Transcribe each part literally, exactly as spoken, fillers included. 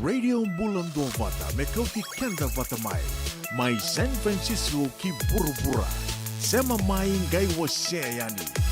Radio Bula Duavata me kauti keda vata mai, mai San Francisco ki vuravura. Sema mai, qai wasea yani.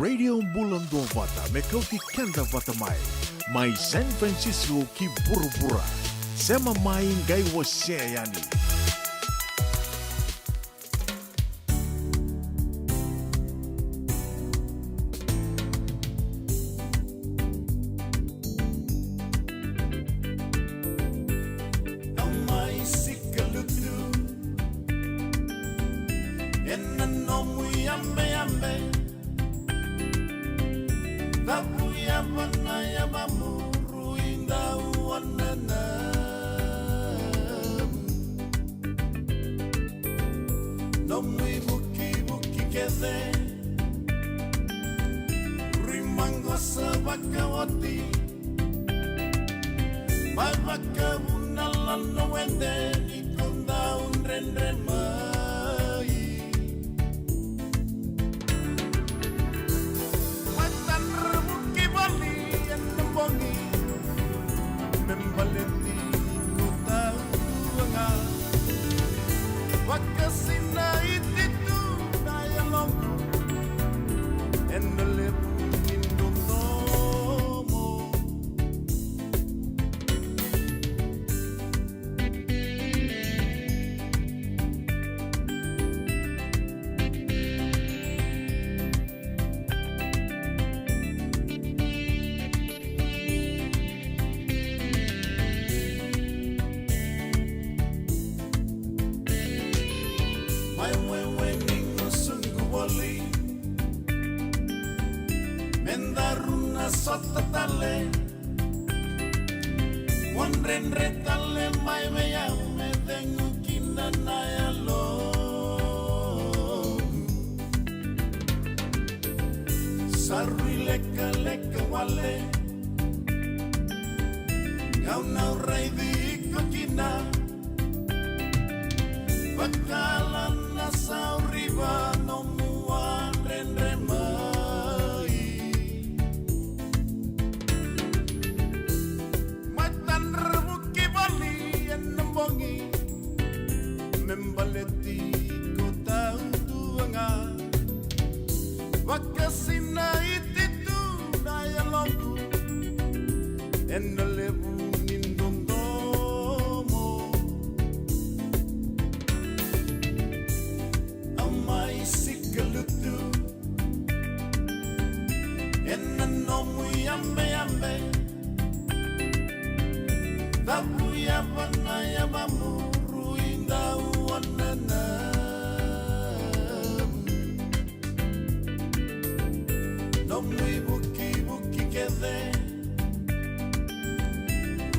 Radio Bula Duavata, me kauti keda vata mai. Mai San Francisco ki vuravura. Sema mai qai wasea yani. Au mai sikalutu ena nomu yabeyabe. Cavu yava na yavamuru i dau wananavu. Nomu ivukivuki kece rui maqosa vakaoti. Mai vakavuna lano wede ni ko dau dredre mai. Matadra vuki voli ena bogi me baleti ko taudua ga. Vakasinaiti tu na yaloqu ena levu ni dodomo. Mai wewe ni gusuqu voli me daru na sota tale. Mo dredre tale mai vei au me cegu kina na yaloqu. Sa rui lekaleka wale, gauna au raici iko kina. Vakala na sauriva nomu a dredre mai. Matadra vuki voli ena bogi me baleti ko taudua ga. Vakasinaiti tu na yaloqu ena levu ni dodomo. Au mai sikalutu ena nomu yabeyabe. Cavu yava na yavamuru i dau wananavu. Nomu ivukivuki kece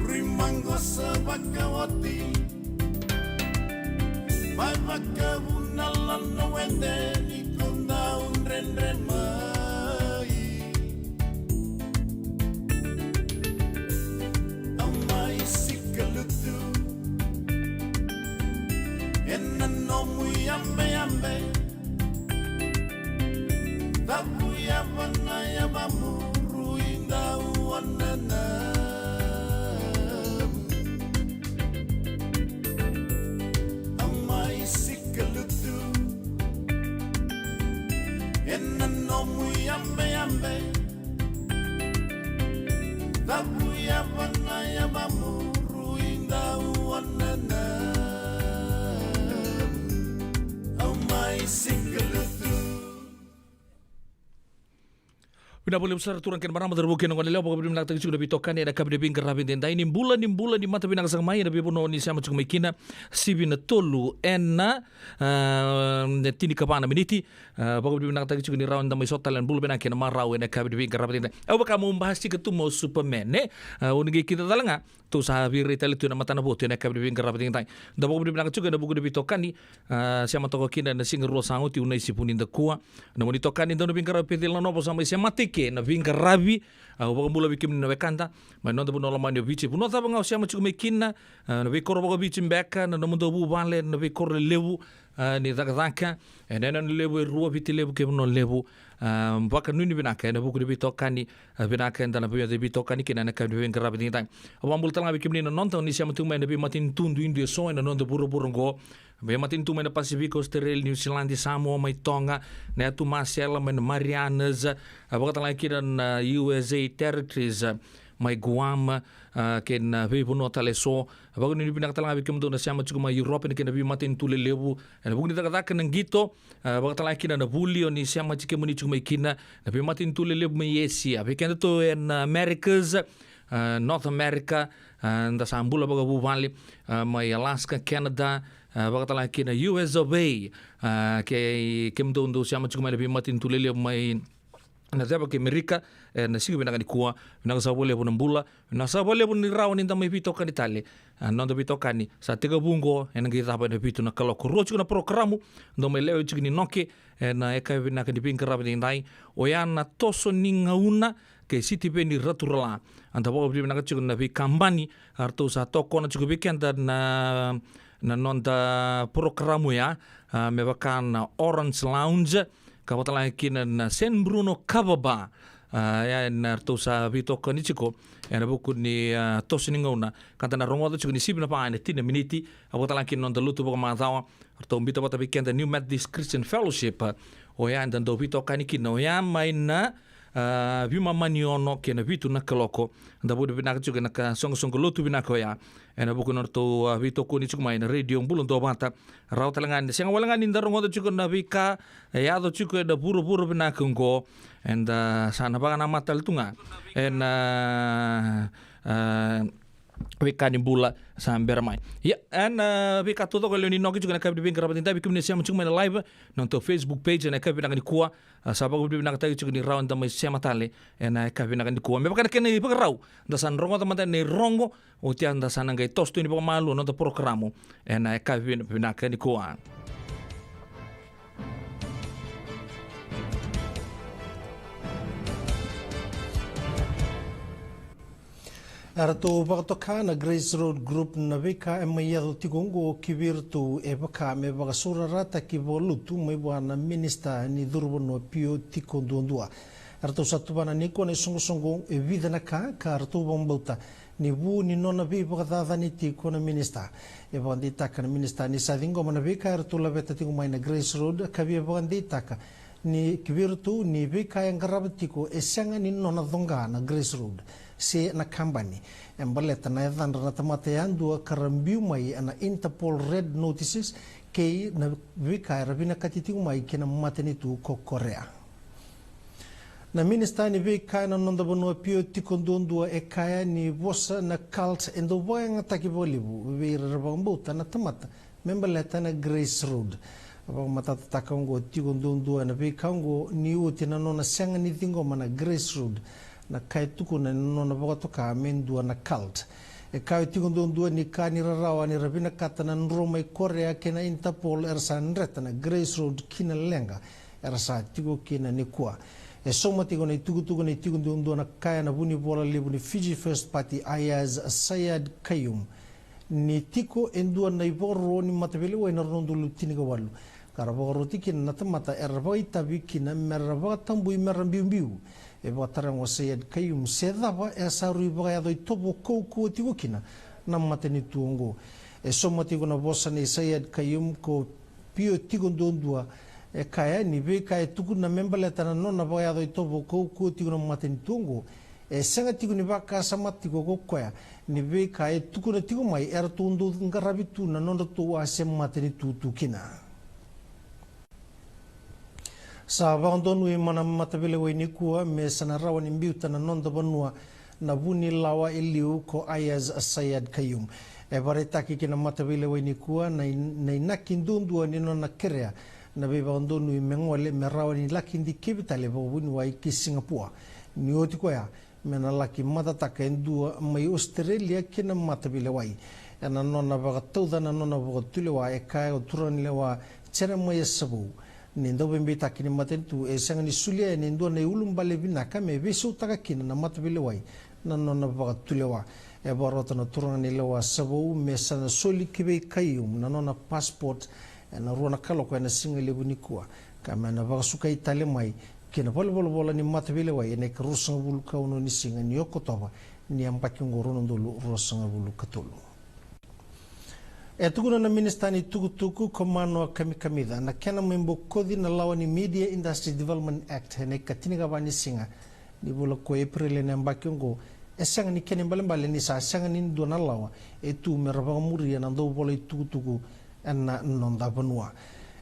rui maqosa vakaoti. Mai vakavuna lano wede ni ko dau dredre mai. Au mai sikalutu ena nomu yabeyabe. Cavu yava na yavamuru i dau wananavu. Au mai sikalutu ena nomu yabeyabe. Cavu yava na yavamuru i dau wananavu. Au mai sikalutu. Vinaka vakalevu sara turaga kei na marama, cauravou kei na goneyalewa, vakavinavinakataki tiko na veitokani ena yakavi ni veiqaravi edaidai. Ni bula, ni bula, ni mata vinaka saka mai ena veivanua o ni sema tiko mai kina. Sivi na tolu ena, ah, tinikava na miniti. Ah, vakavinavinakataki tiko ni rawa ni da mai sota tale ena bula vinaka kei na marau ena yakavi ni veiqaravi edaidai. Au vaka meu basika tu meu Superman, e? Ah, o ni qai kida tale ga. Tou sa veirai tale tu ena matanavotu ena yakavi ni veiqaravi edaidai. Da vakavinavinaka tiko ena vuku ni veitokani, ah, sema toka kina ena Siga Rua sa oti, Unaisi Vunidakua. Na nomuni itokani, dau na veiqaravi, Peceli Nanovo, sa mai sema tiko ena veiqaravi. Ah, au vakabula vei kemuni na wekada mai noda vanua lomani o Viti. Vanua cava ga o sema tiko mai kina, ah, na veikoro vakaViti beka, na nomudou vuvale, na veikoro lelevu. a, ni cakacaka ena yanuyanu levu e rua, Viti Levu kei Vanua Levu. A, vakanuinui vinaka ena vuku ni veitokani, a, vinaka eda na via veitokani kina ena yakavi ni veiqaravi edaidai. A, vakabula tale ga vei kemuni na noda o ni sema tu mai ena veimatanitu duidui eso ena noda vuravura oqo. Veimatanitu mai na Pasifika, Australia, New Zealand, Samoa, mai Toga, na yatu Masela, mai na Marianas, a, vakatalega kina na U S A territories, a, mai Guam, a, kei na veivanua tale eso. Vakanuinui vinaka tale ga vei kemudou na sema tiko mai Europe, ena kena veimatanitu lelevu ena vuku ni cakacaka, na qito, a, vakatalega kina na vuli o ni sema tiko, kemuni tiko mai kina, na veimatanitu lelevu mai Asia. Vei kedatou ena Americas, a, North America, a, da sa bula vakavuvale, a, mai Alaska, Canada, a, vakatalega kina U S of A, a, kei kemudou dou sema tiko mai na veimatanitu lelevu mai na ceva kei Merika, ena siga vinaka nikua. Vinaka saka vakalevu na bula, vinaka saka vakalevu ni rawa ni da mai veitokani tale. A, noda veitokani sa tekivu oqo, ena qai cava ena vitu na kaloko. Rua tiko na porokaramu, dou mai lewe tiko ni noke ena yakavi vinaka ni veiqaravi edaidai. Oya na toso ni gauna kei Sitiveni Raturala. Eda vakavinavinaka tiko na veikabani, a, ratou sa tokona tiko vei keda na, na noda porokaramu ya, a, me vaka na Orange Lounge, ka vakatalega kina na San Bruno Kava Bar. A, ya na ratou sa veitokoni tiko ena vuku ni, a, toso ni gauna, ka da na rogoca tiko ni sivi na va ena tini na miniti. A, vakatalega kina na noda lotu vakamacawa, ratou biuta vata vei keda New Methodist Christian Fellowship. Oya eda dau veitokani kina, oya mai na, a, veimama ni ono kei na vitu na kaloko. Da vakavinavinaka tiko ena ka soqosoqo lotu vinaka oya ena vuku ni nodratou, a, veitokoni tiko mai na Radio Bula Duavata. Rawa tale ga ni sega wale ga ni da rogoca tiko na veika e yaco tiko ena vuravura vinaka oqo, eda sa na vakanamata tale tu ga ena, a, veika ni bula sa bera mai. Ia, ena veika taucoko e lewe ni noke tiko ena yakavi ni veiqaravi edaidai, vei kemuni na sema tiko mai na live, na nodatou Facebook page ena yakavi vinaka nikua. A, sa vakavinavinakataki tiko ni rawa ni da mai sema tale ena yakavi vinaka nikua. Me vaka na kena ivakarau, da sa na rogoca mada na irogo, oti ya da sa na qai toso tu yani vakamalua na noda porokaramu ena yakavi vina-, vinaka nikua. Eratou vakatoka na Grace Road Group na veika e mai yaco tiko oqo ki vei iratou e vaka me vakasaurarataki vakalotu mai vua na minisita ni curu vanua Pio Tikoduadua. Eratou sa tuvana nikua na isoqosoqo e vica na ka ka ratou vakabauta ni vu ni nona veivakacacani tiko na minisita. E vakadeitaka na minisita ni sa ciqoma na veika eratou laveta tiko mai na Grace Road, ka via vakadeitaka ni ki vei iratou ni veika e qarava tiko e sega ni nona coqa na Grace Road se na kabani. E baleta na yacadra na tamata yadua ka ra biu mai ena Interpol Red Notices kei na veika era vinakati tiko mai ki na matanitu ko Korea. Na minisita ni veika ena noda vanua Pio Tikoduadua e kaya ni vosa na cult e dau vakayagataki vakalevu vei ira era vakabauta na tamata me baleta na Grace Road. A vakamatatataka oqo Tikoduadua ena veika oqo ni oti na nona sega ni ciqoma na Grace Road, na ka e tukuna ena nona vakatoka me dua na cult. E kaya o Tikoduadua ni ka ni rarawa ni ra vinakata na dro mai Korea kei na Interpol era sa dreta na Grace Road ki na leqa era sa tiko kina nikua. E sauma tiko na itukutuku nei Tikoduadua na kaya na vunivola levu ni Fiji First Party, Aiyaz Sayed-Khaiyum, ni tiko e dua na ivakaro ni mataveilewai na rua na udolu tinikawalu ka ra vakaroti kina na tamata era vakaitavi kina me ra vakatabui me ra biubiu. E vakataroga o Sayed-Khaiyum se cava e sa rui vakayaco itovo kaukauwa tiko kina na matanitu oqo. E sauma tiko na vosa nei Sayed-Khaiyum ko Pio Tikoduadua, e kaya ni veika e tukuna me baleta na nona vakayaco itovo kaukauwa tiko na matanitu oqo, e sega tiko ni vakasama tiko ko koya ni veika e tukuna tiko mai eratou dau qaravi tu na nodratou a se matanitu tu kina. Sa vakadonui mai na mataveilewai nikua me sa na rawa ni biuta na noda vanua na vunilawa e liu ko Aiyaz Sayed-Khaiyum. E vakaraitaki ki na mataveilewai nikua na in-, na inaki duadua ni nona kerea na veivakadonui me gole me rawa ni laki dikevi tale vakavuniwai ki Sigapua. Ni oti koya, me na laki matataka e dua mai Ositerelia ki na mataveilewai. Ena nona vakatauca na nona vakatulewa, e kaya o turaganilewa Jeremaia Savou ni dauveibeitaki ni matanitu e sega ni solia yani e dua na iulubale vinaka me veisautaka kina na mataveilewai na nona vakatulewa. E vakarota na turaganilewa Savou me sa na soli ki vei Khaiyum na nona passport ena rua na kaloko ena siga levu nikua, ka me na vakasukai tale mai ki na valenivolavola ni mataveilewai ena ikaruasagavulu ka ono ni siga ni Okotova ni yabaki oqo, rua na udolu ruasagavulu ka tolu. E tukuna na minisita ni tukutuku ko Manoa Kamikamica na kena mai bokoci na lawa ni Media Industry Development Act ena ikatinikava ni siga ni vula ko Epereli ena yabaki oqo e sega ni kena ibalebale ni sa sega ni dua na lawa e tu me ra vakamuria na dauvola itukutuku ena noda vanua.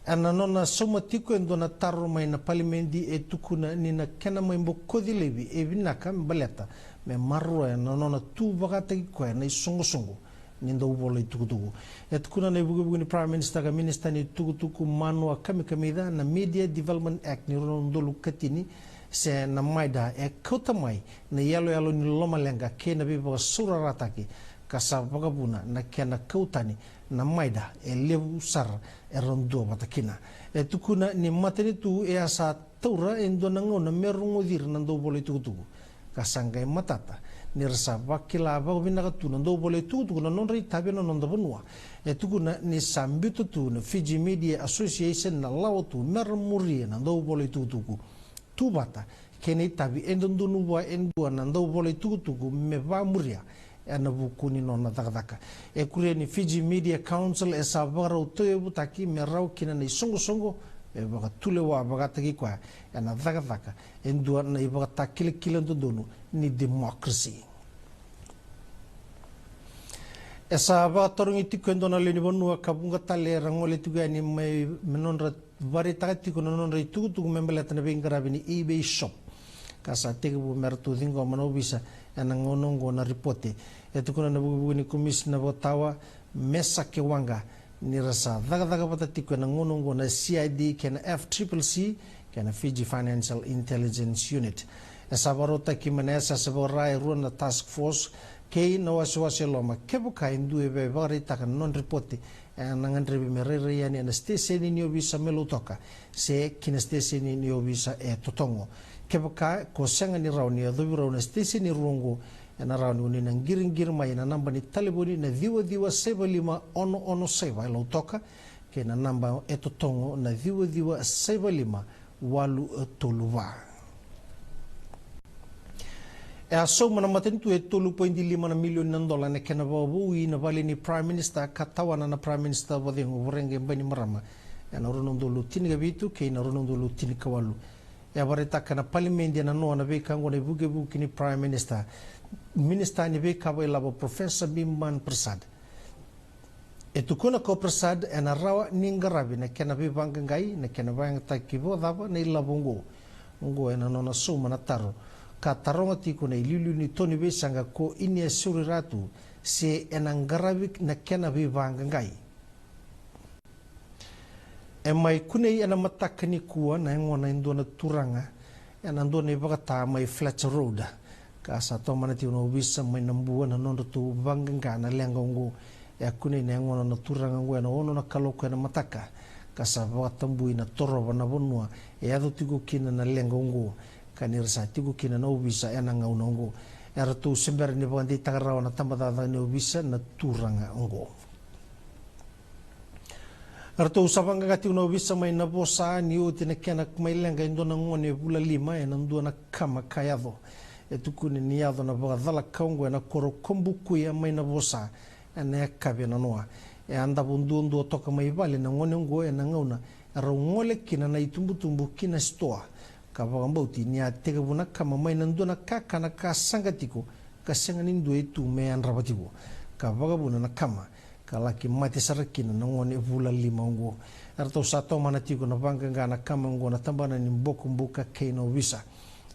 Ena nona sauma tiko e dua na taro mai na palimedi, e tukuna ni na kena mai bokoci laivi e vinaka baleta me maroroya na nona tu vakataki koya na isoqosoqo ni dauvola itukutuku. E tukuna na ivukevuke ni Prime Minister ka minisita ni tukutuku Manoa Kamikamica na Media Development Act ni rua na udolu ka tini se na MIDA e kauta mai na iyaloyalo ni lomaleqa kei na veivakasaurarataki, ka sa vakavuna na kena kau tani na MIDA e levu sara era duavata kina. E tukuna ni matanitu e a sa taura e dua na gauna me rogoci ira na dauvola itukutuku, ka sa qai matata ni ra sa vakila vakavinaka tu na dauvola itukutuku na nodra itavi ena noda vanua. E tukuna ni sa biuta tu na Fiji Media Association na lawa tu me ra muria na dauvola itukutuku tu vata kei na itavi e dodonu vua e dua na dauvola itukutuku me vamuria ena vuku ni nona cakacaka. E kuria ni Fiji Media Council e sa vakarau tauyavutaki me rawa kina na isoqosoqo me vakatulewa vakataki koya ena cakacaka e dua na ivakatakilakila dodonu ni democracy. E sa vakatarogi tiko e dua na lewe ni vanua ka vuqa tale era gole tiko yani mai me nodra vakaraitaka tiko na nodra itukutuku me baleta na veiqaravi ni eBay Shop, ka sa tekivu me ratou ciqoma na ovisa ena gauna oqo na ripote. E tukuna na vukevuke ni Komisina Vakatawa, Mesake Waqa, ni ra sa cakacaka vata tiko ena gauna oqo na C I D kei na F triple C kei na Fiji Financial Intelligence Unit. E sa vakarautaki mai na yasayasa vakara e rua na task force kei na wasewase e loma, kevaka e dua e via vakaraitaka na nona ripote, ena gadrevi me rairai yani ena siteseni ni ovisa me Lautoka se ki na siteseni ni ovisa e Totogo. Kevaka ko sega ni rawa ni yacovi rau na siteseni rua oqo, ena rawa ni oni na qiriqiri mai ena naba ni talevoni na ciwa ciwa saiva lima ono ono saiva e Lautoka kei na naba e Totogo na ciwa ciwa saiva lima walu tolu va. E a sauma na matanitu e tolu poidi lima na milioni na dola ena kena vakavoui na vale ni Prime Minister ka tawana na Prime Minister vakacegu Voreqe Bainimarama ena rua na udolu tinikavitu kei na rua na udolu tinikawalu. E a vakaraitaka na palimedi ena noa na veika oqo na ivukevuke ni Prime Minister, Minisita ni Veika Vakailavo Professor Bimban Prasad. E tukuna ko Prasad ena rawa ni qaravi na kena veivaqaqai, na kena vakayagataki vakacava na ilavo oqo. Oqo ena nona sauma na taro ka taroga tiko na iliuliu ni to ni veisaqa ko Inia Seuriratu se ena qaravi na kena veivaqaqai. E mai kunei ena mataka nikua na yagona e dua na turaga ena dua na ivakata mai Fletcher Road, ka sa tomana tiko na ovisa mai Nabua na nodratou vaqaqa na leqa oqo. E a kunei na yagona na turaga oqo ena ono na kaloko ena mataka, ka sa vakatabui na torova na vanua e yaco tiko kina na leqa oqo, ka ni ra sa tiko kina na ovisa ena gauna oqo. Eratou se bera ni vakadeitaka rawa na tabacakacaka ni ovisa na turaga oqo. Eratou sa vaqaqa tiko na ovisa mai Navosa ni oti na kena mai leqa e dua na gone vula lima ena dua na kama ka yaco. E tukuni ni yaco na vakacalaka oqo ena koro ko Bukuya mai Navosa ena yakavi ena noa. E a davo duadua toka mai vale na gone oqo ena gauna e rau gole kina na itubutubu ki na sitoa, ka vakabauti ni a tekivu na kama mai na dua na kakana ka saqa tiko, ka sega ni dua e tu me yadrava tiko, ka vakavuna na kama, ka laki mate sara kina na gone vula lima oqo. Eratou sa tomana tiko na vaqaqa na kama oqo na tabana ni bokobuka kei na ovisa.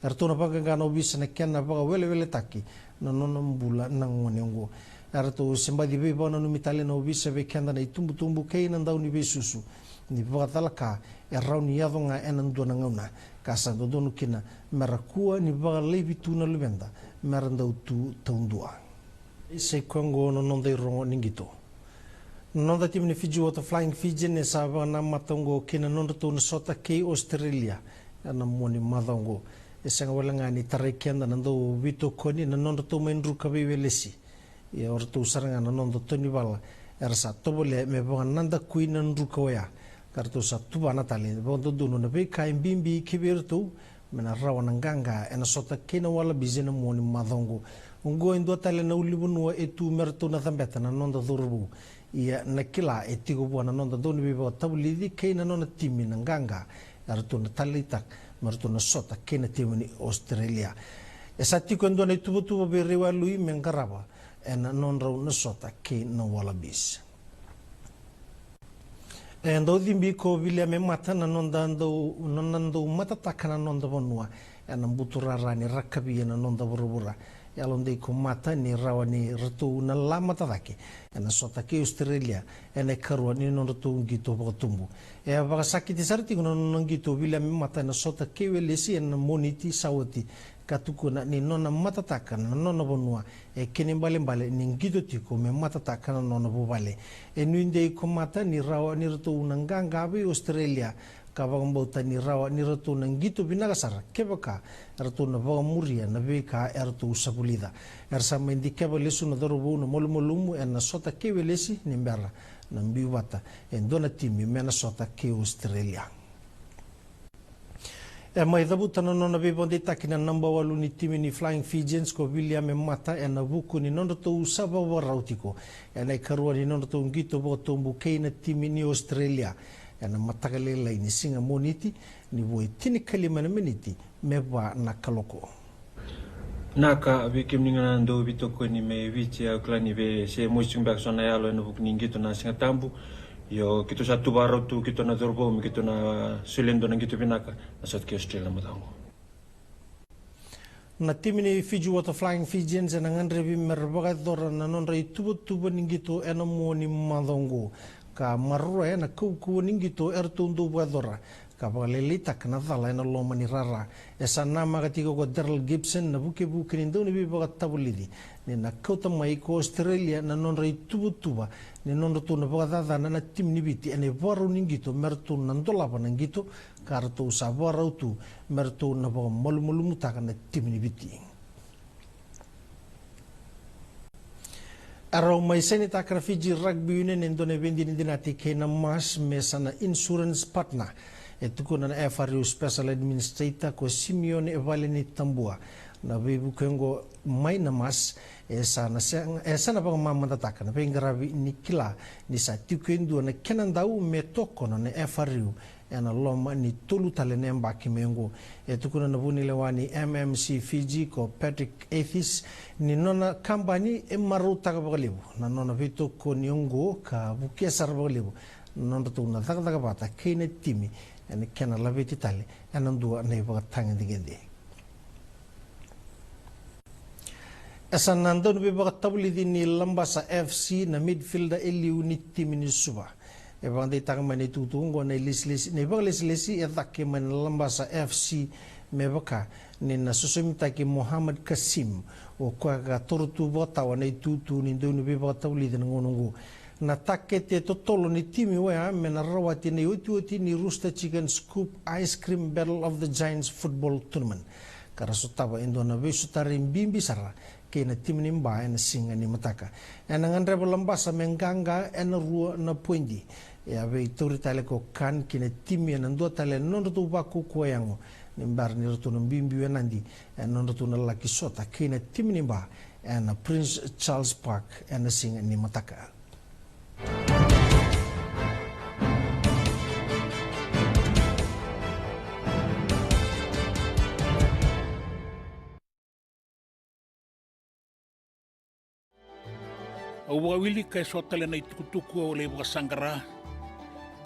Eratou na vaqaqa na ovisa na kena vakaweleweletaki na nona bula na gone oqo. Eratou se baci veivakananumi tale na ovisa vei keda na itubutubu kei na dauniveisusu ni vakacalaka e rawa ni yaco ga ena dua na gauna, ka sa dodonu kina me ra kua ni vakalaivi tu na luveda me ra dau tu taudua. Isa, i koya oqo na noda irogo ni qito. Na noda timi ni Fiji Water Flying Fijian e sa vakanamata oqo kei na nodratou na sota kei Australia ena mua ni macawa oqo. E sega wale ga ni tarai keda na dauveitokoni na nodratou mai druka veiwelesi, ia o ratou sara ga na noda tonivala era sa tovolea me vakanadakui na druka oya. ka ratou sa tuvana tale vakadodonu na veika e bibi ki vei iratou me na rawa na qaqa ena sota kei na Wallabies ena mua ni macawa oqo. Oqo e dua tale na ulunivanua e tu me ratou na cabeta na noda cauravou. Ia na kila e tiko vua na noda dauniveivakatavulici kei na nona timi na qaqa e ratou na taleitaka me ratou na sota kei na timi ni Australia. E sa tiko e dua na ituvatuva vei Raiwalui me qarava ena nodrau na sota kei na Wallabies. E dau cibi ko Viliame Mata na noda dau, nona dau matataka na noda vanua ena buturara ni rakavi ena noda vuravura. Yalodei ko Mata ni rawa ni ratou na la mata cake ena sota kei Australia ena ikarua ni nodratou qito vakatubu. E a vakasakiti sara tiko na nona qito o Viliame Mata ena sota kei Welesi ena Moniti sa oti, ka tukuna ni nona matataka na nona vanua e kena ibalebale ni qito tiko me matataka na nona vuvale. E nuidei ko Mata ni rawa ni ratou na qaqa vei Australia, ka vakabauta ni rawa ni ratou na qito vinaka sara kevaka eratou na vakamuria na veika eratou sa vulica. Era sa mai dikeva lesu na cauravou na malumalumu ena sota kei Welesi ni bera na biu vata e dua na timi me na sota kei Australia. E mai cavuta na nona veivakadeitaki na naba walu ni timi ni Flying Fijians ko Viliame Mata ena vuku ni nodratou sa vakavakarau tiko ena ikarua ni nodratou qito vakatubu kei na timi ni Australia ena mataka lailai ni siga Moniti, ni vo e tinikalima na miniti me va na kaloko. Vinaka vei kemuni ga na dau veitokoni mai Viti, au kila ni vei se mosi tiko beka so na yalo ena vuku ni qito na Siga Tabu. Io, keitou sa tu vakarau tu, keitou na cauravou, me keitou na solia e dua na qito vinaka na sota kei Australia na macawa oqo. Na timi ni Fiji Water Flying Fijians ena gadrevi me ra vakayacora na nodra ituvatuva ni qito ena mua ni macawa oqo, ka maroroya na kaukauwa ni qito eratou dau vakayacora, ka vakalailaitaka na cala ena loma ni rara. E sa namaka tiko ko Daryl Gibson na vukevuke ni dauniveivakatavulici ni na kauta mai ko Australia na nodra ituvatuva ni nodratou na vakacacana na timi ni Viti ena ivakarau ni qito me ratou na dolava na qito ka ratou sa vakarau tu me ratou na vakamalumalumutaka na timi ni Viti. A rau mai sainitaka na Fiji Rugby Union e dua na veidinadinati kei na MAS me sa na insurance partner. E tukuna na F R U Special Administrator ko Simeone Valenitabua na veivuke oqo mai na MAS e sa na sega, e sa na vakamamadataka na veiqaravi ni kila ni sa tiko e dua na kena dau me tokona na F R U ena loma ni tolu tale na yabaki mai oqo. E tukuna na vunilewa ni M M C Fiji ko Patrick Athis ni nona kabani e marautaka vakalevu na nona veitokoni oqo ka vukea sara vakalevu na nodratou na cakacaka vata kei na timi ena kena laveti tale ena dua na ivakatagedegede. E sa na dauniveivakatavulici ni Labasa F C na midfielder e liu ni timi ni Suva. E vakadeitaka mai na itukutuku oqo na ilesilesi, na ivakalesilesi e cake mai na Labasa F C me vaka ni na sosomitaki Mohamed Kasim, o koya ka toro tu vakatawa na itutu ni dauniveivakatavulici na gauna oqo. Na takete totolo ni timi oya me na rawati na iotioti ni Rooster Chicken Scoop Ice Cream Battle of the Giants Football Tournament, ka ra sotava e dua na veisotari bibi sara kei na timi ni Ba ena siga ni mataka. Ena gadreva Labasa me qaqa ena rua na poidi. E a veitauri tale ko Khan kei na timi ena dua tale na nodratou vakaukauwa yago ni bera ni ratou na biubiu e Nadi ena nodratou na laki sota kei na timi ni Ba ena Prince Charles Park ena siga ni mataka. Au vakawilika eso tale na itukutuku au lai vakasaqara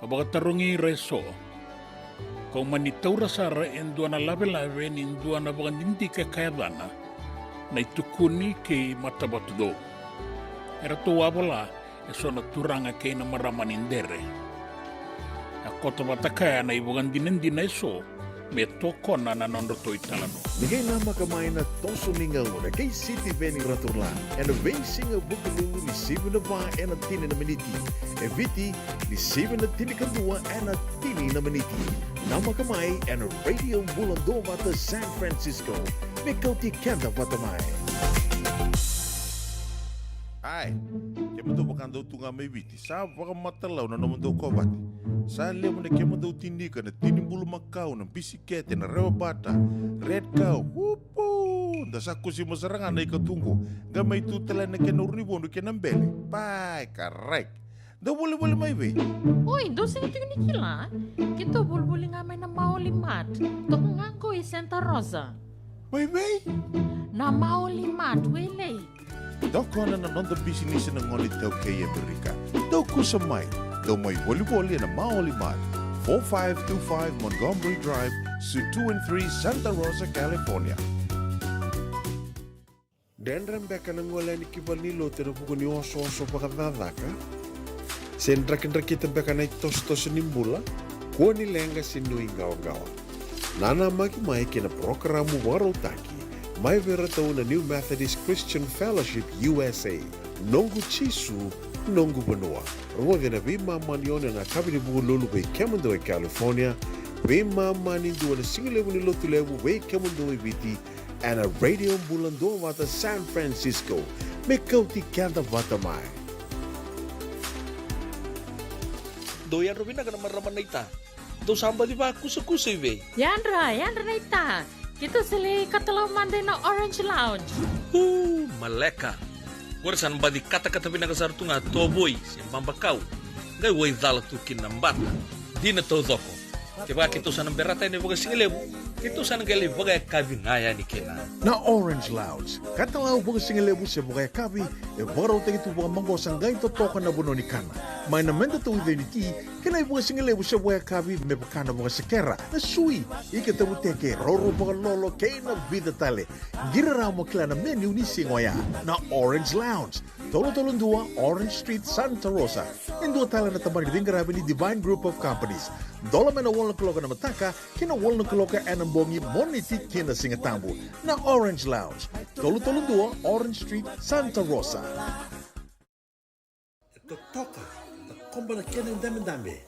ka vakatarogi ira eso. Kau mani taura sara e dua na lavelave ni dua na vakadidike ka yacana na iTukuni kei Matavatucou. Eratou a vola eso na turaga kei na marama ni Dere. A koto vata kaya na ivakadinadina eso me tokona na nodratou italanoa. Ni qai namaka mai na toso ni gauna kei Sitiveni Raturla ena veisiga Vukelulu ni sivi na va ena tini na miniti, e Viti ni sivi na tinikadua ena tini na miniti. Namaka mai ena Radio Bula Duavata San Francisco me kauti keda vata mai. Ai, kemudou vakadau tu ga mai Viti, sa vakamatalau na nomudou kovate. Sa levu na kemudou tinika, na tini bulumakau, na bisikete, na rewa bata, red cow, upu! Da sa kusima sara ga na ikatuqu, qai mai tu tale na kena urunivodu kei na bele. Pai, karai. Dou volivoli mai vei? Oi, dou sega tiko ni kila. Keitou volivoli ga mai na Maoli Mart. Toka ga qo i Santa Rosa. Mai vei? Na Maoli Mart, Wailei. Tokona na noda bisinisi na gone iTaukei e Amerika. Dou kusa mai, dou mai volivoli ena Maoli Mart, four five two five Montgomery Drive, Suite two and three, Santa Rosa, California. Dredre beka na gole yani ki valenilotu ena vuku ni osooso vakacakacaka? Se drakidrakita beka na itosotoso ni bula? Kua ni leqa se nuiqawaqawa. Nanamaki mai kei na parokaramu vakarautaki mai vei iratou na New Methodist Christian Fellowship U S A, Noqu Jisu, Noqu Vanua. Rogoci ena veimama ni ono ena yakavi ni Vukelulu vei kemudou e California, veimama ni dua ena sigalevu ni Lotulevu vei kemudou e Viti, ena Radio Bula Duavata San Francisco. Me kauti keda vata mai. Dou yadra vinaka na marama naita. Dou sa baci vakusakusa i vei? Yadra, yadra naita. Keitou sa lai katalau mada ena Orange Lounge. Uu, maleka. Qori sa na baci katakata vinaka sara tu ga tovoi se babakau. Qai waicala tu kina na bata. Dina taucoko. Kevaka keitou sa na berata yani vakasigalevu, keitou sa na qai lai vakayakavi ga yani kina. Na Orange Lounge, katalau vakasigalevu se vakayakavi, e vakarautaki tu vakamaqosa qai totoka na vanua ni kana. Mai na meda tauica ni ti, kei na ivakasigalevu se vakayakavi me vaka na vakasekera, na sui, ika tavuteke, roro vakalolo, kei na vica tale. Qiri rawa mo kila na menu ni siga oya. Na Orange Lounge, tolu tolu dua Orange Street, Santa Rosa. E dua tale na tabana ni veiqaravi ni Divine Group of Companies. Dola mai na walu na kaloko ena mataka ki na walu na kaloko ena bogi, Moniti ki na Sigatabu. Na Orange Lounge, tolu tolu dua Orange Street, Santa Rosa. E totoka, takoba na kena idabedabe.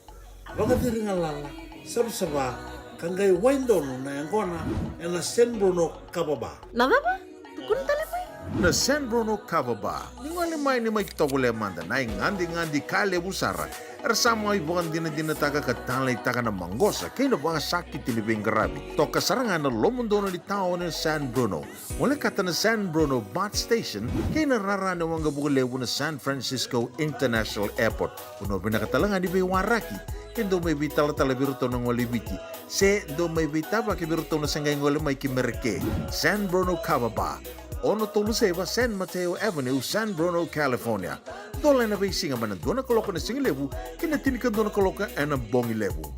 Vakaciri galala, savasava, ka qai wai donu na yaqona ena San Bruno Kava Bar. Na cava? Tukuna tale mai. Na San Bruno Kava Bar. Ni gole mai ni mai tovolea mada na igadigadi ka levu sara. Era sa mai vakadinadinataka ka taleitaka na maqosa kei na vakasakiti ni veiqaravi. Toka sara ga na lomodonu ni taoni na San Bruno. Volekata na San Bruno BART Station kei na rara ni waqavuka levu na San Francisco International Airport. Vanua vinaka tale ga ni veiwaraki. Ke dou mai veitalatala vei iratou na gole i Viti, se dou mai veitavaki vei iratou na se qai gole mai ki Mereke. San Bruno Kava Bar, ono tolu saiva San Mateo Avenue, San Bruno, California. Dola ena veisiga mai na dua na kaloko na sigalevu ki na tinikadua na kaloko ena bogi levu.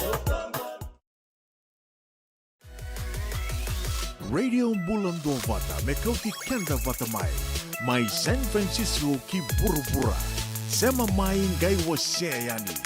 Radio Bula Duavata me kauti keda vata mai, mai San Francisco ki vuravura. Sema mai qai wasea yani.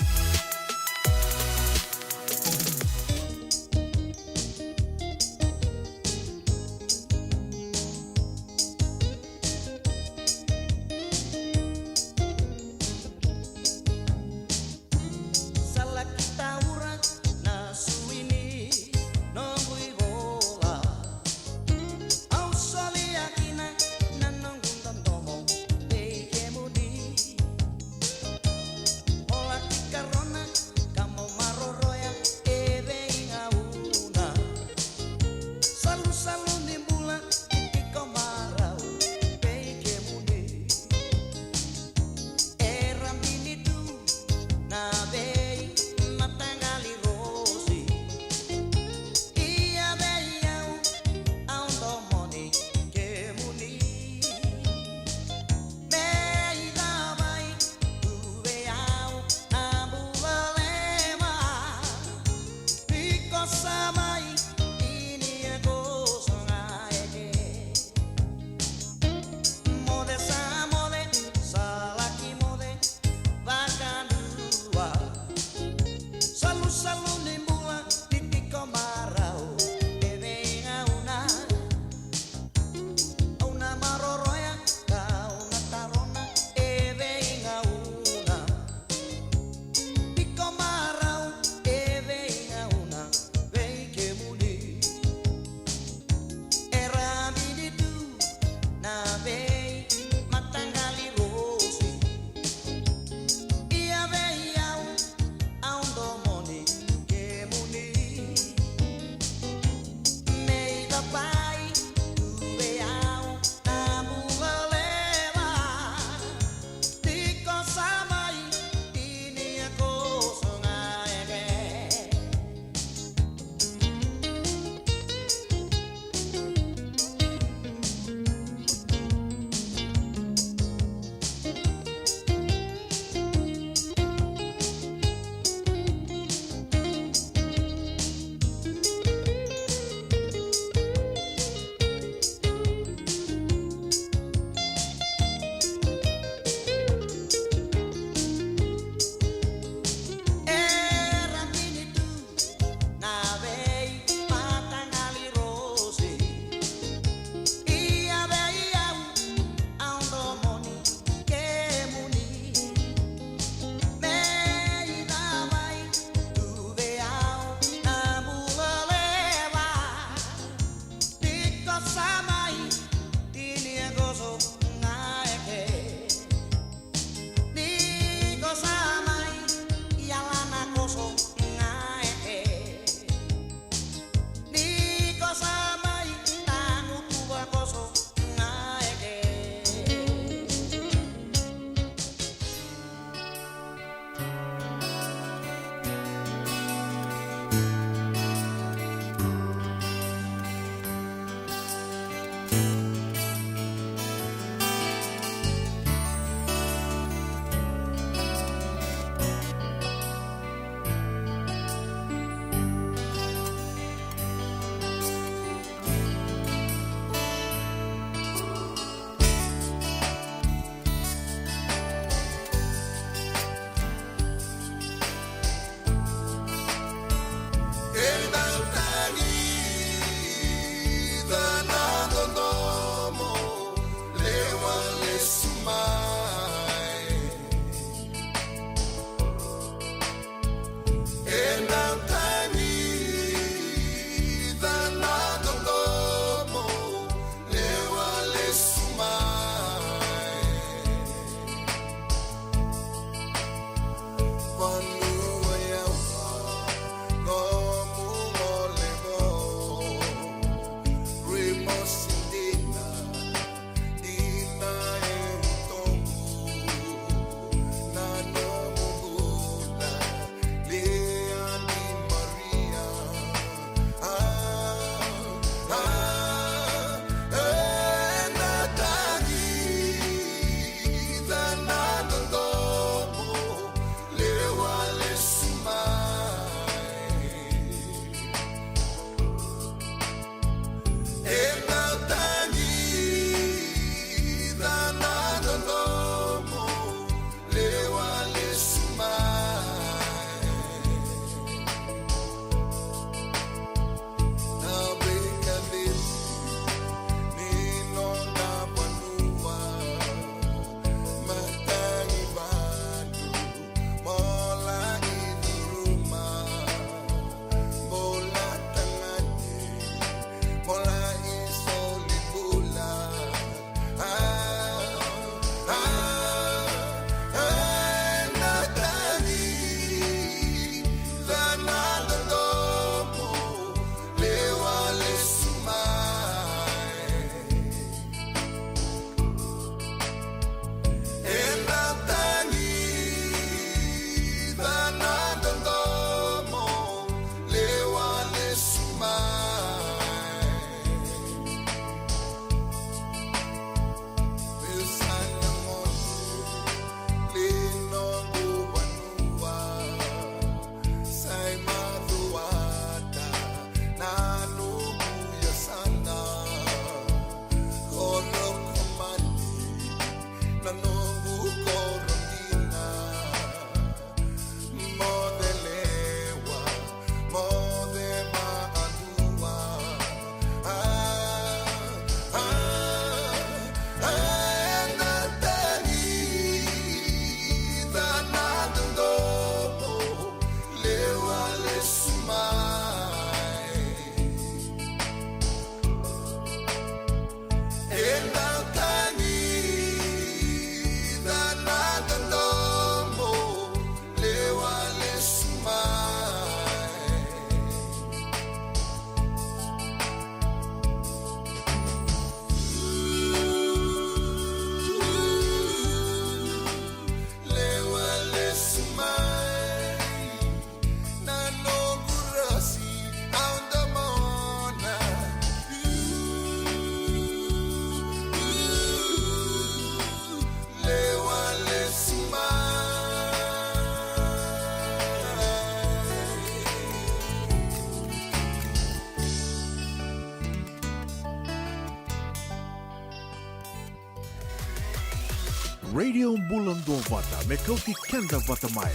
Radio Bula Duavata me kauti keda vata mai.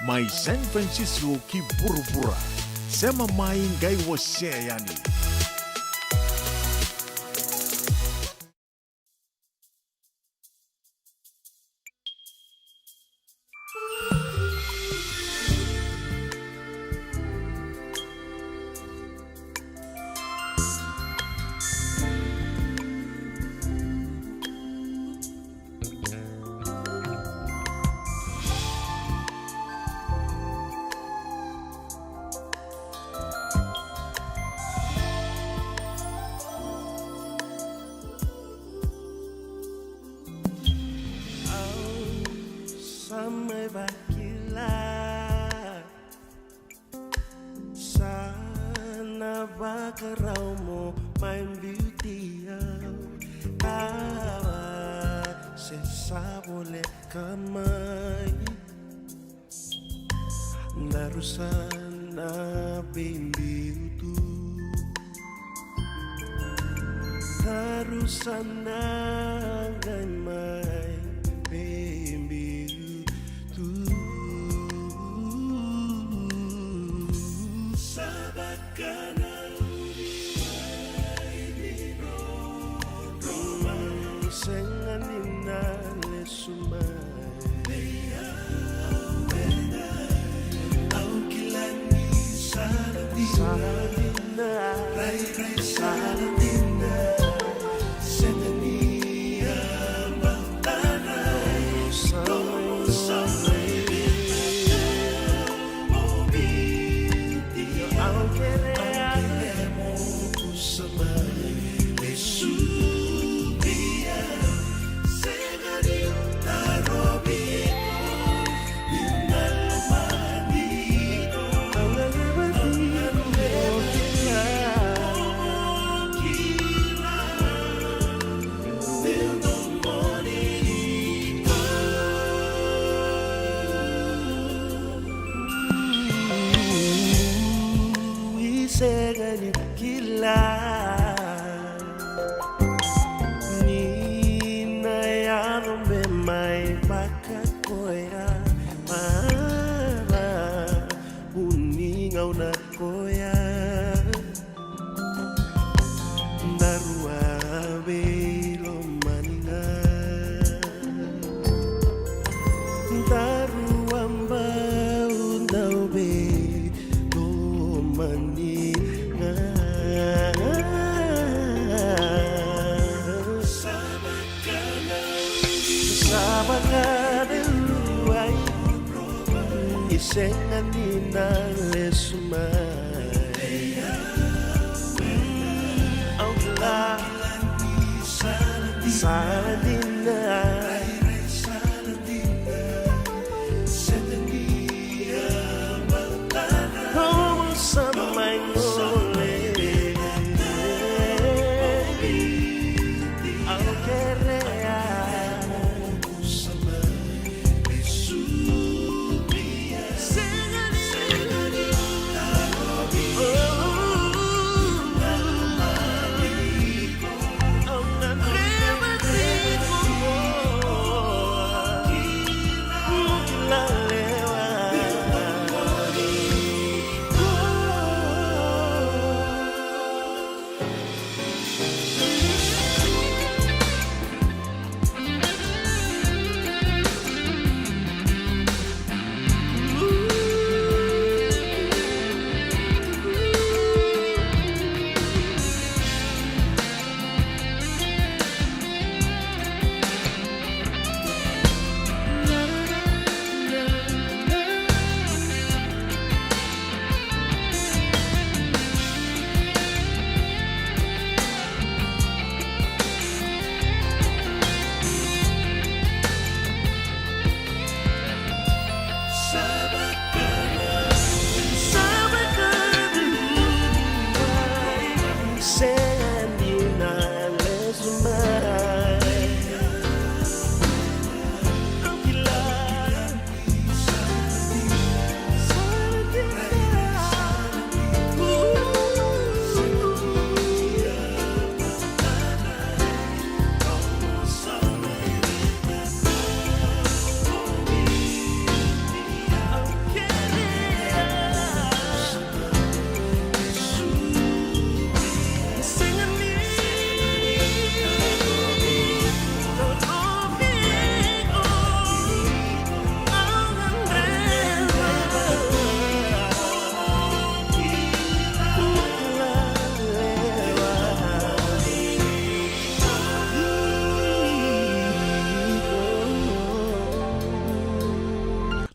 Mai San Francisco ki vuravura. Sema mai qai wasea yani. Au sa mai vakila, sa na vakarau mo mai biuti au. Kava se sa voleka mai. Daru sa na veibiu tu. Daru sa na qai mai veibiu tu. Sa vaka na uri mai ni roro. Sega ni na lesu mai. Sega ni kila ni na yaco me mai vaka koya, mara vuni gauna koya. Daru a veilomani ga. Daru a bau dau veilomani ga. Sa vaka na luai, ni sega ni na lesu mai. Au kila ni sala dina. Au sa mai gole. Au kerea.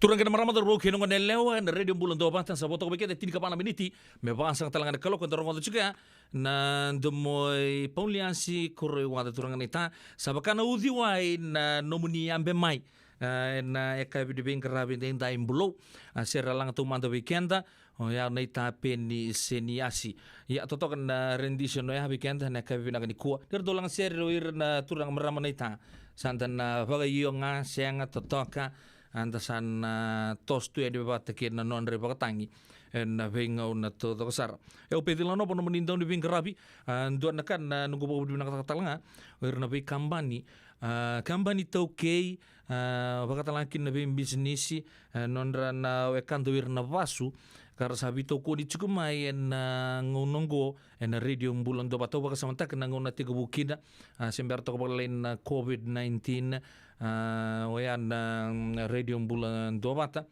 Turaga kei na marama, cauravou kei na goneyalewa ena Radio Bula Duavata, sa vo toka vei keda e tinikava na miniti me va saka tale ga na kaloko. Eda rogoca tiko ya na domo i Pauliasi Koroiwaca, turaga naita. Sa vaka na uciwai na nomuni yabe mai, a, ena yakavi ni veiqaravi edaidai. Bulou, a, sere laga taumada vei keda. Oya naita Peni Seniasi. Ia, totoka na rendition oya vei keda ena yakavi vinaka nikua. Ni ratou laga sere o ira na turaga, marama naita, sa da na vakaio ga, sega, totoka. A, da sa na toso tu yani vata kei na nodra ivakatagi ena veigauna taucoko sara. E, au Peci Lanova, nomuni dau ni veiqaravi. A, dua na ka na noqu vakavinavinakataka tale ga o ira na veikabani, a, kabani taukei, a, vakatalega kina na veibisinisi, a, nodra na wekada o ira na vasu ka ra sa veitokoni tiko mai ena gauna oqo ena Radio Bula Duavata. Au vakasamataka na gauna tekivu kina, a, se bera toka vakalailai na COVID nineteen, a, oya na, mm, Radio Bula Duavata.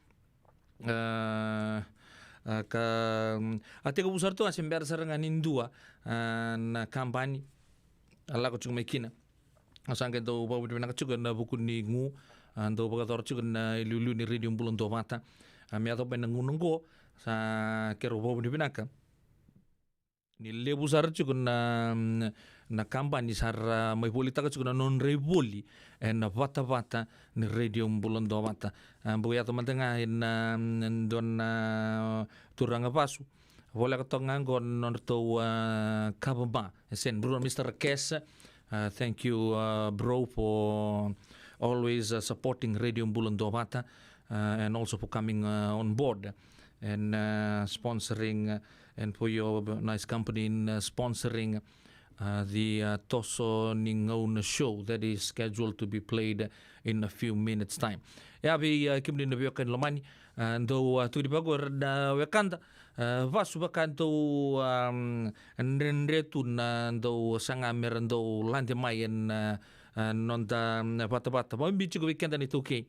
A, a, ka, mm, a tekivu sara tu, a se bera sara ga ni dua, a, na kabani a lako tiko mai kina. A, sa qai dau vakavinavinaka tiko ena vuku ni gu, a, dau vakayacora tiko na iliuliu ni Radio Bula Duavata. A, me yacova mai na gauna oqo, sa keirau vakavinavinaka ni levu sara tiko na, na kabani sa ra mai volitaka tiko na nodra ivoli ena vatavata ni Radio Bula Duavata. A, bau yaco mada ga ena, mm, dua na turaga vasu. Voleka toka ga oqo na nodratou, a, kava ba, e San Bruno, Mister Rakes. A, thank you, a, bro, for always, a, supporting Radio Bula Duavata, a, and also for coming, a, on board and, a, sponsoring, a, and for your nice company in, a, sponsoring, a, the, a, Toso ni Gauna show that is scheduled to be played in a few minutes time. Ia, vei, a, kemuni na veiwekani lomani, a, dau, a, tukuni vaqo era na wekada, a, vasu vaka dau, am, dredre tu na dau saga me ra dau lade mai ena, a, a, noda, am, vatavata. Vakabibi tiko vei keda na iTaukei.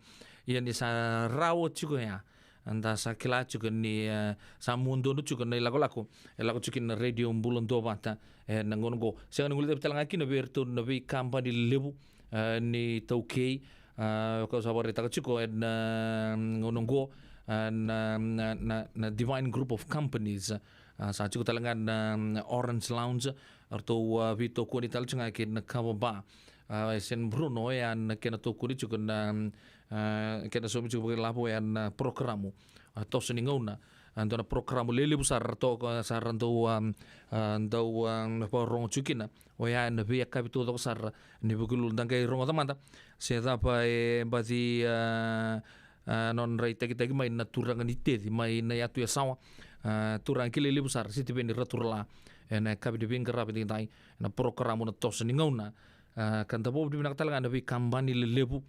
Ia ni sa rawa tiko ya, da sa kila tiko ni, a, sa mua donu tiko na ilakolako e lako tiko kina na Radio Bula Duavata ena gauna oqo. Sega ni guilecavi tale ga kina vei iratou na veikabani levu, a, ni iTaukei, a, ka sa vakaraitaka tiko ena, mm, gauna oqo, a, na, na, na, na Divine Group of Companies. A, sa tiko tale ga na, mm, Orange Lounge, eratou, a, veitokoni tale tiko ga kei na Kava Bar. A, e San Bruno, oya na kena tokoni tiko na, mm, a, kena saumi tiko vakailavo oya na porokaramu, a, Toso ni Gauna. A, dua na porokaramu lelevu sara toka, sa ra dau, a, a, dau, a, vakarorogo tiko kina. Oya ena veiyakavi taucoko sara ni Vukelulu. Da qai rogoca mada se cava e baci, a, a, nodra itakitaki mai na turaga ni Teci mai na yatu Yasawa, a, turaga kilai levu sara, Sitiveni Raturala, ena yakavi ni veiqaravi edaidai ena porokaramu na Toso ni Gauna. A, ka da vakavinavinaka tale ga na veikabani lelevu,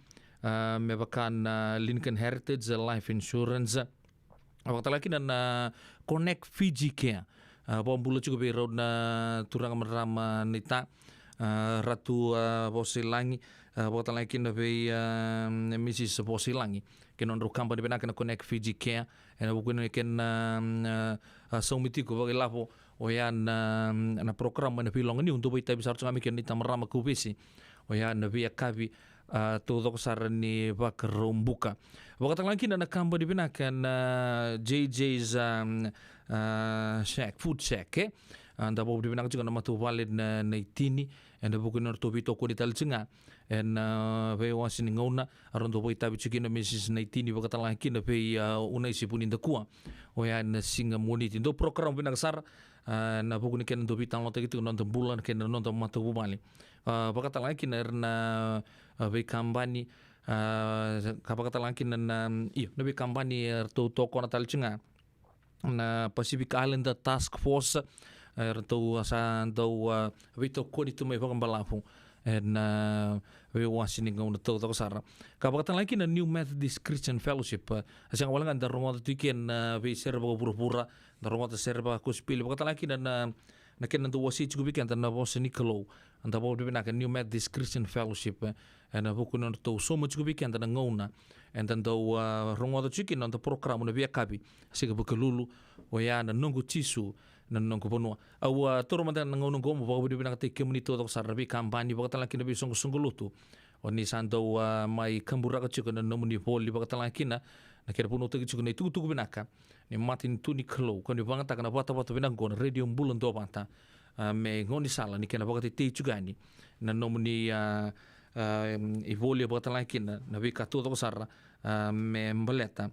a, me vaka na Lincoln Heritage Life Insurance, a, vakatalega kina na Connect Fiji Care. A, vakabula tiko vei rau na turaga, marama naita, a, Ratu, a, Vosailagi, a, vakatalega kina vei, a, Missus Vosailagi kei na nodrau kabani vinaka na Connect Fiji Care, ena vuku ni kena, a, a, saumi tiko vakailavo oya na, na porokaramu ena veiloga niu. Dau vakaitavi sara tu ga mai kina na ita marama Kauvesi, oya na veiyakavi, a, taucoko sara ni Vakaraubuka. Vakatalega kina na kabani vinaka na J J's, um, a, Shack, Food Shack, e? A, da vakavinavinaka tiko na matavuvale na, na Itini, ena vuku ni nodratou veitokoni tale tiko ga ena, a, veiwase ni gauna. A, rau dau vakaitavi tiko kina Missus Naitini, vakatalega kina vei, a, Unaisi Vunidakua, oya na siga Moniti. Dua na porokaramu vinaka sara, a, ena vuku ni kena dau veitalanoataki tiko na noda bula kei na noda matavuvale. A, vakatalega kina era na, a, veikabani, a, ka vakatalega kina na, io, na veikabani eratou tokona tale tiko ga na Pacific Islander Task Force, eratou sa dau, a, veitokoni tu mai vakabalavu ena, a, veiwase ni gauna taucoko sara. Ka vakatalega kina na New Methodist Christian Fellowship, a, sega walega da rogoca tu kina na veisere vakavuravura, da rogoca sere vakakosipeli, vakatalega kina na, na kena dau wasei tiko vei keda na vosa ni Kalou. Da vakavinavinaka New Methodist Christian Fellowship, e, ena vuku ni nodratou sauma tiko vei keda na gauna eda dau, a, rogoca tiko kina noda porokaramu na veiyakavi, siga Vukelulu, oya na Noqu Jisu na Noqu Vanua. Au, a, taura mada na gauna oqo meu vakavinavinakataki kemuni taucoko sara na veikabani, vakatalega kina veisoqosoqo lotu, o ni sa dau, a, mai kaburaka tiko na nomuni voli, vakatalega kina Na kena vunautaki tiko na itukutuku vinaka ni matanitu ni Kalou, ka ni vakayagataka na vatavata vinaka oqo na Radio Bula Duavata, a, me gaunisala ni kena vakatetei tiko yani na nomuni, a, a, ivoli e vakatalega kina na veika taucoko sara, a, me baleta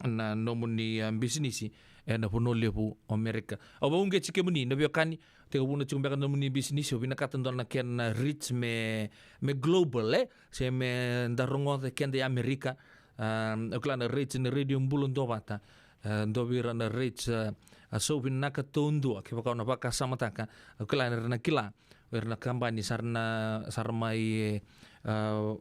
na nomuni, a, bisinisi ena vanua levu o Amerika. Au vakauqeti kemuni na veiwekani, tekivuna tiko beka na nomuni bisinisi, au vinakata dua na kena reach me, me global, e? Se me da rogoca keda i Amerika. A, au kila na reach ni Radio Bula Duavata, a, dua vei ira na reach, a, a sau vinaka taudua, kevaka o na vakasamataka. Au kila ni ra na kila o ira na kabani sara na, sara mai, e, a,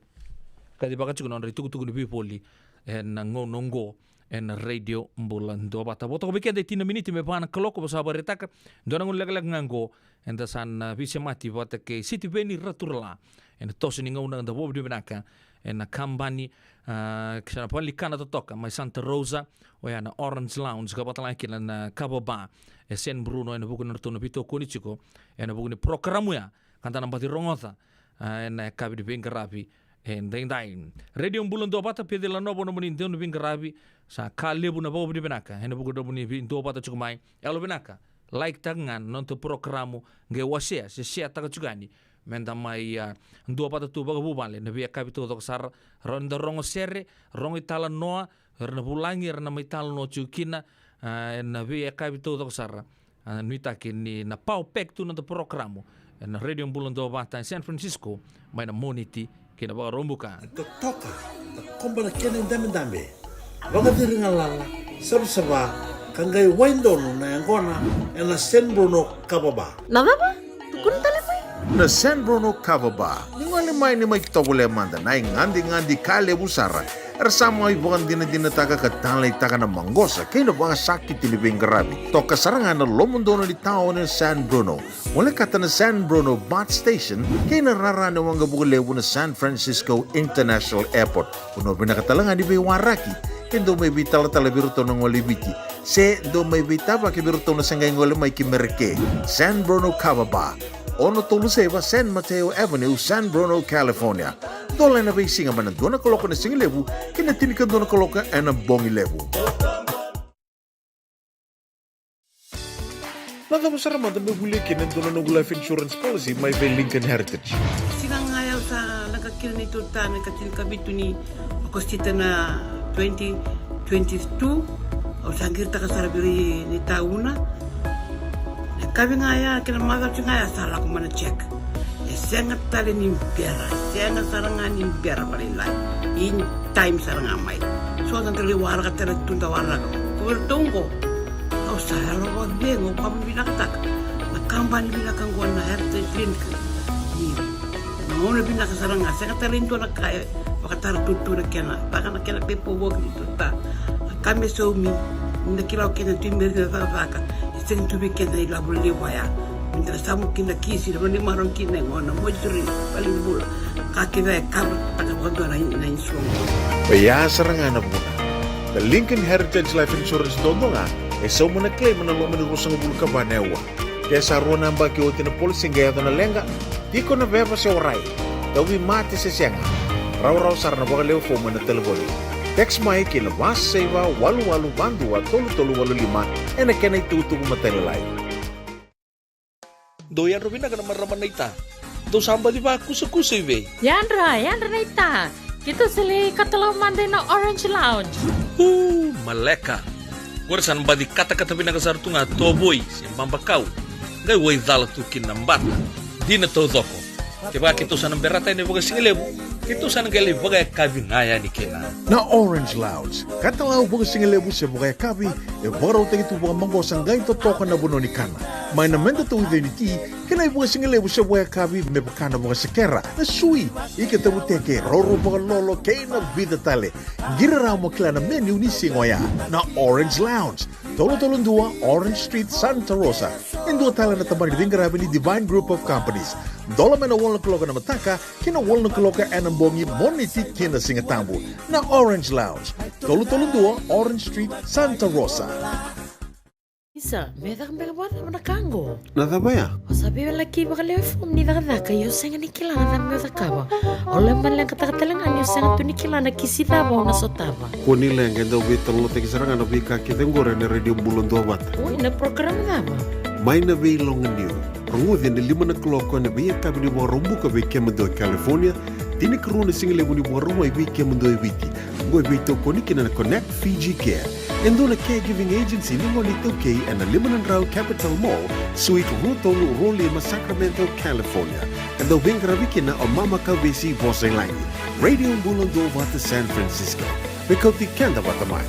kacivaka tiko na nodra itukutuku ni veivoli ena gauna oqo ena Radio Bula Duavata. Vo toka vei keda e tini na miniti me va na kaloko, vou sa vakaraitaka, dua na gauna lekaleka ga oqo eda sa na veisemati vata kei Sitiveni Raturala ena toso ni gauna, da vakavinavinaka ena kabani, a, kei sa na valenikana totoka mai Santa Rosa, oya na Orange Lounge, ka vakatalega kina na Kava Bar e San Bruno, ena vuku ni nodratou na veitokoni tiko ena vuku ni porokaramu ya, ka da na baci rogoca, a, ena yakavi ni veiqaravi edaidai. Radio Bula Duavata, Peceli Lanovo nomuni dau ni veiqaravi. Sa ka levu na vakavinavinaka ena vuku ni nomuni veiduavata tiko mai. Yalovinaka, like taka ga na nodatou porokaramu, qai wasea se share taka tiko yani, me da mai, a, duavata tu vakavuvale na veiyakavi taucoko sara. Rawa ni da rogo sere, rogo italanoa, era na vulagi era na mai talanoa tiko kina, a, ena veiyakavi taucoko sara. A, nuitaki ni na power pack tu na noda porokaramu ena Radio Bula Duavata e San Francisco, mai na Moniti ki na Vakaraubuka. Totoka, takoba na kena idabedabe, vakaciri galala, savasava, ka qai wai donu na yaqona ena San Bruno Kava Bar. Na cava? Tukuna tale mai. Na San Bruno Kava Bar. Ni gole mai, ni mai tovolea mada na igadigadi ka levu sara. Era sa mai vakadinadinataka ka taleitaka na maqosa kei na vakasakiti ni veiqaravi. Toka sara ga na lomodonu ni taoni o San Bruno. Volekata na San Bruno BART Station kei na rara ni waqa vakalevu na San Francisco International Airport. Vanua vinaka tale ga ni veiwaraki, ke dou mai veitalatala vei iratou na gole i Viti, se dou mai veitavaki vei iratou na se qai gole mai ki Mereke. San Bruno Kava Bar, ono tolu saiva San Mateo Avenue, San Bruno, California. Dola ena veisiga mai na dua na kaloko ena sigalevu ki na tinikadua na kaloko ena bogi levu. Na cava sara mada me volia kina e dua na noqu life insurance policy mai vei Lincoln Heritage? Siga ga ya au sa leqa kina neitou ta na ika tinikavitu ni Okosita na twenty twenty-two. Au sa qiritaka sara vei ira na itauna. Na yakavi ga ya kei na macawa ga ya sa lako mai na check. E sega tale ni bera, e sega sara ga ni bera vakalailai. In time sara ga mai. So da lai waraka tale tu, da waraka. Ko vei ratou oqo, au sa yalo vakacegu, au vakavinavinakataka na kabani vinaka oqo na Heritage Clinic. Ni na gauna vinaka sara ga, sega tale ni dua na ka e vakatara tutu na kena, vaka na kena paperwork ni tuta. Na ka me saumi, ni da kila o keda tu i Merika na cakacaka, e sega tu vei keda ilavo levu ya. Me da na samu kina kisi, na vanua ni marau kina, e gona, mortuary, valenibula. Ka kece e cover taka vakadua na, na insurance. Oya sara ga na vuna. Na Lincoln Heritage Life Insurance duadua ga e sauma na claim ena loma ni ruasagavulu ka va na aua. Ke sa rua na yabaki oti na policy qai yaco na leqa, tiko na veva se warai, tauvimate se sega, rawarawa sara na vakalewe fomu ena talevoni. Text mai ki na va saiva walu walu va dua tolu tolu walu lima ena kena itukutuku matailalai. Dou yadra vinaka na marama naita. Dou sa baci vakusakusa i vei? Yadra, yadra naita. Keitou sa lai katalau mada ina Orange Lounge. Uu, maleka. Qori sa na baci katakata vinaka sara tu ga tovoi se babakau. Qai waicala tu kina na bata. Dina taucoko. Kevaka keitou sa na berata yani vakasigalevu, keitou sa na qai lai vakayakavi ga yani kina. Na Orange Lounge, katalau vakasigalevu se vakayakavi, e vakarautaki tu vakamaqosa qai totoka na vanua ni kana. Mai na meda tauica ni ti, kei na ivakasigalevu se vakayakavi me vaka na vakasekera, na sui, ika tavuteke, roro vakalolo, kei na vica tale. Qiri rawa mo kila na menu ni siga oya. Na Orange Lounge, tolu tolu dua Orange Street, Santa Rosa. E dua tale na tabana ni veiqaravi ni Divine Group of Companies. Dola mai na walu na kaloko ena mataka ki na walu na kaloko ena bogi, Moniti ki na Sigatabu. Na Orange Lounge, tolu tolu dua Orange Street, Santa Rosa. Sa, me caka beka vakacava na ka qo? Na cava ya? O sa veiwalaki vakalewe fomu ni cakacaka, ia o sega ni kila na cava me o cakava. O lai maleqataka tale ga ni o sega tu ni kila na kisi cava o na sotava. Kua ni leqa, e dau veitalanoataki sara ga na veika kece oqori ena Radio Bula Duavata. Oi, na program cava? Mai na Veiloganiu. Rogoci ena lima na kaloko ena veiyakavi ni Vakaraubuka vei kemudou e California, tinikarua na sigalevu ni Vakarauwai vei kemudou e Viti. Oqo e veitokoni kina na Connect Fiji Care, e dua na caregiving agency ni gone iTaukei ena lima na drau Capitol Mall, Suite rua tolu rua lima, Sacramento, California. E dau veiqaravi kina o Mama Kauvesi Vosailagi. Radio Bula Duavata San Francisco. Me kauti keda vata mai.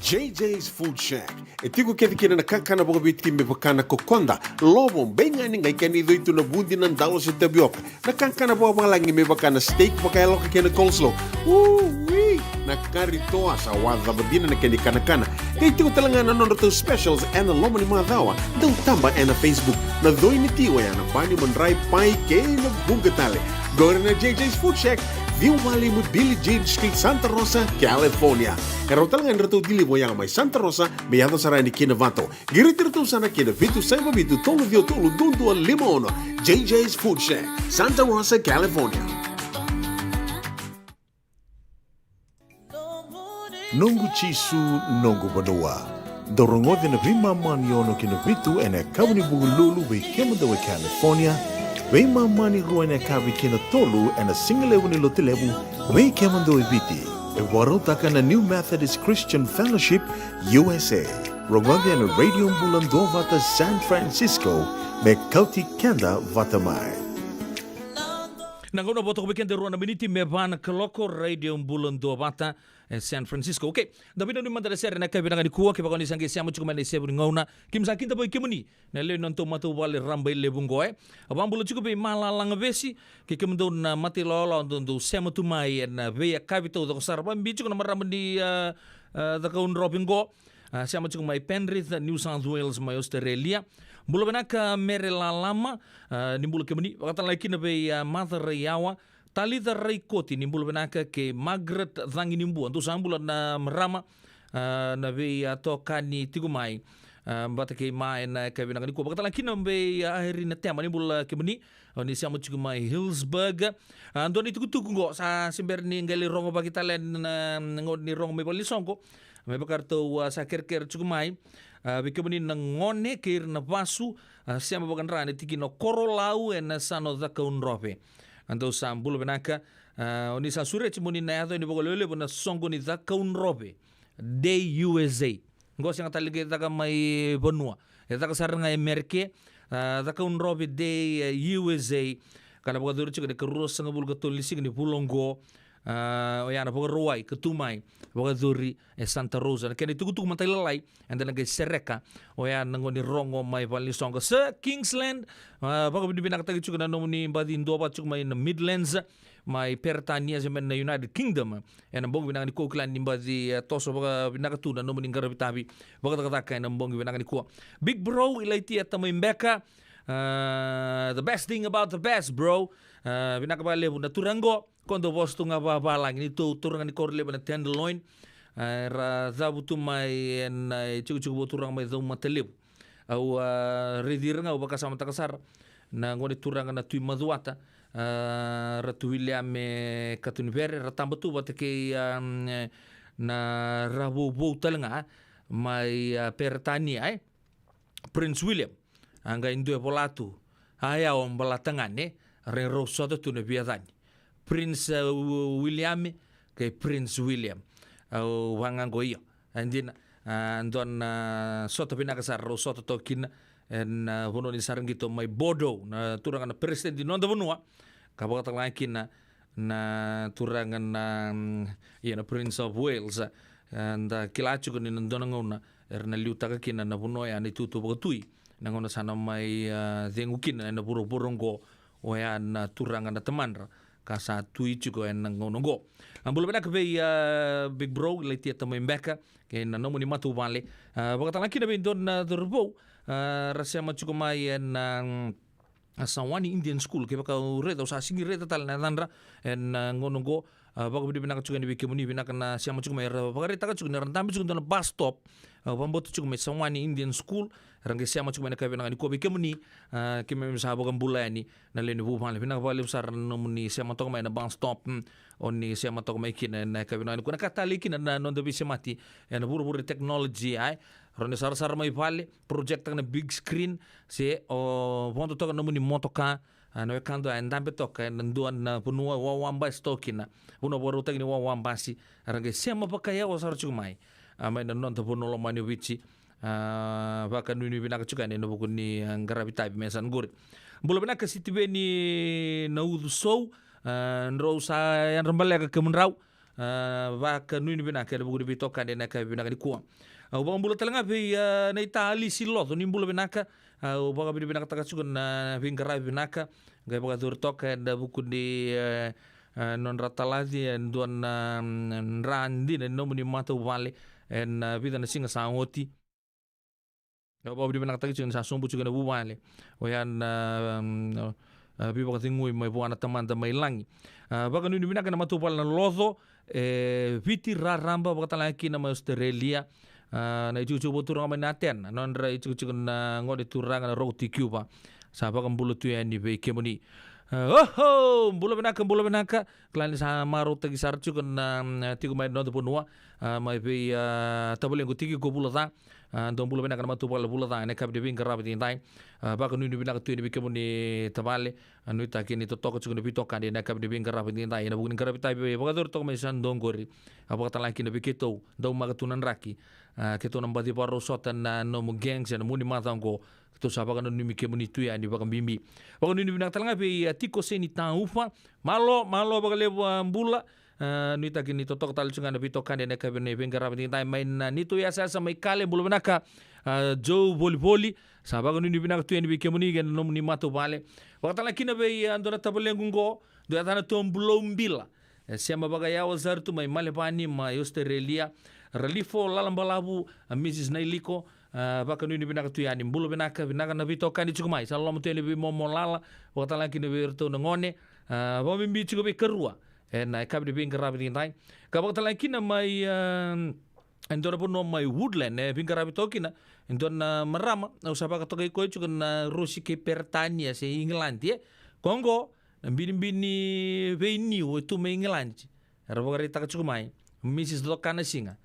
J J's Food Shack. E tiko kece kina na kakana vakaviti me vaka na kokoda, lovo, beigani, qai kena icoi tu na vudi, na dalo se tavioka. Na kakana vakavalagi me vaka na steak vakayaloka kei na coleslaw. Ui! Na kari toa, sa wacava dina na kena ikanakana. Qai tiko tale ga na nodratou specials ena loma ni macawa. Dau taba ena Facebook. Na coi ni ti oya na bani, madrai, pai kei na vuqa tale. Qori na J J's Food Shack, ciwalimu Billie Jean Street, Santa Rosa, California. E rawa tale ga ni ratou deliver oya mai Santa Rosa me yaco sara yani ki Novato. Qiriti iratou sara ki na vitu saiva vitu tolu ciwa tolu dua dua lima ono. J J's Food Shack, Santa Rosa, California. Noqu Jisu, noqu vanua. Dou rogoci na veimama ni ono ki na vitu ena yakavi ni Vukelulu vei kemudou e California, veimama ni rua ena yakavi ki na tolu ena sigalevu ni Lotulevu vei kemudou e Viti. E vakarautaka na New Methodist Christian Fellowship U S A. Rogoci ena Radio Bula Duavata San Francisco, me kauti keda vata mai. Na gauna vo toka vei keda e rua na miniti me va na kaloko, Radio Bula Duavata e San Francisco. Okay, da vinanumi mada na sere ena yakavi vinaka nikua, kevaka o ni sa qai sema tiko mai na isevu ni gauna. Keimami sa kidavaki kemuni na lewe ni nodatou matavuvale rabailevu oqo, e. Au vakabula tiko vei Malalaga Vesi kei kemudou na matailawalawa dou, dou sema tu mai ena veiyakavi taucoko sara. Vakabibi tiko na marama ni, a, a, Cakaudrove oqo. A, sema tiko mai Penrith, New South Wales, mai Australia. Bula vinaka Mere Lalama, a, ni bula kemuni. Vakatalega kina vei, a, Maca Raiyawa, Talica Raikoti, ni bula vinaka, kei Margaret Caginibua. Dou sa bula na marama, a, na vei, a, tokani tiko mai, a, vata kei Ma ena yakavi vinaka nikua. Vakatalega kina vei, a, Irina Tema, ni bula kemuni. O ni sema tiko mai Hillsburg. A, dua na itukutuku oqo, sa se bera ni qai lai rogovaki tale na, na gauna ni rogo mai valenisoqo. Me vaka ratou, a, sa kerekere tiko mai, a, vei kemuni na gone kei ira na vasu, a, sema vakadra ena tikina o Korolau ena yasana o Cakaudrove. A, dou sa bula vinaka, a, o ni sa sureti mo ni na yaco yani vakalewelevu na soqo ni Cakaudrove Day U S A. Oqo sega tale ni qai caka mai vanua. E caka sara ga e Mereke, a, Cakaudrove Day, e, U S A. Ka na vakayacori tiko ena ikaruasagavulu ka tolu ni siga ni vula oqo, a, oya na Vakarauwai ka tu mai, vakayacori e Santa Rosa. Na kena itukutuku matailalai, eda na qai sereka oya na gauna ni rogo mai valenisoqo. Sir Kingsland, a, vakavinavinakataki tiko na nomuni baci duavata tiko mai na Midlands, mai Peritania se mai na United Kingdom. Ena bogi vinaka nikua, au kila ni baci, e, toso vakavinaka tu na nomuni qaravi tavi vakacakacaka ena bogi vinaka nikua. Big Bro, Ilaitia Tamai Beka, a, the best thing about the best, bro. A, vinaka vakalevu na turaga qo, ko dou vosa tu ga vavalagi, neitou turaga ni koro levu na Tenderloin. A, era cavutu mai ena, e, itikotiko vakaturaga mai Caumatalevu. Au, a, raici ira ga, au vakasamataka sara na gone turaga na Tui Macuata, a, Ratu Wiliame Katonivere, ra taba tu vata kei, a, na ravouvou tale ga mai, a, Peritania, e, Prince William. A qai dua e vola tu, a, ya o Balatagane, ra rau sota tu na veiyacani. Prince, uh, Wi-, William, kei Prince William. Au vaqo io. E dina, a, dua na sota vinaka sara rau sota toka kina ena, a, vanua ni Saraqito mai Bordeaux, na turaga na peresitedi ni noda vanua, ka vakatalega kina na turaga na, mm, ia na Prince of Wales. A, da kila tiko ni na dua na gauna era na liutaka kina na vanua ya na itutu vakatui, na gauna sa na mai, a, cegu kina ena vuravura oqo, oya na turaga na tamadra, ka sa tui tiko ena gauna oqo. A, bula vinaka vei, a, Big Bro, Ilaitia Tamai Beka, kei na nomuni matavuvale. A, vakatalega kina vei dua na cauravou, a, ra sema tiko mai ena, mm, a, Sawani Indian School, kevaka au raica, au sa sigi raica tale na yacadra ena, a, gauna oqo, A, vakavinavinaka tiko yani vei kemuni, vinaka na sema tiko mai. Era vakaraitaka tiko ni ra dabe tiko dua na bus stop. A, vakabauta tiko mai Sawani Indian School. Era qai sema tiko mai na ka vinaka ni kua vei kemuni. A, keimami sa vakabula yani na lewe ni vuvale. Vinaka vakalevu sara na nomuni sema toka mai na bus stop. Mm, o ni sema toka mai kina na ka vinaka ni kua. Na ka talei kina na noda veisemati ena vuravura ni technology, ai. Rawa ni sarasara mai vale, project taka na big screen, se o vodo toka na nomuni motoka, a, na wekada e dabe toka ena dua na vanua wawa basi toka kina. Vanua vakarautaki ni wawa basi, era qai sema vakayawa sara tiko mai. A, mai na noda vanua lomani o Viti, a, vakanuinui vinaka tiko yani ena vuku ni, a, qaravi tavi me sa qori. Bula vinaka Sitiveni na Ucu Sou, a, drau sa yadra baleka kemudrau, a, vakanuinui vinaka ena vuku ni veitokani ena yakavi vinaka ni kua. Au vakabula tale ga vei, a, na ita Alisi Loco, ni bula vinaka. Au vakavinavinakataka tiko na veiqaravi vinaka qai vakayacori toka ena vuku ni, e, e, nodra talaci e dua na, mm, dra dina ni nomuni matavuvale ena, e, vica na siga sa oti. Au vakavinavinakataka tiko ni sa sobu tiko ena vuvale. Oya na, mm, a, veivakacegui mai vua na Tamada mai lagi. A, vakanuinui vinaka na matavuvale na Loco e Viti, raraba, vakatalega kina mai Australia. A, na itikotiko vakaturaga mai na Atena, nodra itikotiko na gone turaga na Roko Tikiuva. Sa vakabula tu yani vei kemuni. A, oho, bula vinaka, bula vinaka. Kila ni sa marautaki sara tiko na, mm, tiko mai na noda vanua, a, mai vei, a, tavalequ Tikiko Vulaca. A, dou bula vinaka na matavuvale Vulaca ena yakavi ni veiqaravi edaidai. A, vakanuinui vinaka tu yani vei kemuni tavale. A, nuitaki ni totoka tiko na veitokani ena yakavi ni veiqaravi edaidai ena vuku ni qaravi tavi e vakayacori toka mai Saint John qori. A, vakatalega kina vei keitou, daumaka tu na draki. A, keitou na baci vakarau sota na nomu gang se na nomuni macawa oqo. Keitou sa vakananumi kemuni tu yani vakabibi. Vakanuinui vinaka tale ga vei, a, Tiko Seni Taufa. Malo, malo vakalevu, a, bula. A, nuitaki ni totoka tale tiko ga na veitokani ena yakavi ni veiqaravi edaidai mai na neitou yasayasa mai Kale, bula vinaka. A, Joe Volivoli, sa vakanuinui vinaka tu yani vei kemuni kei na nomuni matavuvale. Vakatalega kina vei, a, dua na tavalequ oqo, dua yacana tu Bulou Bila. E sema vakayawa sara tu mai Malevani mai Australia. Ralifo Lalabalavu, a, Mrs Nailiko, a, vakanuinui vinaka tu yani. Bula vinaka, vinaka na veitokani tiko mai. Sa loloma tu yani vei Momo Lala, vakatalega kina vei iratou na gone. A, vakabibi tiko vei Karua ena yakavi ni veiqaravi edaidai. Ka vakatalega kina mai, a, e dua na vanua mai Woodland, e veiqaravi toka kina e dua na marama, au sa vakatokai koya tiko na Rosi kei Peretania se Igiladi, e. Ko oqo na binibini veiniu e tu mai Igiladi. Era vakaraitaka tiko mai, Mrs Lokanasiga.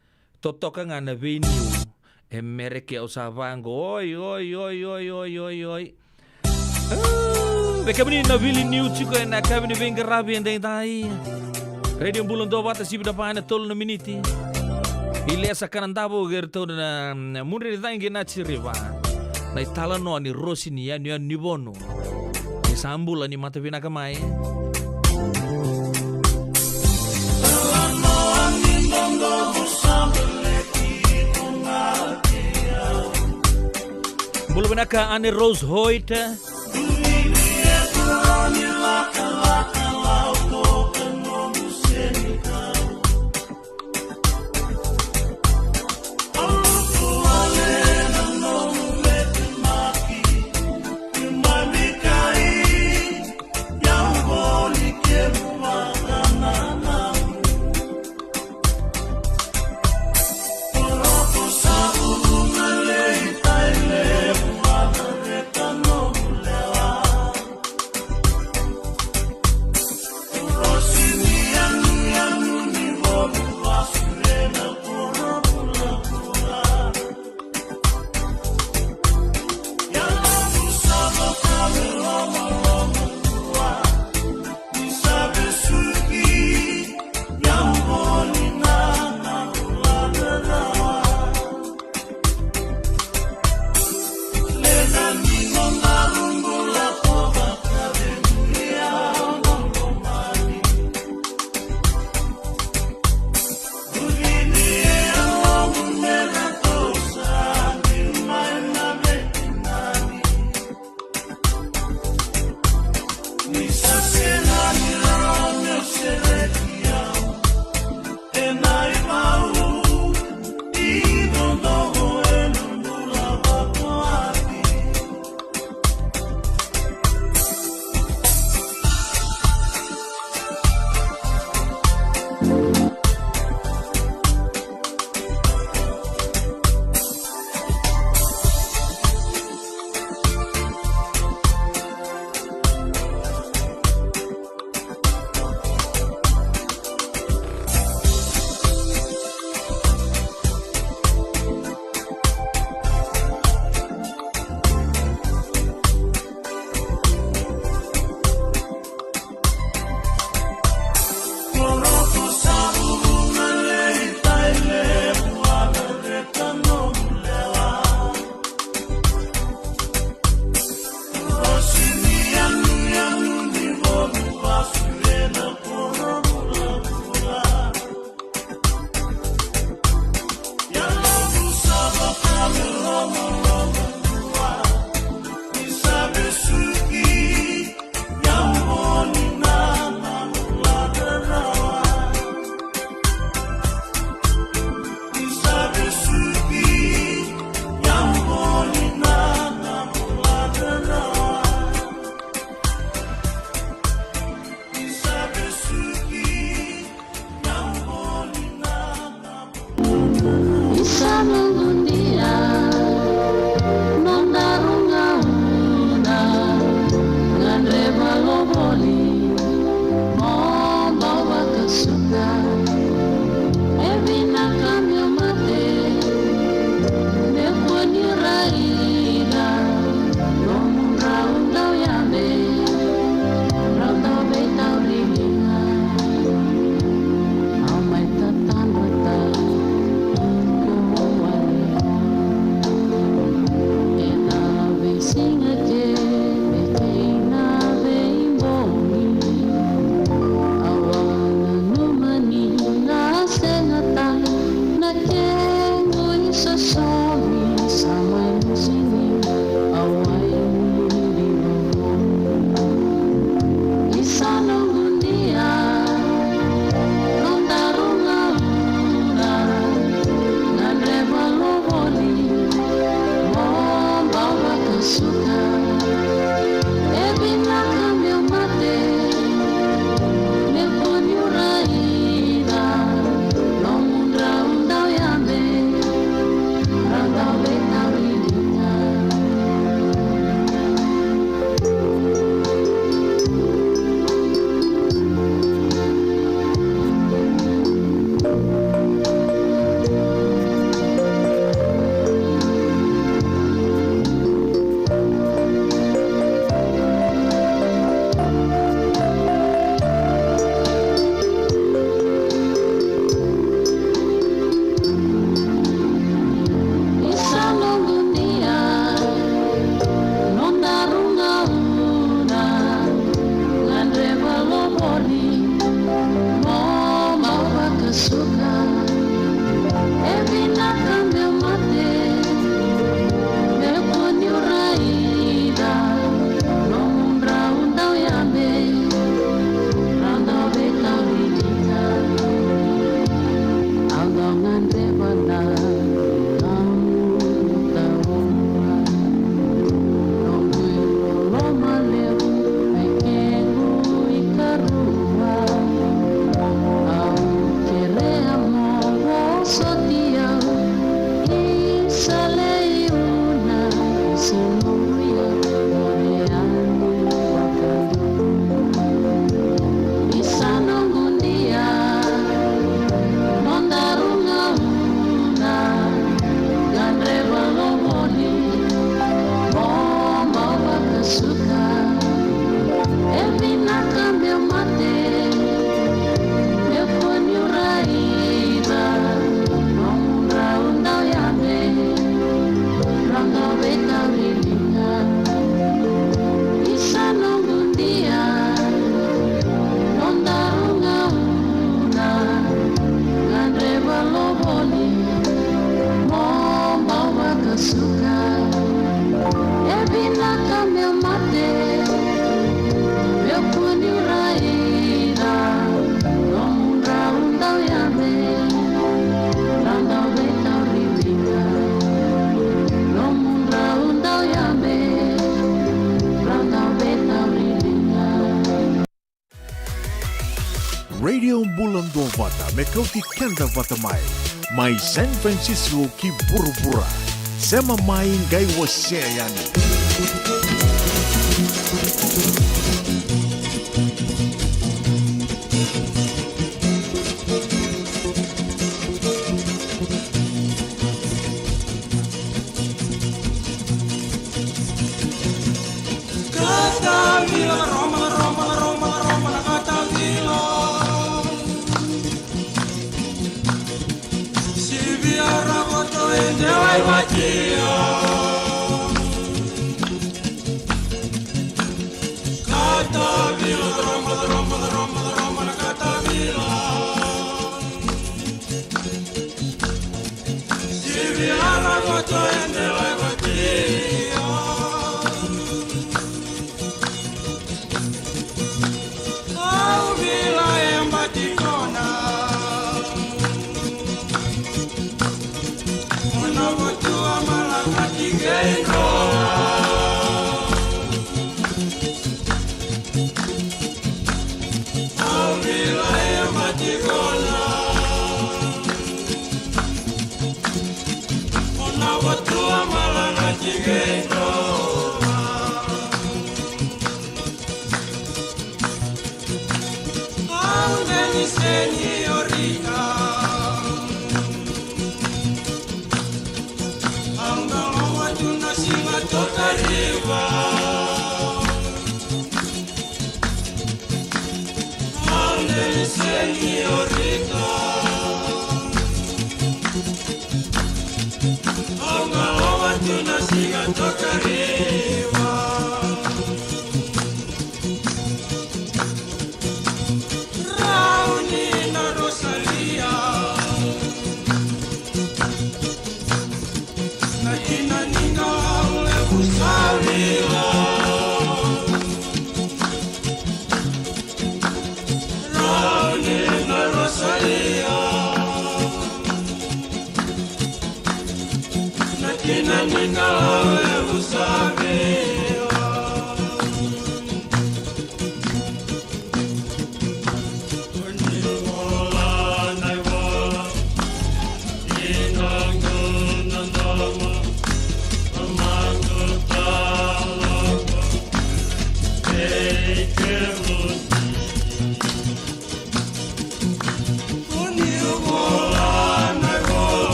Totoka ga na veiniu e Mereke, au sa vaqo. Oi, oi, oi. A, vei kemuni na vili niu tiko ena yakavi ni veiqaravi edaidai. Radio Bula Duavata, sivi na va ena tolu na miniti. Ilesa Kanadavo kei iratou na, na Mudre ni Cagi Naji River. Na italanoa ni Rosi ni yanuyanu ni Vonu. Ni sa bula, ni mata vinaka mai. Bula vinaka Anne Rose Hoyt. Isa noqu dia, noda rugauda, gadreva lovoli, mo bau vakasuka. E vinaka meu mate, meu kua niu raica nomudrau dauyabe, drau dau veitauri liga. Isa noqu dia, nodaru gauna, gadreva lovoli, mo bau vakasuka. E vinaka meu mate, meu kua niu raica nomudrau dauyabe, drau dau veitauri liga. Nomudrau dauyabe, drau dau veitauri liga. Radio Bula Duavata, me kauti keda vata mai. Mai San Francisco ki vuravura. Sema mai qai wasea yani. Katavila, Roma, Roma, Roma, Roma, Katavila. Sivia, Rakoto, Endela, Ivatia. Katavila, Roma, Roma, Roma, Roma, Katavila. Sivia, Rakoto, Endela, Ivatia. Au vila e batikona. Mona votua malakati kei droa. Au vila e batikona. Mona votua malakati kei droa. Au deni seniorita. Au na lowa tu na siga toka riva. Au deni seniorita. Au na lowa tu na siga toka riva. Rauni na Rosalia. Na kina ni qau levu sa vila. Rauni na Rosalia. Na kina ni qau levu sa vila.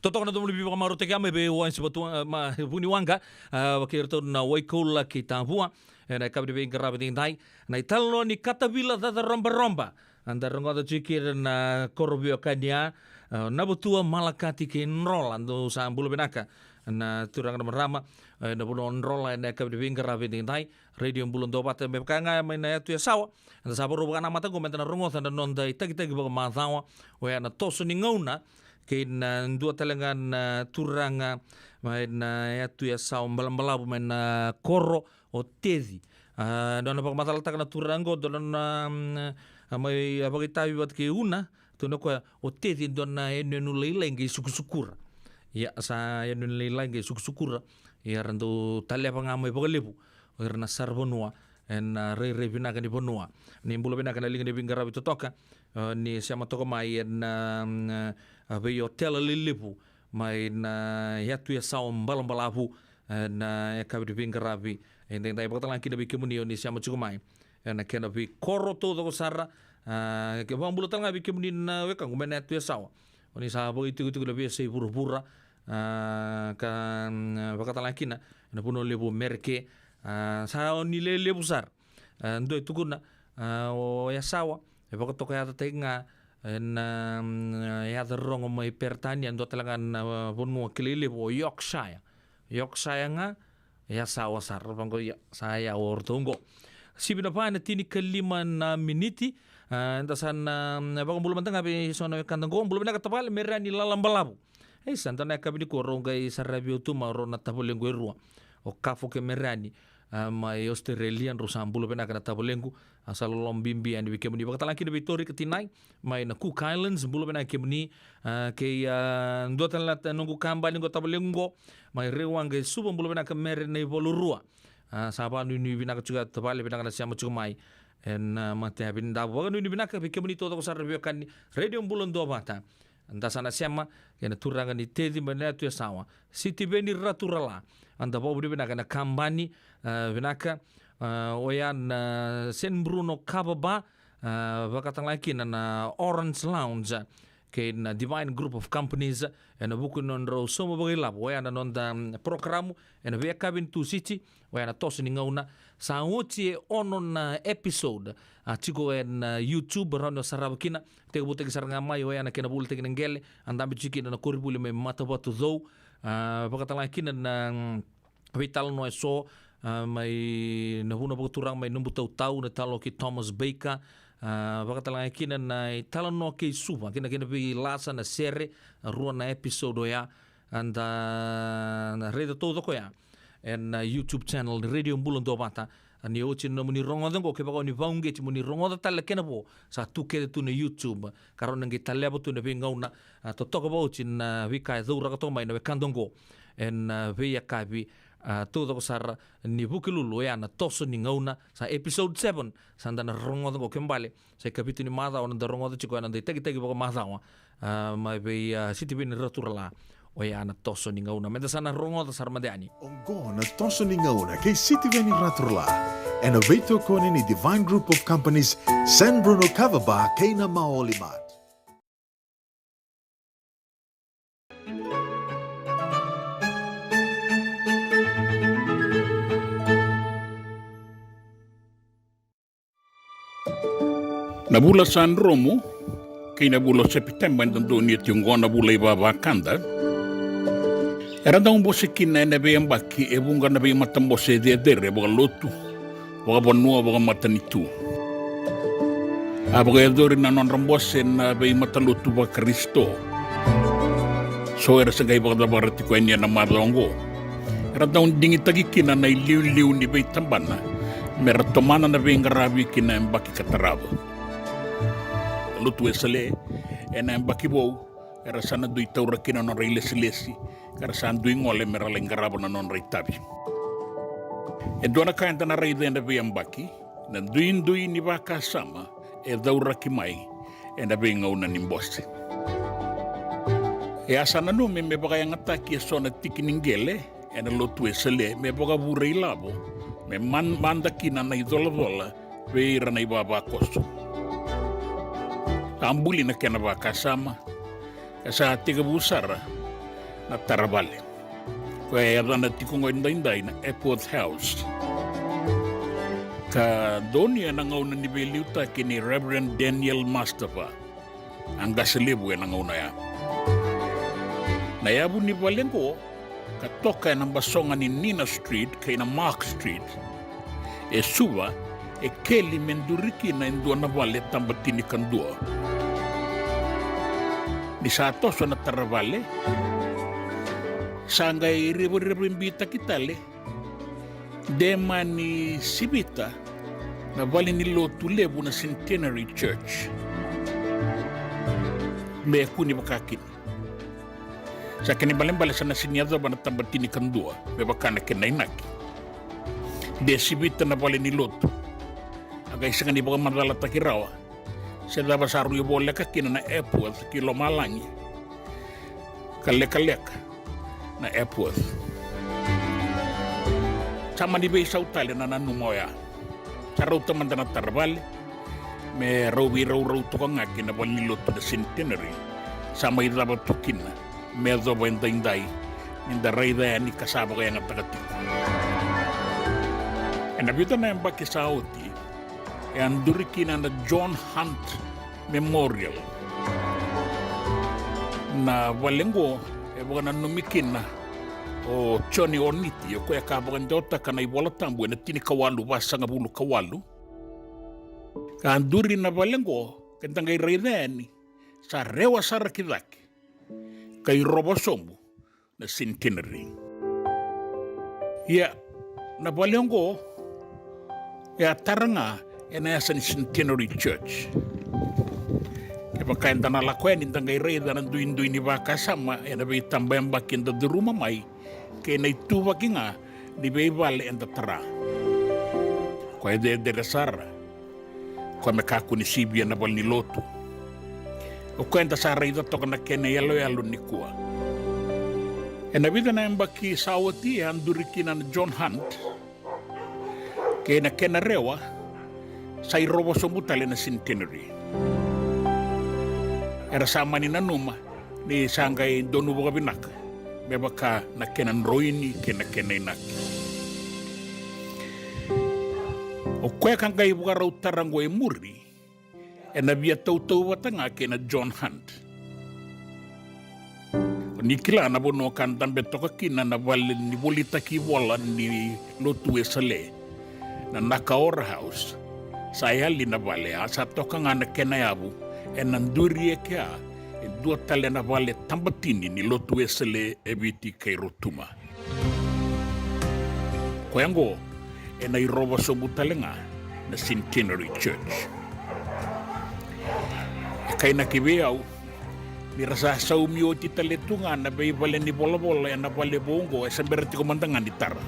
Totoka na domo ni veivakamarautaki mai vei Wainsi Vatua, ma, Vuniwaqa, a, vaka iratou na Waikoula kei Tavua, ena yakavi ni veiqaravi edaidai. Na italanoa ni katavila cacarobaroba. Eda rogoca tiko kina na koro veiwekani ya, a, na Vatua, Malakati kei Drola, dou sa bula vinaka. Na turaga na marama, e, na vanua o Drola, ena yakavi ni veiqaravi edaidai. Radio Bula Duavata, me vaka ga mai na yatu Yasawa. Eda sa vakarau vakanamata qo meda na rogoca na noda itakitaki vakamacawa, oya na toso ni gauna, kei na dua tale ga na turaga mai na yatu Yasawa balabalavu mai na koro o Teci. A, nona vakamacalataka na turaga qo, dua nona, mm, a, mai a vakaitavi vata kei Una, tukuna o koya o Teci e dua na yanuyanu lailai qai sukusukura. Ia, sa yanuyanu lailai qai sukusukura. Ia era dau taleva ga mai vakalevu o ira na saravanua ena rairai vinaka ni vanua. Ni bula vinaka na liga ni veiqaravi totoka, e, ni sema toka mai ena, mm, e, veiotela lelevu mai na yatu Yasawa balabalavu, e, na yakavi ni veiqaravi edaidai. Vakatalega kina vei kemuni o ni sema tiko mai ena kena veikoro taucoko sara. A, ke vakabula talega vei kemuni na wekaqu mai na yatu Yasawa, o ni sa vakaitikotiko na veiyasai vuravura, a, ka, mm, vakatalega kina ena vanua levu o Mereke. A, sa o ni lelevu sara. A, dua e tukuna, a, o Yasawa e vakatokayacataki ga ena, mm, yaca rogo mai Peritania, dua talega na, a, vanua kilai levu o Yorkshire. Yorkshire ga, Yasawa sara, vaqo, ia, sa yawa o ratou qo. Sivi na va ena tinikalima na miniti. A, eda sa na, mm, vakabula mada ga vei so na wekada qo. Bula vinaka tavale, Merani Lalabalavu. Ei, sa dua na yakavi nikua rau qai saravi au tu mai o rau na tavalequ e rua, o Kafo kei Merani, a, mai Australia. Drau sa bula vinaka na tavalequ. A, sa loloma bibi yani vei kemuni. Vakatalega kina vei Tori ka Tinai mai na Cook Islands, bula vinaka kemuni. A, kei, a, dua tale na noqu kabani qo, tavalequ qo mai Rewaqa e Suva, bula vinaka Mere Naivalurua. A, sa vakanuinui vinaka tiko ya tavale, vinaka na sema tiko mai ena, a, matayavi ni davo. Vakanuinui vinaka vei kemuni taucoko sara na veiwekani Radio Bula Duavata. Da sa na sema kei na turaga ni Teci mai na yatu Yasawa, Sitiveni Raturala. A, da vakavinavinaka ena kabani, a, vinaka, a, oya na San Bruno Kava Bar, a, vakatalega kina na Orange Lounge, a, kei na Divine Group of Companies, ena vuku ni nodrau sauma vakailavo oya na noda, mm, porokaramu ena veiyakavi ni Tusiti, oya na Toso ni Gauna. Sa oti e ono na episode, a, tiko ena, a, YouTube, rawa ni o sarava kina. Tekivutaki sara ga mai oya na kena volitaki na qele, a dabe tiko kina na koronivuli mai Matavatucou. A, vakatalega kina na, mm, veitalanoa eso, a, mai na vanua vakaturaga mai Nabutautau, na italanoa kei Thomas Baker. A, vakatalega kina na italanoa kei Suva, kei na, kei na veilasa, na sere, a, rua na episode oya. A, da na raica taucoko ya ena, a, YouTube channel ni Radio Bula Duavata. A, ni oti na nomuni rogoca qo, kevaka o ni vakauqeti mo ni rogoca tale na kena vo, sa tu kece tu na YouTube. Ka rawa ni qai taleva tu ena veigauna, a, totoka vakaoti na veika e cauraka toka mai na wekada qo ena, a, veiyakavi, a, taucoko sara ni Vukelulu, oya na Toso ni Gauna. Sa episode seven, sa da na rogoca qo, kena ibalebale sa ikavitu ni macawa na da rogoca tiko ya, na da itakitaki vakamacawa, a, mai vei, a, Sitiveni Raturala, oya na Toso ni Gauna. Meda sa na rogoca sara mada yani. Oqo na Toso ni Gauna kei Sitiveni Raturala, ena veitokoni ni Divine Group of Companies, San Bruno Kava Bar kei na Maoli Mart. Na vula sa dromu kei na vula o Sepiteba eda donuya tiko oqo na vula ivavakada, era dau bose kina ena veiyabaki e vuqa na veimatabose cecere vakalotu, vakavanua, vakamatanitu. A vakayacori na nodra bose na veimatalotu vaKarisito. So era se qai vakacavara tiko yani ena macawa oqo. Era dau digitaki kina na iliuliu ni veitabana mera tomana na veiqaravi ki na yabaki ka tarava. Lotu Wesele, ena yabaki vou, era sa na dui taura kina na nodra ilesilesi, ka ra sa dui gole mera lai qarava na nodra itavi. E dua na ka eda na raica ena veiyabaki, na duidui ni vakasama e cauraki mai ena veigauna ni bose. E a sa nanumi me vakayagataki eso na tiki ni qele ena Lotu Wesele me vakavure ilavo, me man-, mada kina na icolacola vei ira na ivavakoso. A buli na kena vakasama, e sa tekivu sara na taravale, koya e yacana tiko oqo edaidai na Epworth House. Ka donuya ena gauna ni veiliutaki nei Reverend Daniel Mustafa, a qase levu ena gauna oya. Na yavu ni vale oqo ka toka ena basoga ni Nina Street kei na Mark Street e Suva, e keli me duri kina e dua na vale tabatini kadua. Ni sa toso na taravale, sa qai revarevaibitaki tale, de mani sivita na valenilotu levu na Centenary Church me kune vakakina. Sa kena ibalebale sa na sega ni yacova na taba tinikadua me vaka na kena inaki. De sivita na vale ni lotu. A qai sega ni vakamacalataki rawa se cava sa rui voleka kina na Epworth ki lomalagi ka lekaleka na Epworth. Sa mani veisau tale na nanuma oya. Sa rauta mada na tara vale me rau veiraurau toka ga kei na vale ni lotu na Centenary. Sa mai cava tu kina me yacova edaidai ni da raica yani ka sa vakayagataka tiko. Ena vica na yabaki sa oti e a duri kina na John Hunt Memorial. Na vale oqo e vakananumi kina o Joni Oniti, o koya ka vakadewataka na iVolatabu ena tinikawalu vasagavulu ka walu. Ka duri na vale oqo, ke da qai raica yani, sa rewa sara ki cake ka i rovo sobu na Centenary. Ia, na vale oqo e a tara ga ena yasa ni Centenary Church. Kevaka eda na lako yani, da qai raica na duidui ni vakasama ena veitabayabaki eda curuma mai kei na ituvaki ga ni veivale eda tara. Koya e cecere sara. Koya me kakua ni sivia na vale ni lotu. O koya eda sa raica toka na kena iyaloyalo nikua. Ena vica na yabaki sa oti e a duri kina na John Hunt, kei na kena rewa sa i rovo sobu tale na Centenary. Era sa mani nanuma ni sa qai donu vakavinaka me vaka na kena droini kei na kena inaki. O koya ka qai vakarau tara oqo e muri, ena via tautauvata ga kei na John Hunt. O ni kila na vanua ka dabe toka kina na vale ni volitaki ivola ni Lotu Wesele, na Nakaora House. Sa yali na vale, a sa toka ga na kena yavu ena duri e kea e dua tale na vale tabatini ni Lotu Wesele e Viti kei Rotuma. Koya oqo ena i rovo sobu tale ga na Centenary Church. E kainaki vei au ni ra sa saumi oti tale tu ga na veivale ni volavola ena vale vou oqo, e se bera tiko mada ga ni tara.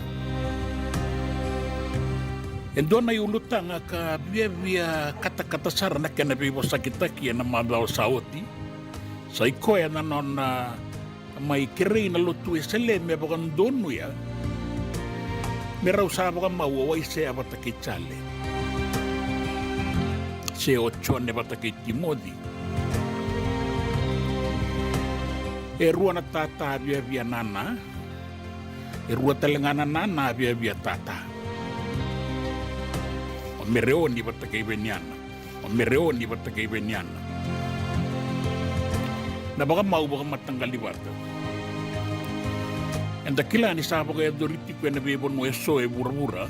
E dua na iulutaga ka viavia katakata sara na kena veivosakitaki ena macawa sa oti. Sa i koya na nona mai kerei na Lotu Wesele me vakadonuya me rau sa vakamau o Waisea vata kei Jale, se o Jone vata kei Timoci. E rua na tata viavia nana, e rua tale ga na nana viavia tata. O Mereoni vata kei Veniana. O Mereoni vata kei Veniana. Na vakamau vakamataqali vata. Eda kila ni sa vakayacori tiko ena veivanua eso e vuravura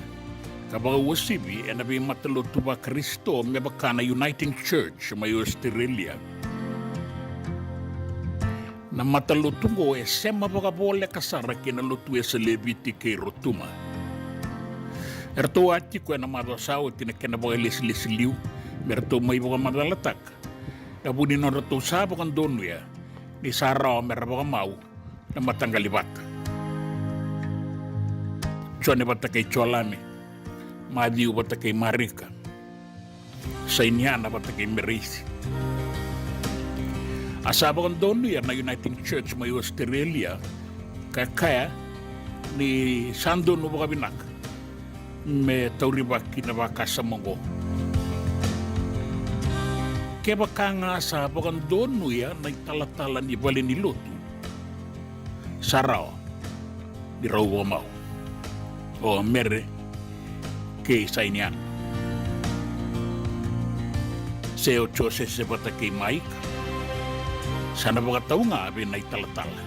ka vakauasivi ena veimatalotu vaKarisito me vaka na Uniting Church mai Australia. Na matalotu oqo e sema vakavoleka sara kei na Lotu Wesele Viti kei Rotuma. Eratou a tiko ena macawa sa oti na kena vakalesilesi liu me ratou mai vakamacalataka na vu ni nodratou sa vakadonuya ni sa rawa me ra vakamau na mataqali vata. Jone vata kei Jolame, Maciu vata kei Marika, Sainiana vata kei Mereisi. A sa vakadonuya na Uniting Church mai Australia ka kaya ni sa donu vakavinaka me taurivaki na vakasama oqo. Kevaka ga sa vakadonuya na italatala ni vale ni lotu, sa rawa ni rau vakamau o Mere kei Sainiana, se o Josese vata kei Maika. Sa na vakatau ga vei na italatala.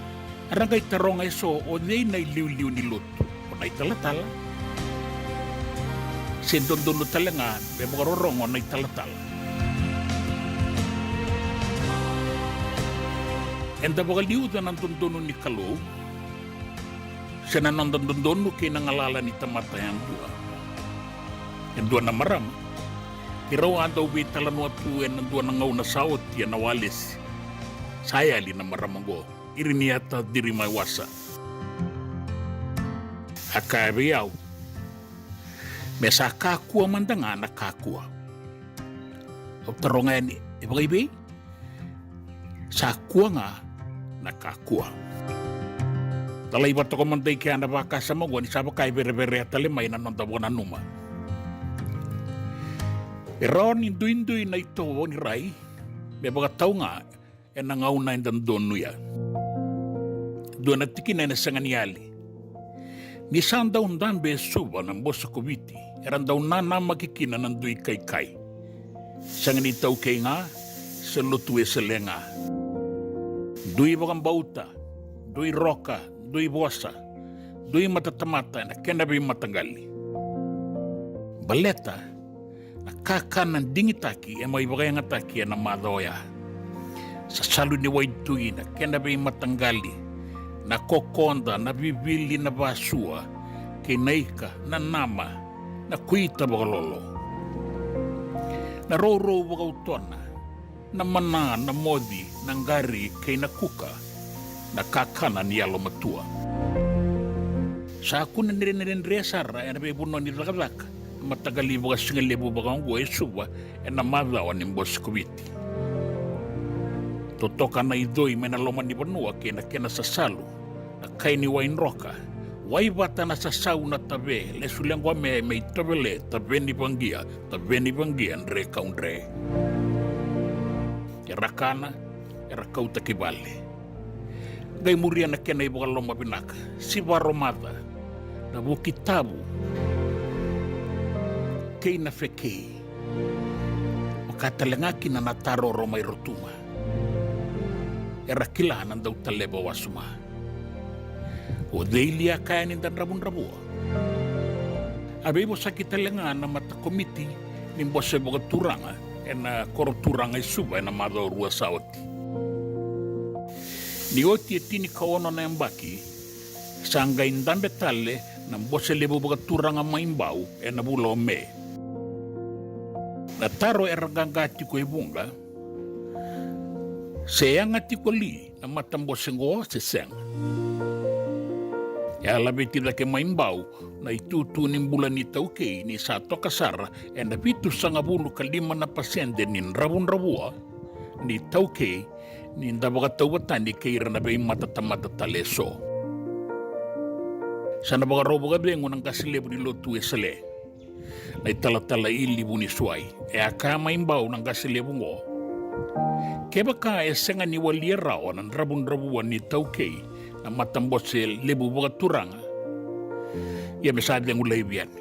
Era qai taroga eso o cei na iliuliu ni lotu, o na italatala, se dodonu tale ga me vakarorogo na italatala. Eda vakaliuca na dodonu ni Kalou se na noda dodonu kei na galala ni tamata yadua. E dua na marama, keirau a dau veitalanoa tu ena dua na gauna sa oti ena walesi. Sa yali na marama oqo. Iriniyata Dirimaiwasa. A kaya vei au, me sa kakua mada ga na kakua. Au taroga yani, e vakaivei? Sa kua ga na kakua. Talai vata ko mada i kea na vakasama oqo ni sa vaka e vereverea tale mai na noda vakananuma. E rawa ni duidui na itovo ni rai me vakatau ga ena gauna eda donuya. Dua na tikina ena sega ni yali. Ni sa dau dabe e Suva na Bose ko Viti, era dau nanamaki kina na dui kaikai. Sega ni taukei ga, se lotu Wesele ga. Dui vakabauta, dui roka, dui vosa, dui matatamata ena kena veimataqali. Baleta na kakana digitaki e mai vakayagataki ena macawa oya. Sasalu ni waitui, na kena veimataqali, na kokoda, na vivili, na vasua, kei na ika, na nama, na kuita vakalolo. Na rourou vakautona, na mana, na moci, na qari, kei na kuka, na kakana ni yalomatua. Sa kune ni dredredre sara ena veivanua ni cakacaka na mataqali vakasigalevu vakaoqo e Suva ena macawa ni Bose ko Viti. Totoka na icoi mai na loma ni vanua kei na kena sasalu, na kai ni wai droka, wai vata na sasau na tave, lesu lequa me, me itovele, tave ni vaqia, tave ni vaqia, dre kau dre. Era kana, era kauta ki vale. Qai muria na kena ivakaloma vinaka, sivaro maca, na vuki tavu, kei na fekei. Vaka tale ga kina na taroro mai Rotuma. Era kila na dautaleva wasoma. O cei li a kaya ni da dravudravua? A veivosaki tale ga na matakomiti ni bose vakaturaga ena koro turaga e Suva ena macawa rua sa oti. Ni oti e tinikaono na yabaki, sa qai dabe tale na bose levu vakaturaga mai Bau ena vula o Me. Na taro era qaqa tiko e vuqa, se yaga tiko li na matabose qo se sega. E a laveti cake mai Bau na itutu ni bula ni taukei ni sa toka sara ena vitusagavulu ka lima na pasede ni dravudravua ni taukei ni da vakatauvatani kei ira na veimatatamata tale eso. Sa na vakarau vakacegu na qase levu ni lotu Wesele, na italatala i Livonisuai. E a kaya mai Bau na qase levu qo, kevaka e sega ni walia rawa na dravudravua ni taukei na matabose levu vakaturaga, ia me sa cegu laivi yani.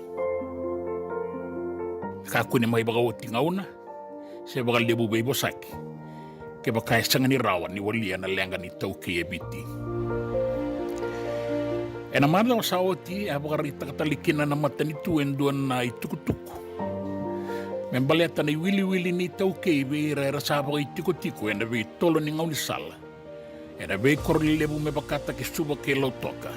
Kakua ni mai vakaoti gauna se vakalevu veivosaki kevaka e sega ni rawa ni walia na leqa ni taukei e Viti. Ena macawa sa oti a vakaraitaka tale kina na matanitu e dua na itukutuku me baleta na iwiliwili ni taukei vei ira era sa vakaitikotiko ena veitolo ni gaunisala ena veikoro lelevu me vakataki Suva kei Lautoka.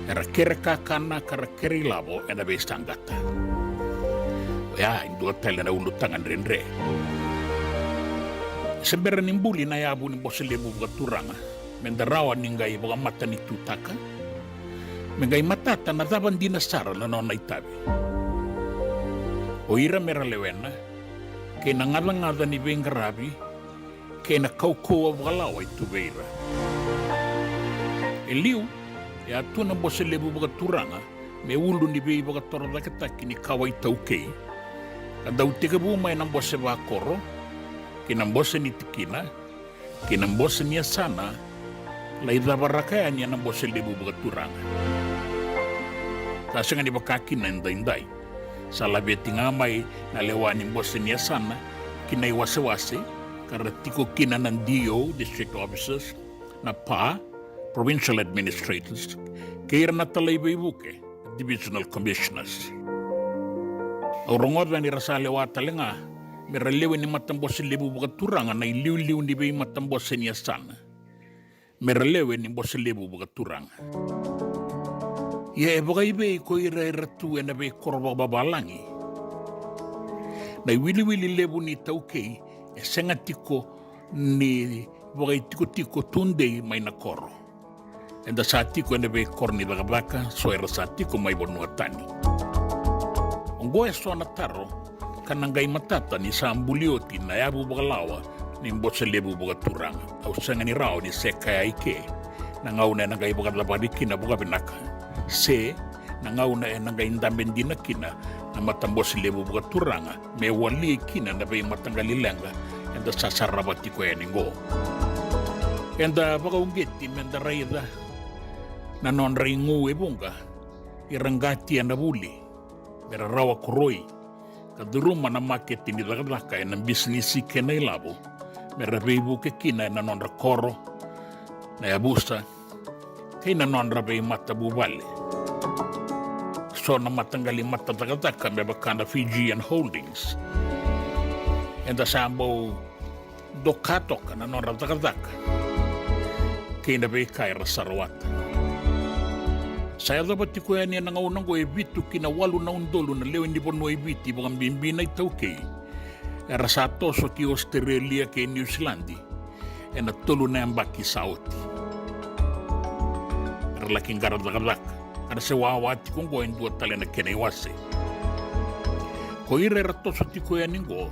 Era kere kakana ka ra kere ilavo ena veisaqata. Oya e dua tale na ulutaga dredre. Se bera ni buli na yavu ni bose levu vakaturaga me da rawa ni qai vakamatanitutaka, me qai matata na cava dina sara na nona itavi. O ira me ra lewena, kei na gacagaca ni veiqaravi, kei na kaukauwa vakalawa e tu vei ira. E liu, e a tu na bose levu vakaturaga me ulu ni veivakatorocaketaki ni kawa iTaukei, ka dau tekivu mai na bose vakoro, kei na bose ni tikina, kei na bose ni yasana, lai cavaraka yani ena bose levu vakaturaga. Sa sega ni vaka kina edaidai. Sa laveti ga mai na lewa ni bose ni yasana ki na iwasewase ka ra tiko kina na D O, District Officers, na P A, Provincial Administrators, kei ira na talai veivuke, Divisional Commissioners. Au rogoca ni ra sa lewa tale ga me ra lewe ni matabose levu vakaturaga na iliuliu ni veimatabose ni yasana me ra lewe ni bose levu vakaturaga. Ia e vakaivei ko ira era tu ena veikoro vakavavalagi? Na iwiliwili levu ni iTaukei e sega tiko ni vakaitikotiko tudei mai na koro. Eda sa tiko ena veikoro ni cakacaka, so era sa tiko mai vanua tani. Oqo e so na taro ka na qai matata ni sa buli oti na yavu vakalawa ni Bose Levu Vakaturaga. Au sega ni rawa ni se kaya i ke na gauna ena qai vakacavari kina vakavinaka, se na gauna ena qai dabe dina kina na Matabose Levu Vakaturaga me wali kina na veimataqali leqa eda sa sarava tiko yani qo. Eda vakauqeti meda raica na nodra igu e vuqa, ira qati ena vuli, me ra rawa koroi ka curuma na maketi ni cakacaka ena bisinisi kei na ilavo, me ra veivuke kina ena nodra koro, na yavusa, kei na nodra veimatavuvale. So na mataqali matacakacaka me vaka na Fijian Holdings, eda sa bau doka toka na nodra cakacaka kei na veika era sa rawata. Sa yacova tiko yani ena gauna oqo e vitu ki na walu na udolu na lewe ni vanua i Viti, vakabibi na iTaukei, era sa toso ki Ositerelia kei Niusiladi ena tolu na yabaki sa oti. Era laki qara cakacaka, ka ra se wawa tiko oqo e dua tale na kena iwase. Ko ira era toso tiko yani oqo,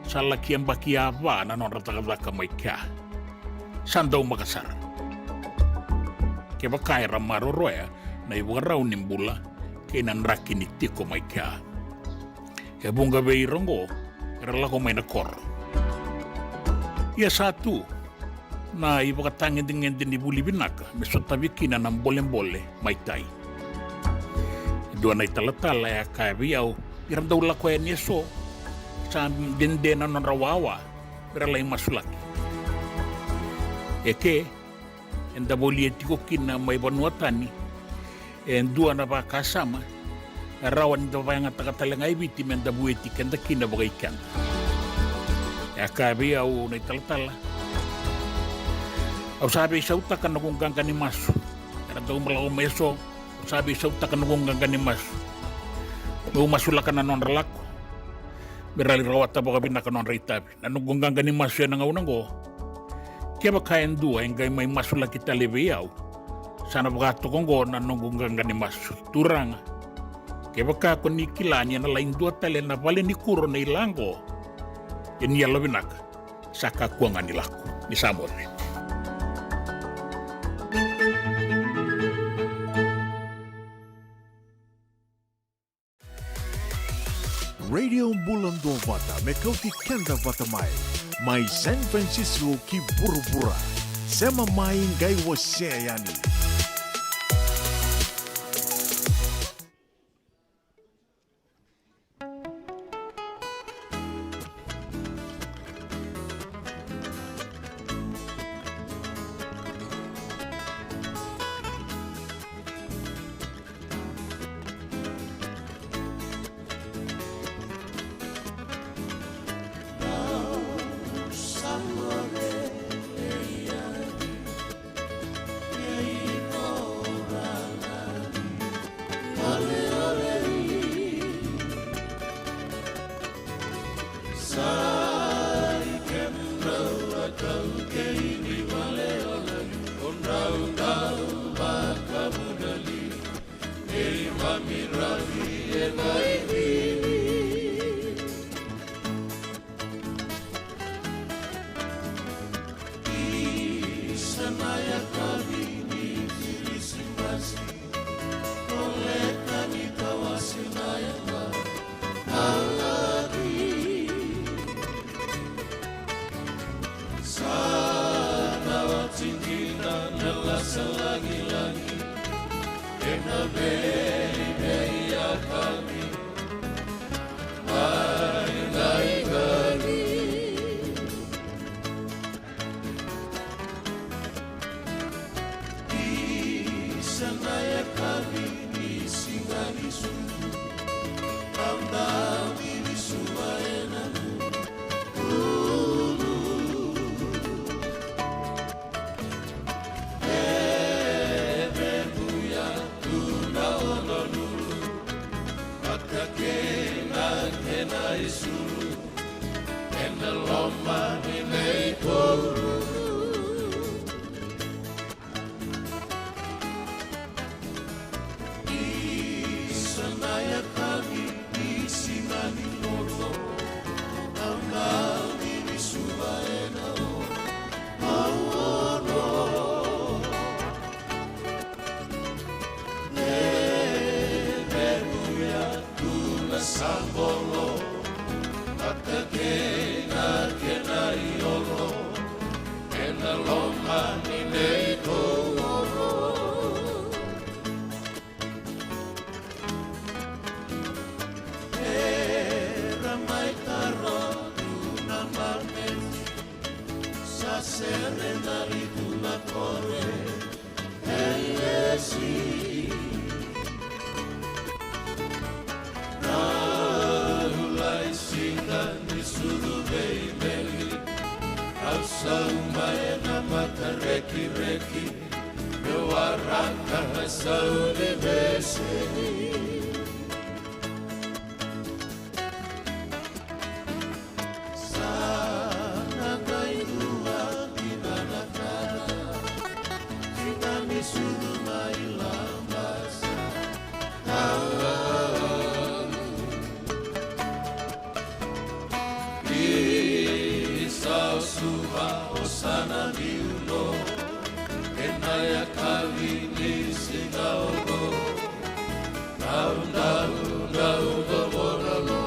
sa laki yabaki yava na nodra cakacaka mai kea. Sa daumaka sara. Kevaka era maroroya na ivakarau ni bula kei na draki ni tiko mai kea. E vuqa vei ira oqo era lako mai na koro. Ia sa tu na ivakatagedegede ni vuli vinaka me sotavi kina na bolebole mai tai. E dua na italatala e a kaya vei au, ira dau lako yani e so, sa dede na nodra wawa me ra lai masulaki. E ke, eda volia tiko kina mai vanua tani e dua na vakasama e rawa ni da vakayagataka tale ga e Viti me da vueti keda kina vakaikeda. E a kaya vei au na italatala, au sa veisautaka noqu qaqa ni masu. Era dau lako mai e so, au sa veisautaka noqu qaqa ni masu. Meu masulaka na nodra lako me ra lai rawata vakavinaka nodra itavi. Na noqu qaqa ni masu ena gauna oqo, kevaka e dua e qai mai masulaki tale vei au, sa na vakatoka oqo na noqu qaqa ni masu. Turaga, kevaka ko ni kila ni ena lai dua tale na vale ni kuro na ila oqo, e ni yalovinaka, sa kakua ga ni lako. Ni sa moce. Radio Bula Duavata me kauti keda vata mai. Mai San Francisco ki vuravura. Sema mai qai wasea yani. Sa i kemudrau a taukei ni vale o Lali, o drau dau vakamudrali, nei Mami Ravi e Vaivini. Isa na yakavi ni Kirisimasi. Koleka ni tawase na yava malaki. Sa na watigina na lasa lagilagi. Ena veivei yakavi. Ai, ai, ai. Isa na yakavi ni siga ni sucu, au dau vivisuva ena lulu. E vevuya tu na ono lulu, vata kei na kena isulu. Ena loma ni neitoru. Sere na livu na kore e Lesi. Rau lai siga ni sucu vei Meli. Au sauma ena mata rekireki. Meu waraka na sau ni Lesi. Sa na qai dua kina na kana. Kina ni sucu mai Labasa. Ni sa suva o sana ni ulo. Ena yakavi ni siga oqo. Dau, dau, dau, dau, dau, dau.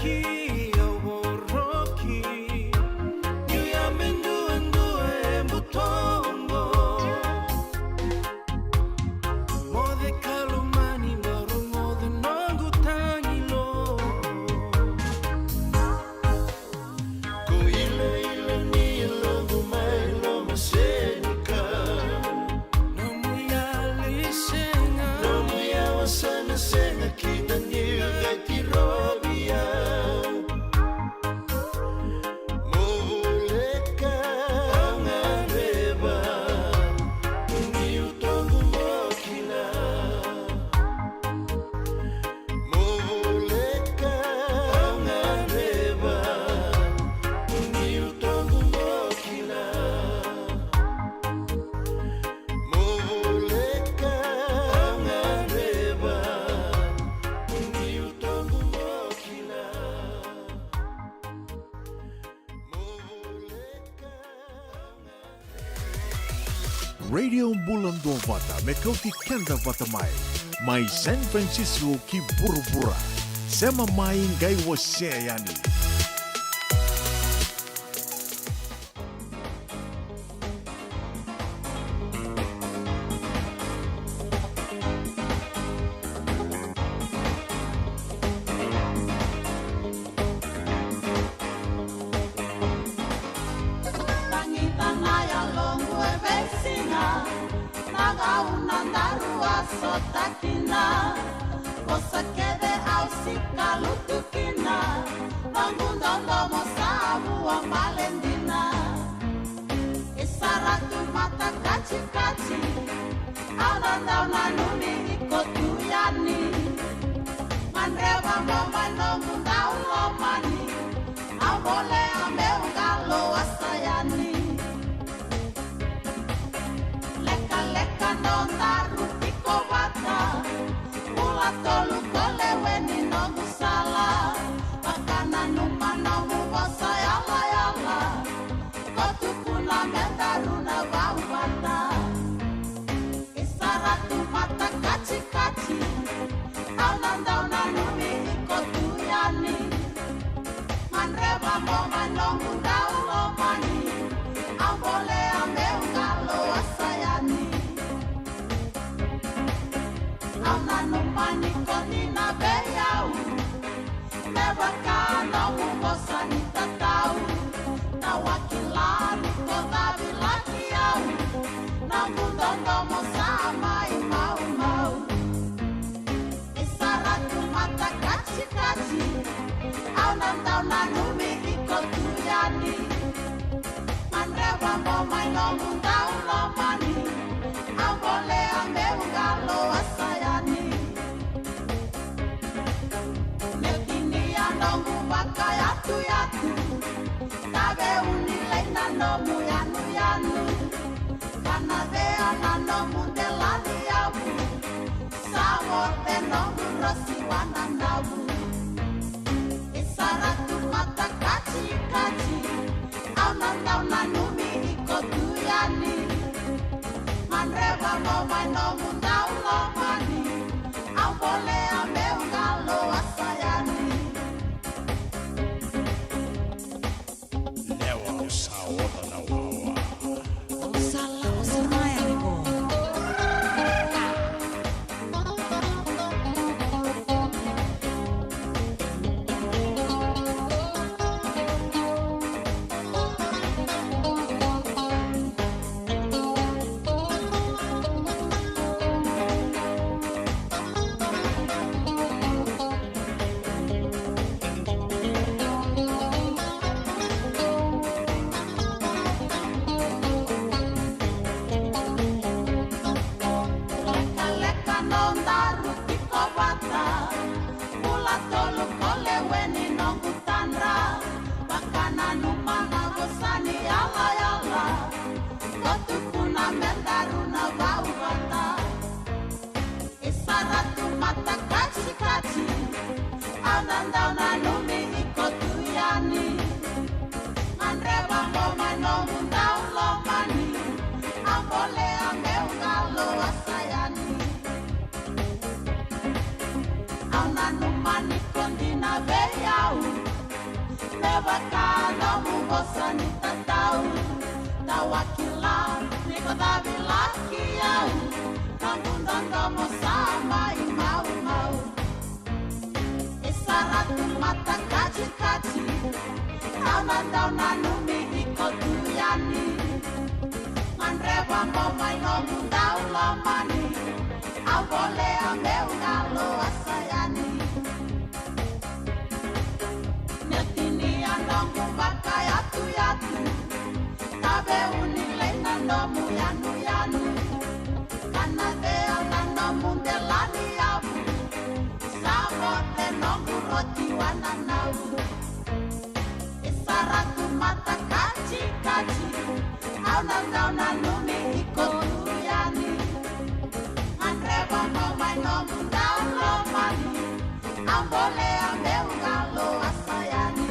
ki, au voroki. Niu ya me duadua e butoqo. Moce ka lomani, mo rogoca noqu tagi lo. Ko ilaila ni yaloqu mai lomasenika. Nomu yali sega. Nomu yawa sa na sega kina ni qai tirovi au. Mo voleka au gadreva, niu toqu mo kila. Mo voleka au gadreva, niu toqu mo kila. Mo voleka au gadreva, niu toqu mo kila. Radio Bula Duavata me kauti keda vata mai, mai San Francisco ki vuravura. Sema mai qai wasea yani. Tagitaka na yaloqu e veisiga, na gauna daru a sota kina. Vosa kece au sika lutu kina, noqu dodomo sa vua bale dina. E sara tu mata katikati, au na dau nanumi iko tu yani. Gadreva mo mai noqu dau lomani, au bolea meu qalo wasa yani. Lekaleka nodaru tiko vata, bula tolu ko lewe ni noqu sala. Vakananuma nomu vosa yalayala, ko tukuna me daru na vau vata. E sara tu mata katikati, au na dau nanumi iko tu yani. Gadreva mo mai noqu dau lomani, au bolea meu qalo wasa yani. Au nanuma ni ko dina vei au, me vaka nomu vosa ni tatau. Au a kila ni ko cavilaki au, noqu dodomo sa mai maumau. E sara tu mata katikati, au na dau nanumi iko tu yani. Gadreva mo mai noqu dau lomani, au bolea meu qalo wasa yani. Meu tinia noqu vakayatuyatu, tave uni lai na nomu yanuyanu. Kana vea na nomu delani yavu, sa vote noqu rosi wananavu. E sara tu mata katikati, au na dau nanumi iko tu yani. Gadreva mo mai noqu dau lomani, au bolea meu qalo wasa yani. Lewa sa oca na wawa. Au sa lako sa mai yani ko. Lekaleka nodaru tiko vata, bula tolu ko lewe ni noqu tadra. Vakananuma na vosa ni yalayala, ko tukuna me daru na vau vata. E sara tu mata katikati, au na dau nanumi iko tu yani. Gadreva mo mai noqu dau lomani, au bolea meu qalo wasa yani. Au nanuma ni ko dina Me vaka nomu vosa ni tatau, tawakila ni ko cavilaki au, noqu dodomo sa mai maumau. E sara tu matakacikaci, au na dau nanumi iko tu yani. Gadreva mo mai noqu dau lomani, au volea meu galo asa yani. Meu tinia noqu vakayatuyatu, taveu ni lei na nomu yanuyanu. Kana cea na nomu delani yavu, sa moce noqu roti wananau. E sara tu matakacikaci, au na dau nanumi iko tu yani. Gadreva mo mai nomu dau lomani, au bolea meu galo asa yani.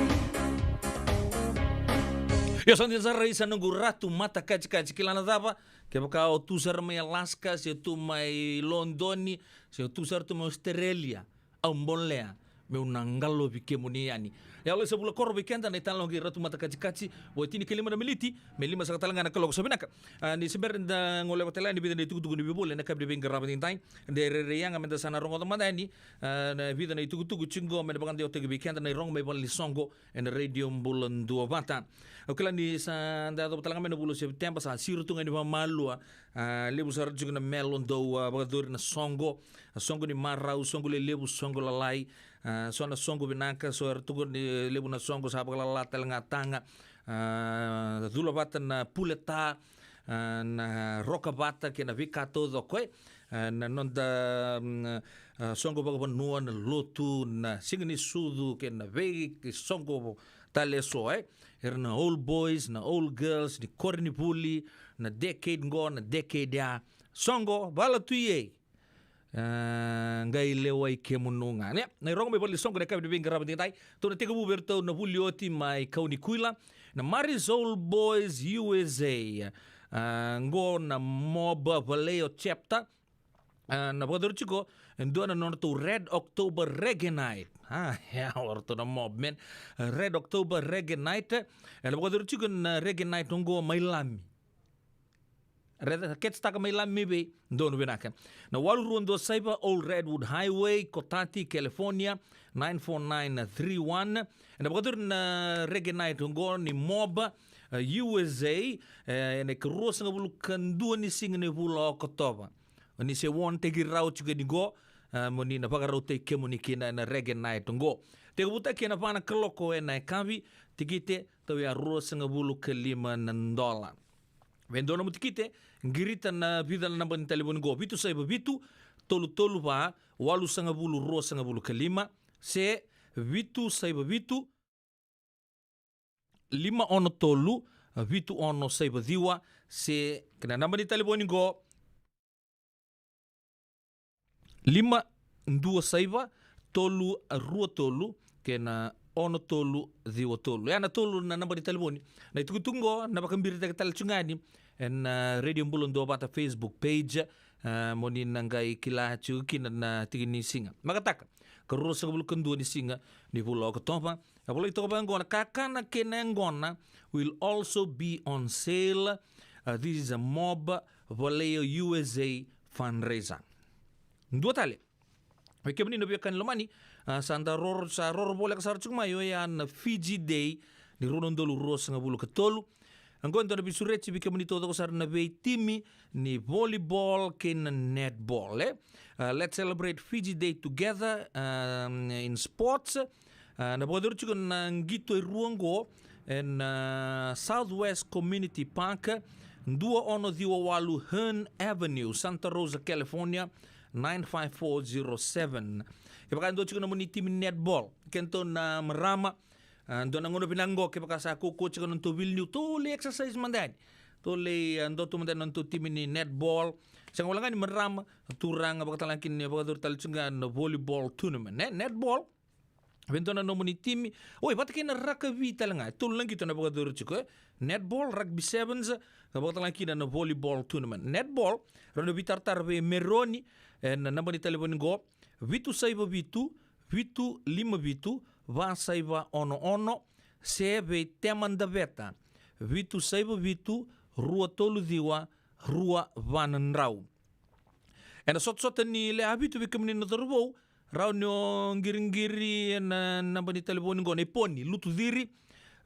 Io, sa dina sara, isa noqu ratu matakacikaci, kila na cava? Kevaka o tu sara mai Alaska, se tu mai Lodoni, se o tu sara tu mai Australia, au bolea meu na galovi kemuni yani. Ia, o lai sa vula koro vei keda na italanoa kei Ratu Matakacikaci, vo e tinikalima na militi me lima saka tale ga na kaloko. Sa vinaka. A, ni se bera ni da goleva tale yani vica na itukutuku ni veivoli ena yakavi ni veiqaravi edaidai, de rairai yaga meda sa na rogoca mada yani, a, na vica na itukutuku tiko qo me na vakadewataki vei keda na irogo mai valenisoqo ena Radio Bula Duavata. Au kila ni sa da yacova tale ga mai na vula o Sepiteba, sa siro tu ga ni vakamalua. A, levu sara tiko na melo dau, a, vakayacori na soqo, a, soqo ni marau, soqo lelevu, soqo lalai. A, so na soqo vinaka, so era tukuni levu na soqo sa vakalala tale ga taga. A, cula vata na puleta, a, na roka vata kei na veika taucoko, e. A, na noda, mm, a, soqo vakavanua, na lotu, na siga ni sucu kei na veisoqo tale eso, e. Era na old boys, na old girls, ni koronivuli, na decade qo, na decade ya. Soqo, vala tu i ei. A, qai lewai kemunu ga. Ia, na irogo mai valenisoqo ena yakavi ni veiqaravi edaidai. Tou na tekivu vei iratou na vuli oti mai Kaunikuila. Na Maris Old Boys U S A. A, qo na Mob Vallejo chapter. A, na vakayacori tiko e dua na nodratou Red October Reggae Night. A, ia, o ratou na Mob, man. Red October Reggae Night. E na vakayacori tiko na Reggae Night oqo mai Lami. Raica, ketsitaka mai Lami mai vei, donu vinaka. Na walu rua dua saiva Old Redwood Highway, Cotati, California, nine four nine three one. E na vakayacori na Reggae Night oqo ni Mob, e, U S A, e, e na ikaruasagavulu ka dua ni siga ni vula o Okotova. O ni se warn-taki rau tiko ni qo, a, mo ni na vakarautaki kemuni kina ena Reggae Night oqo. Tekivutaki ena va na kaloko ena yakavi, tikite tauya ruasagavulu ka lima na dola. Vei dua nomu tikite, qirita na vica na naba ni talevoni qo, vitu saiva vitu, tolu tolu va, walusagavulu ruasagavulu ka lima, se vitu saiva vitu, lima ono tolu, vitu ono saiva ciwa, se kei na naba ni talevoni qo, lima dua saiva, tolu rua tolu, kei na ono tolu ciwa tolu. Ya na tolu na naba ni talevoni. Na itukutuku qo na vakabiritaki tale tu ga yani ena, a, Radio Bula Duavata Facebook page, a, mo ni na qai kila tiko kina na tiki ni siga. Vakataka, ka ruasagavulu ka dua ni siga ni vula o Okotova. A volai toka vaqo, na kakana kei na yaqona will also be on sale. A, this is a Mob Vallejo U S A fundraiser. Dua tale. Vei kemuni na veiwekani lomani, a, sa da roro, sa roro voleka sara tiko mai, oya na Fiji Day ni rua na udolu ruasagavulu ka tolu. Oqo e dua na veisureti vei kemuni taucoko sara na veitimi ni volleyball kei na netball, e. A, let's celebrate Fiji Day together, um, in sports. A, na vakayacori tiko na qito e rua oqo ena, a, Southwest Community Park, dua ono ciwa walu Hearn Avenue, Santa Rosa, California, nine five four zero seven. Kevaka e dua tiko nomuni timi netball, kedatou na marama, a, dua na gauna vinaka qo, kevaka sa kaukaua tiko na nodatou veiliu, tou lai exercise mada yani. Tou lai, a, dua tu mada na nodatou timi ni netball. Sega wale ga ni marama, turaga, vakatalega kina ni vakayacori tale tiko ga na volleyball tournament, e? Netball. Vei dua na nomuni timi. Oi, vata kei na rakavi tale ga. E tolu na qito na vakayacori tiko, e? Netball, rugby sevens, ka vakatalega kina na volleyball tournament. Netball, rau na veitaratara vei Meroni, ena naba ni talevoni qo, vitu saiva vitu, vitu lima vitu, va saiva ono ono, se vei Tema Daveta, vitu saiva vitu, rua tolu ciwa, rua va na drau. Ena sotasota ni le a vitu vei kemuni na cauravou, rawa ni o qiriqiri ena naba ni talevoni qo, na i Poni, Lutu Ciri,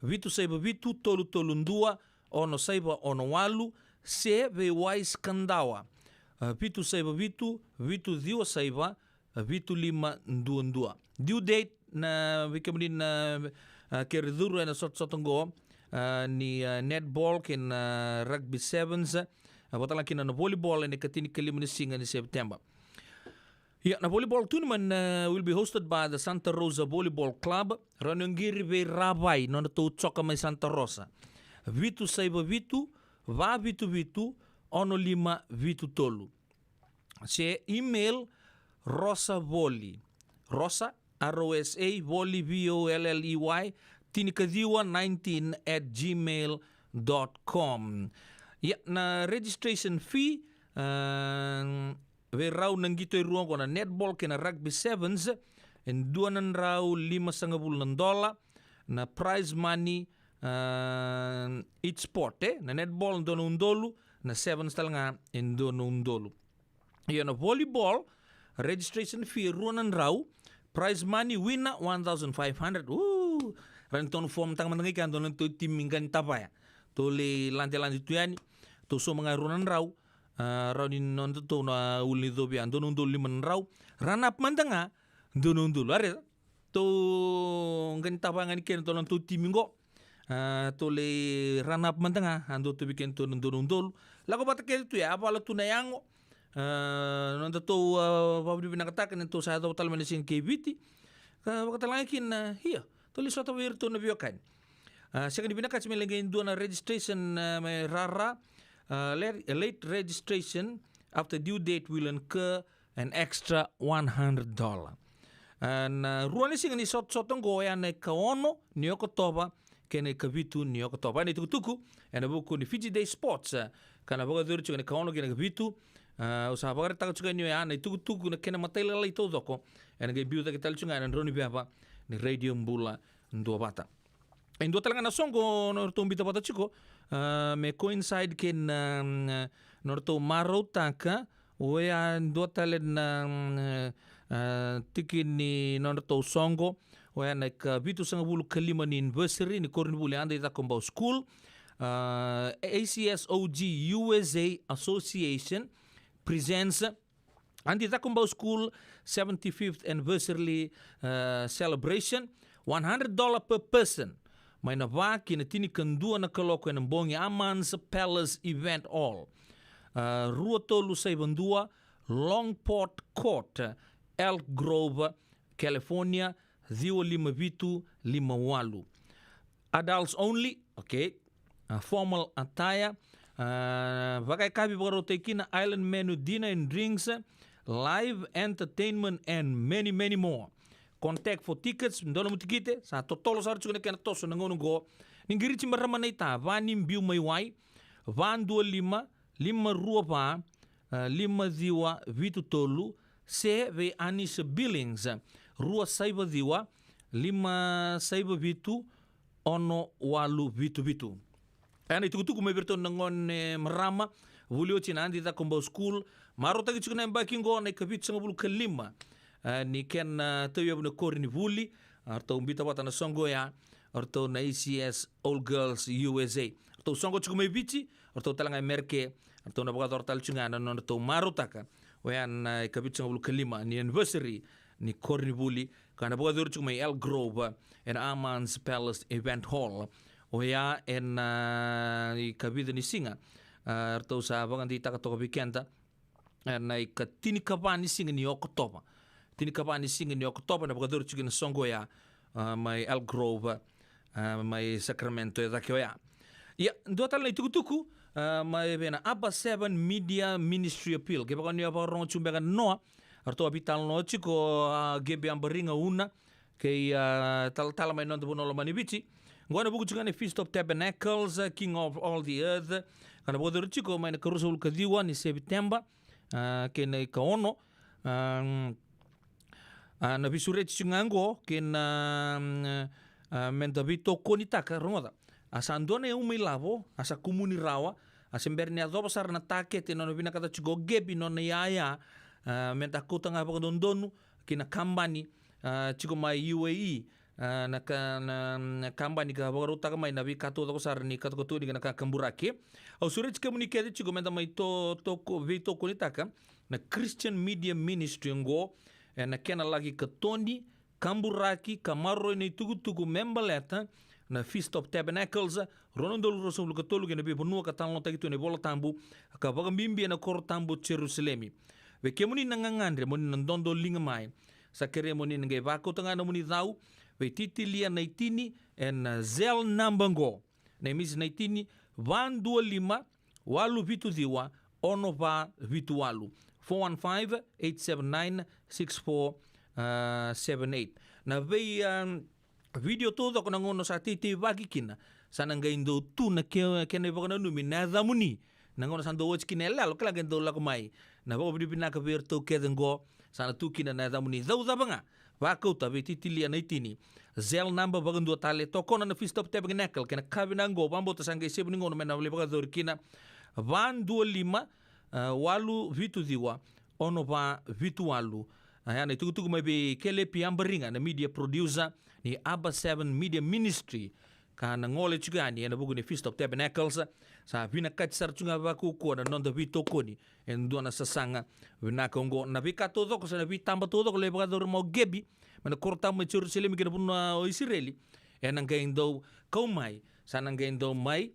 vitu saiva vitu, tolu tolu dua, ono saiva ono walu, se vei Wise Kadawa, a, vitu saiva vitu, vitu ciwa saiva, a, vitu lima dua dua. Due date na vei kemuni na, a, kere curu ena sotasota qo, a, ni, a, netball kei na rugby sevens, a, vakatalega kina na volleyball ena ikatinikalima ni siga ni September. Ia, na volleyball tournament, uh, will be hosted by the Santa Rosa Volleyball Club. Rawa ni o qiri vei Ravai, nodratou coka mai Santa Rosa. Vitu saiva vitu, va vitu vitu, ono lima vitu tolu. Se email Rosa Volley. Rosa, R O S A, Volley, V O L L E Y, tinikaciwa nineteen at gmail dot com. Ia, na registration fee, uh, vei rau na qito e rua oqo, na netball kei na rugby sevens, e dua na drau limasagavulu na dola, na prize money, ah, each sport, e? Na netball dua na udolu, na sevens talega e dua na udolu. Ia na volleyball, registration fee e rua na drau, prize money winner one thousand five hundred. Uu, rawa ni tou na form taka mada ga i kea dua na tou timi qai ni tavaya. Tou lai ladelade tu yani, tou sauma ga e rua na drau, ah, rawa ni nodatou na ulu ni covi ya, dua na udolu lima na drau. Run up mada ga, dua na udolu. A raica, tou qai ni tavaya ga ni kena tou na tou timi qo. Ah, tou lai run up mada ga, a dua tou vei kena tou na dua na udolu. Lako vata kece tu ya, a vala tu na yago. Ah, nodatou, ah, vakavinavinakataka ni tou sa yacova tale mai na siga kei Viti. Ka vakatalega kina, ia, tou lai sota vei iratou na veiwekani. Ah, sega ni vinakati me leqai dua na registration, ah, me rara. Ah, late, late registration after due date will incur an extra one hundred dollar. Ah, na rua ni siga ni sotasota oqo, oya na ikaono ni Okotova kei na ikavitu ni Okotova. Ena itukutuku ena vuku ni Fiji Day Sports, ah, ka na vakayacori tiko ena ikaono kei na ikavitu. Ah, au sa vakaraitaka tiko yani oya na itukutuku na kena matailalai taucoko. Ena qai biu cake tale tiko ga ena Drauniveva ni Radio Bula Duavata. E dua tale ga na soqo nodratou bita vata tiko, ah, me coincide kei na, mm, nodratou marautaka, oya dua tale na, mm, ah, tiki ni nodratou soqo, oya na ikavitusagavulu ka lima ni anniversary ni koronivuli Adaitako Bau School, ah, A C S O G U S A Association presents Adi Cakobau School seventy-fifth anniversary, uh, celebration, one hundred dollar per person. Mai na va ki na tinikadua na kaloko ena bogi, Aman's Palace Event Hall. Uh, rua tolu saiva dua, Longport Court, Elk Grove, California, ciwa lima vitu lima walu. Adults only, okay. Uh, formal attire. Uh, vakayakavi vakarautaki kina island menu, dinner and drinks, live entertainment and many, many more. Contact for tickets, dua nomu tikite, sa totolo sara tiko na kena toso na gauna oqo. Ni qiriti marama naita, va ni biu mai wai, va dua lima, lima rua va, uh, lima ciwa vitu tolu, se vei Anisa Billings, rua saiva ciwa, lima saiva vitu, ono walu vitu vitu. Ena itukutuku mai vei iratou na gone marama, vuli oti na Adi Cakobau School, marautaki tiko na yabaki oqo na ikavitusagavulu ka lima, eh, ni kena, eh, tauyavu na koronivuli, a ratou bita vata na soqo oya, a ratou na A C S All Girls U S A. A ratou soqo tiko mai Viti, a ratou tale ga i Mereke, a ratou na vakayacora tale tiko ga na nodratou marautaka oya na ikavitusagavulu ka lima ni anniversary ni koronivuli, ka na vakayacori tiko mai Elk Grove, ena Aman's Palace Event Hall. Oya ena, ah, ikavica ni siga, ah, ratou sa vakadeitaka toka vei keda, ena ikatinikava ni siga ni Okotova. Tinikava ni siga ni Okotova na vakayacori tiko na soqo oya, ah, mai Elk Grove, ah, mai Sacramento e cake oya. Ia, dua tale na itukutuku, ah, mai vei na Aba Seven Media Ministry Appeal. Kevaka ni o vakarorogo tiko beka na noa, a ratou a veitalanoa tiko, ah, Qebe Abariga Una, kei, ah, talatala mai noda vanua lomani Viti. Oqo ena vuku tiko ga ni Feast of Tabernacles, ah, King of All the Earth. Ka na vakayacori tiko mai na ikaruasagavulu ka ciwa ni Seviteba, ah, kei na ikaono. Ah, ah, na veisureti tiko ga oqo, kei na, mm, a, meda veitokonitaka, rogoca. A sa dua na uma ilavo, a sa kumuni rawa, a se bera ni yacova sara na takete, nona vinakata tiko o Gebi, nona iyaya, a, meda kauta ga vakadodonu ki na kabani, a, tiko mai U A E, a, na ka, na, na kabani ka vakarautaka mai na veika taucoko sara ni katokatoni kei na kakaburaki. Au sureti kemuni kece tiko meda mai to, toko, veitokonitaka na Christian Media Ministry oqo, ena kena laki katoni, kaburaki ka maroroi na itukutuku me baleta na Feast of Tabernacles, rua na udolu ruasagavulu ka tolu, kei na veivanua ka talanoataki tu ena iVola Tabu, ka vakabibi ena koro tabu o Jerusalemi. Vei kemuni na gagadre mo ni na dodoliga mai, sa kerei mo ni na qai vakauta ga na nomuni cau, veititilia na itini, ena, a, Zelle number oqo. Na imisi na itini, va dua lima, walu vitu ciwa, ono va vitu walu. Four one five, eight seven nine, six four seven eight. Na vei, um, vidio taucoko na gauna sa teitei vaki kina, sa na qai dau tu na ke, kena ivakananumi na yacamuni. Na gauna sa dau oti kina yaloyalo, kila qai dau lako mai. Na vakavinavinaka vei iratou kece oqo, sa na tu kina na yacamuni. Cau cava ga, vakauta, veititilia na itini. Zelle number vakadua tale, tokona na Feast of Tabernacle, kei na ka vinaka oqo, vakabauta sa qai sevu ni gauna me na lai vakayacori kina. Va dua lima, a, walu vitu ciwa, ono va vitu walu. A, ya na itukutuku mai vei Kelepi Abariga, na media producer ni Aba Seven Media Ministry. Ka na gole tiko yani ena vuku ni Feast of Tabernacles. Sa vinakati sara tu ga vakaukauwa na noda veitokoni e dua na sasaga vinaka oqo. Na veika taucoko, se na veitaba taucoko lai vakayacori mai o Gebi mai na koro tabu mai Jerusalemi kei na vanua o Isireli, ena qai dau kau mai, sa na qai dau mai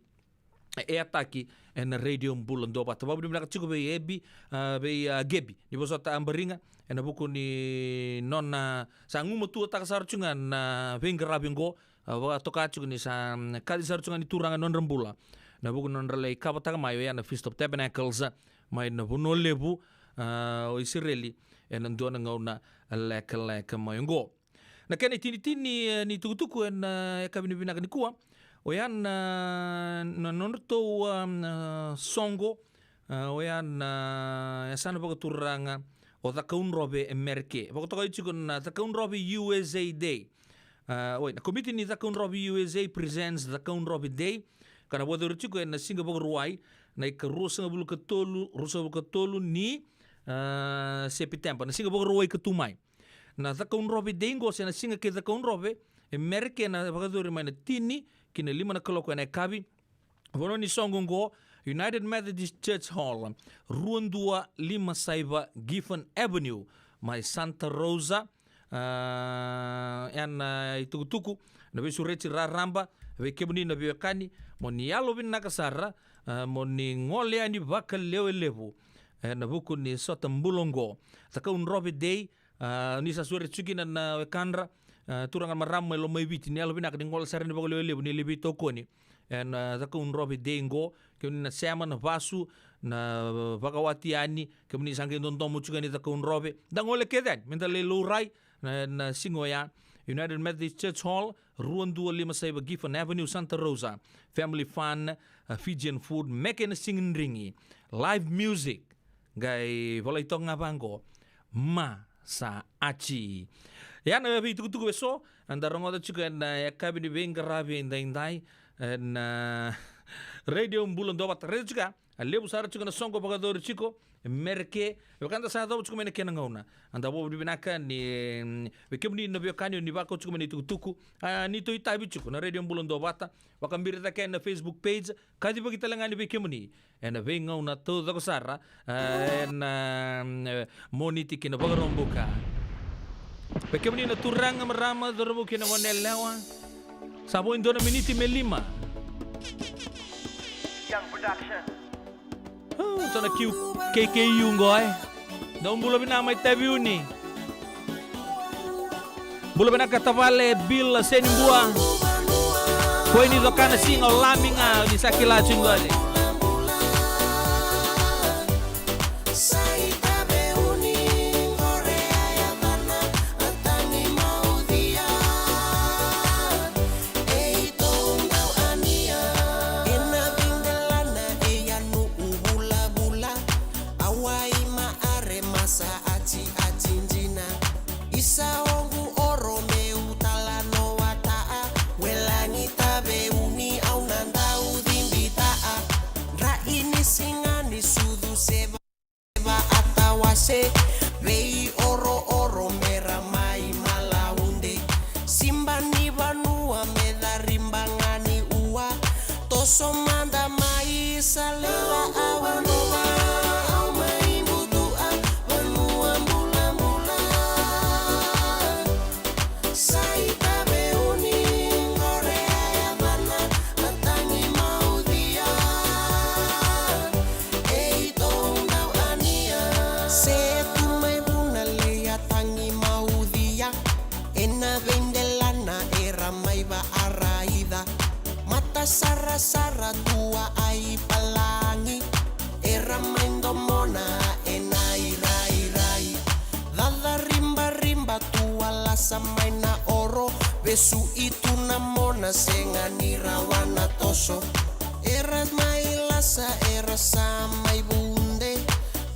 e ataki ena Radio Bula Duavata. Vakavinavinaka tiko vei Ebi, a, vei, a, Gebi ni vosota Abariga ena vuku ni nona sa gumatuataka sara tu ga na veiqaravi oqo. A, vakatoka tiko ni sa, mm, kaci sara tiko ga ni Turaga na nodra bula na vuku ni nodra lai kavataka mai oya na Feast of Tabernacles mai na vanua levu, a, o Isireli ena dua na gauna lekaleka mai oqo. Na kena itinitini, e, ni tukutuku ena, e, yakavi ni vinaka nikua, oya na, na nodratou, a, na soqo, a, oya na yasana vakaturaga o Cakaudrove e Mereke. Vakatokai tiko na Cakaudrove U S A Day. A, oi, na komiti ni Cakaudrove U S A presents Cakaudrove Day, ka na vakayacori tiko ena siga Vakarauwai, na ika ruasagavulu ka tolu, ruasagavulu ka tolu ni, a, Sepiteba, na siga Vakarauwai ka tu mai. Na Cakaudrove Day oqo, se na siga kei Cakaudrove e Mereke, na vakayacori mai na tini ki na lima na kaloko ena yakavi. Vanua ni soqo oqo, United Methodist Church Hall, rua dua lima saiva Gifford Avenue, mai Santa Rosa. A, ena itukutuku, na veisureti raraba vei kemuni na veiwekani, mo ni yalovinaka sara, a, mo ni gole yani vakalewelevu ena vuku ni sota bula oqo. Cakaudrove Day, a, ni sa sureti tiko kina na wekadra, a, turaga, marama mai Lomaiviti, ni yalovinaka ni gole sara yani vakalewelevu ni lai veitokoni ena, a, Cakaudrove Day oqo. Kemuni na sema, na vasu, na vakawati yani, kemuni sa qai dodomo tiko yani Cakaudrove, da gole kece yani meda lai laurai ena, ena siga oya. United Methodist Church Hall, rua dua lima saiva Gifford Avenue, Santa Rosa. Family fun, a, Fijian food, meke na siga ni drigi, live music. Qai volai toka ga vaqo, ma sa aci. Ya na veitukutuku eso eda rogoca tiko ena yakavi ni veiqaravi edaidai ena Radio Bula Duavata. Raica tiko ya, a levu sara tiko na soqo vakayacori tiko e Mereke. Vaka eda sa yacova tiko mai na kena gauna, eda vakavinavinaka ni, mm, vei kemuni na veiwekani o ni vakau tiko mai na itukutuku. A, ni tou itavi tiko na Radio Bula Duavata, vakabiri cake na Facebook page, kacivaki tale ga yani vei kemuni ena veigauna taucoko sara, e, ena, e, Moniti kei na Vakaraubuka. Vei kemuni na turaga, marama, cauravou kei na goneyalewa, sa vo e dua na miniti me lima. Young Production. Tou na kiu K K U qo, e. Dou bula vinaka mai Taveuni. Bula vinaka tavale Bill Senibua. Koi ni coka na siga o Lami ga, ni sa kila tiko qori. Eitou dau ania ena veidelana, e a nu'u vulavula, a wai ma are ma sa atiati dina. Isa oqu oro meu tala no wata'a, Toso mada mai Salewa, au Vanua, au mai Butua, vanua bulabula. Sa itaveuni qori a yacana, a Tagi Maucia. Eitou dau ania. Se tu mai Vunalei a Tagi Maucia, ena veidelana era mai vaaraica. Mata sarasara tu a i Palagi, era mai domona ena irairai. Caca ribariba tu a lasa mai na oro, vesu i tu na mona, sega ni rawa na toso. Era mai lasa, era sa mai vude.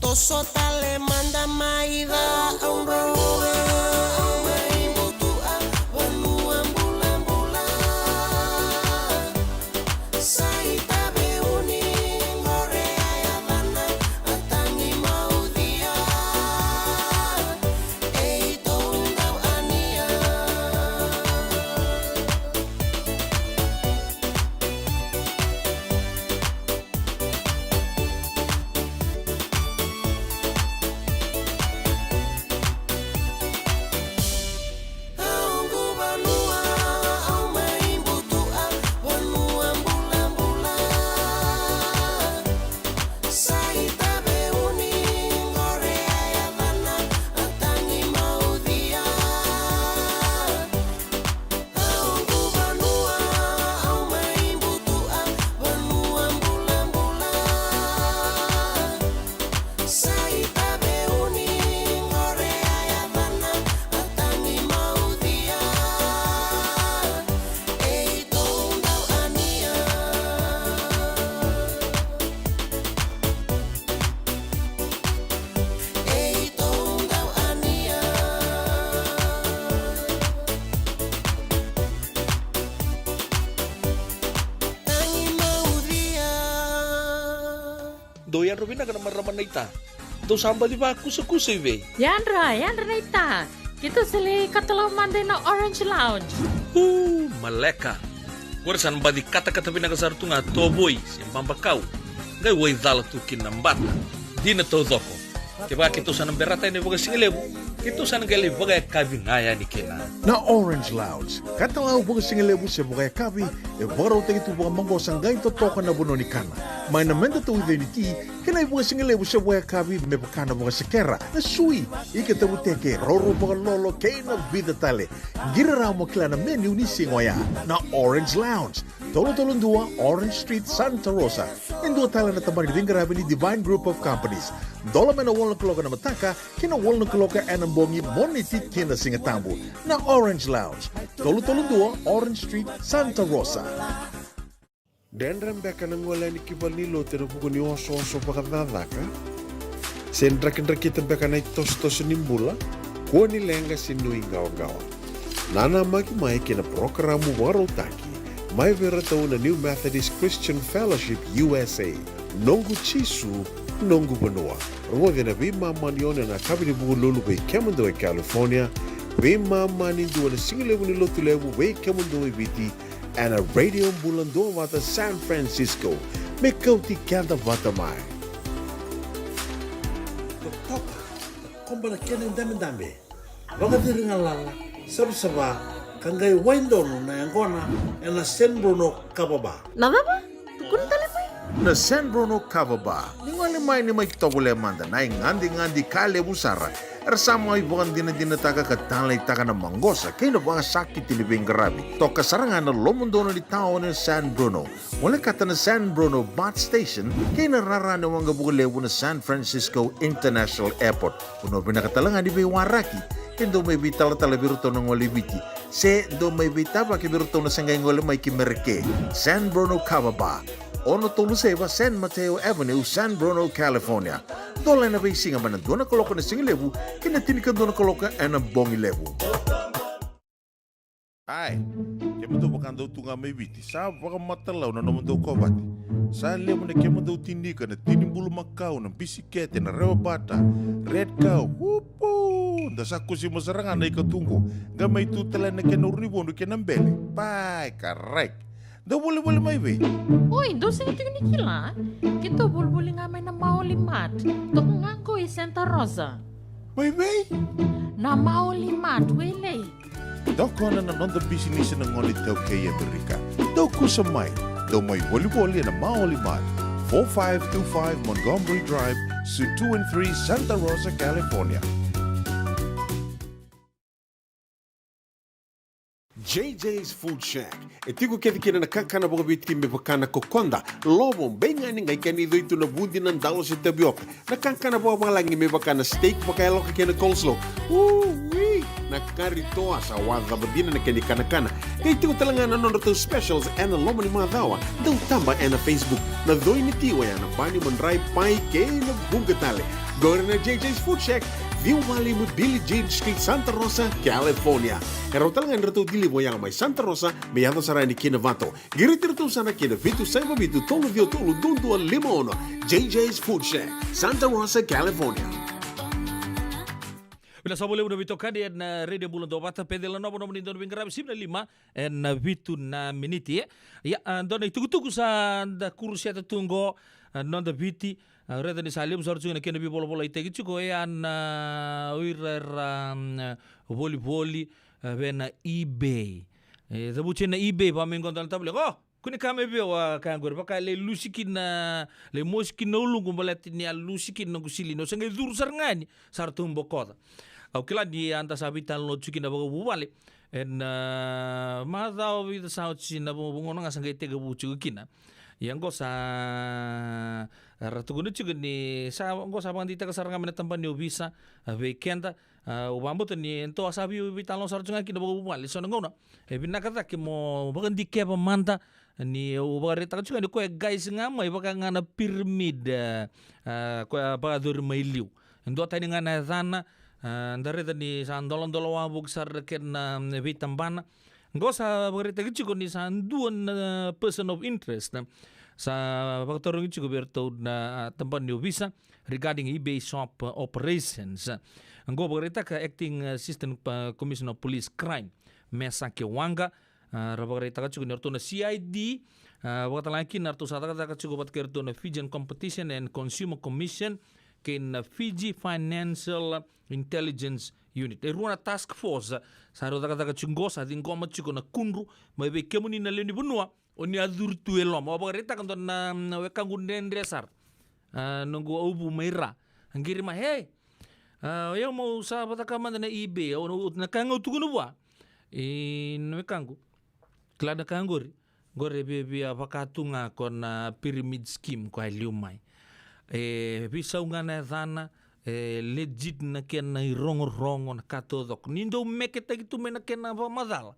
Toso tale mada mai ca, au Vanua, au mai Butua, vanua bulabula. Sa itaveuni qori a yacana, a Tagi Maucia. Eitou dau ania. Dou yadra vinaka na marama naita. Dou sa baci vakusakusa i vei? Yadra, yadra naita. Keitou sa lai katalau mada ina Orange Lounge. Uu, maleka. Qori sa na baci katakata vinaka sara tu ga tovoi se babakau. Qai waicala tu kina na bata. Dina taucoko. Kevaka keitou sa na berata ena ivakasigalevu, keitou sa na qai lai vakayakavi ga yani kina. Na Orange Lounge, katalau vakasigalevu se vakayakavi, e vakarautaki tu vakamaqosa qai totoka na vanua ni kana. Mai na meda tauica ni ti, kei na ivakasigalevu se vakayakavi me vaka na vakasekera, na sui, ika tavuteke, roro vakalolo, kei na vica tale. Qiri rawa mo kila na menu ni siga oya. Na Orange Lounge, tolu tolu dua Orange Street, Santa Rosa. E dua tale na tabana ni veiqaravi ni Divine Group of Companies. Dola mai na walu na kaloko ena mataka ki na walu na kaloko ena bogi, Moniti ki na Sigatabu. Na Orange Lounge, tolu tolu dua Orange Street, Santa Rosa. Dredre beka na gole yani ki valenilotu ena vuku ni osooso vakacakacaka? Se drakidrakita beka na itosotoso ni bula? Kua ni leqa se nuiqawaqawa. Nanamaki mai ki na parokaramu vakarautaki mai vei iratou na New Methodist Christian Fellowship U S A. Noqu Jisu, noqu vanua. Rogoci ena veimama ni ono ena yakavi ni Vukelulu vei kemudou e California, veimama ni dua na sigalevu ni Lotulevu vei kemudou e Viti, ena Radio Bula Duavata San Francisco. Me kauti keda vata mai. Totoka, koba na kena idabedabe, vakaciri galala, savasava, ka qai wai donu na yaqona ena San Bruno Kava Bar. Na cava? Tukuna tale mai. Na San Bruno Kava Bar. Ni gole mai, ni mai tovolea mada na igadigadi ka levu sara era sa mai vakadinadinataka ka taleitaka na maqosa kei na vakasakiti ni veiqaravi. Toka sara ga na lomodonu ni taoni o San Bruno. Volekata na San Bruno Bus Station kei na rara ni waqavuka levu na San Francisco International Airport. Vanua vinaka tale ga ni veiwaraki, ke dou mai veitalatala vei iratou na gole i Viti, se dou mai veitavaki vei iratou na se qai gole mai ki Merika. San Bruno Kava Bar, ono tolu saiva San Mateo Avenue, San Bruno, California. Dola ena veisiga mai na dua na kaloko ena sigalevu ki na tinikadua na kaloko ena bogi levu. Ai, kemudou vakadau tu ga mai Viti, sa vakamatalau na nomudou kovate. Sa levu na kemudou tinika, na tini bulumakau, na bisikete, na rewabata, red cow, upu! Da sa kusima sara ga na ikatuqu, qai mai tu tale na kena uru ni vodu kei na bele. Pai, karai. Dou volivoli mai vei? Oi, dou sega tiko ni kila? Keitou volivoli ga mai na Maoli Mart. Toka ga qo i Santa Rosa. Mai vei? Na Maoli Mart, Wailei. Dou kona na noda bisinisi na gone iTaukei e Amerika. Dou kusa mai. Dou mai volivoli ena Maoli Mart, four five two five Montgomery Drive, Suite two and three, Santa Rosa, California. J J's Food Shack. E tiko kece kina na kakana vakaviti me vaka na kokoda, lovo, beigani, qai kena icoitu na vudi, na dalo se tavioka. Na kakana vakavalagi me vaka na steak vakayaloka kei na coleslaw. Ui! Na kari toa sa wacava dina na kena ikanakana. Qai tiko tale ga na nodratou specials ena loma ni macawa. Dou taba ena Facebook. Na coi ni ti oya na bani, madrai, pai kei na vuqa tale. Qori na J J's Food Shack, ciwa walu lima Billie Jean Street, Santa Rosa, California. E rawa tale ga ni ratou deliver oya mai Santa Rosa me yaco sara yani ki Navata. Qiriti iratou sara ki na vitu saiva vitu tolu ciwa tolu dua dua lima ono. J J's Food Shack, Santa Rosa, California. Vinaka saka vakalevu na veitokani ena Radio Bula Duavata, Peceli Nova, nomuni dau ni veiqaravi, sivi na lima ena vitu na miniti, e. Ia, a, dua na itukutuku sa da kuruseta tu qo, a, noda Viti, a, raica ni sa levu sara tiko na kena veivolavolataki tiko, e, a, na, o ira era, mm, volivoli, a, vei na eBay. E, cavuti na eBay, va mai qo dua na tavale, o, kua ni kaya mai vei au, a, kaya qori, vaka lai lusi kina, lai mosi kina na uluqu baleta ni a lusi kina noqu silini. Au sa qai curu sara ga yani, sa ratou bokoca. Au kila ni a da sa veitalanoa tiko kina vakavuvale ena, a, macawa vica sa oti, na vu-, vuqa na gauna ga sa qai tekivu tiko kina. Ia qo sa ra tukuna tiko ni sa, qo sa vakadeitaka sara ga mai na tabana ni ovisa, a, vei keda. A, au vakabauta ni dou a sa vei, veitalanoa sara tiko ga kina vakavuvale. So na gauna e vinaka cake mo vakadikeva mada, ni au vakaraitaka tiko ga ni koya e qai se ga mai vaka ga na pyramid, a, a, koya a vakayacori mai liu. E duatani ga na yacana, a, da raica ni sa doladola wavoki sara na kena, mm, veitabana. Qo sa vakaraitaki tiko ni sa dua na person of interest, a, sa vakatarogi tiko vei iratou na, a, tabana ni ovisa regarding eBay shop, a, operations. Qo vakaraitaka Acting Assistant, a, Commissioner of Police Crime, Mesake Waqa, a, ra vakaraitaka tiko ni o ratou na C I D, a, vakatalega kina ratou sa cakacaka tiko vata kei ratou na Fijian Competition and Consumer Commission kei na Fiji Financial Intelligence Unit. E rua na task force sa rau cakacaka tiko qo, sa ciqoma tiko na kudru mai vei kemuni na lewe ni vanua o ni a curu tu e loma. Au vakaraitaka dua na, na wekaqu dredre sara, a, noqu auvu mai Ra. A qiri mai, hey, a, o yau meu sa vacaka mada na eBay, au, au, na ka ga au tukuna vua. I na wekaqu, kila na ka qori, qori e via, via vaka tu ga ko na pyramid scheme ko a liu mai. E veisau ga na yacana, e legit na kena irogorogo, na ka taucoko. Ni dau meketaki tu mai na kena vakamacala,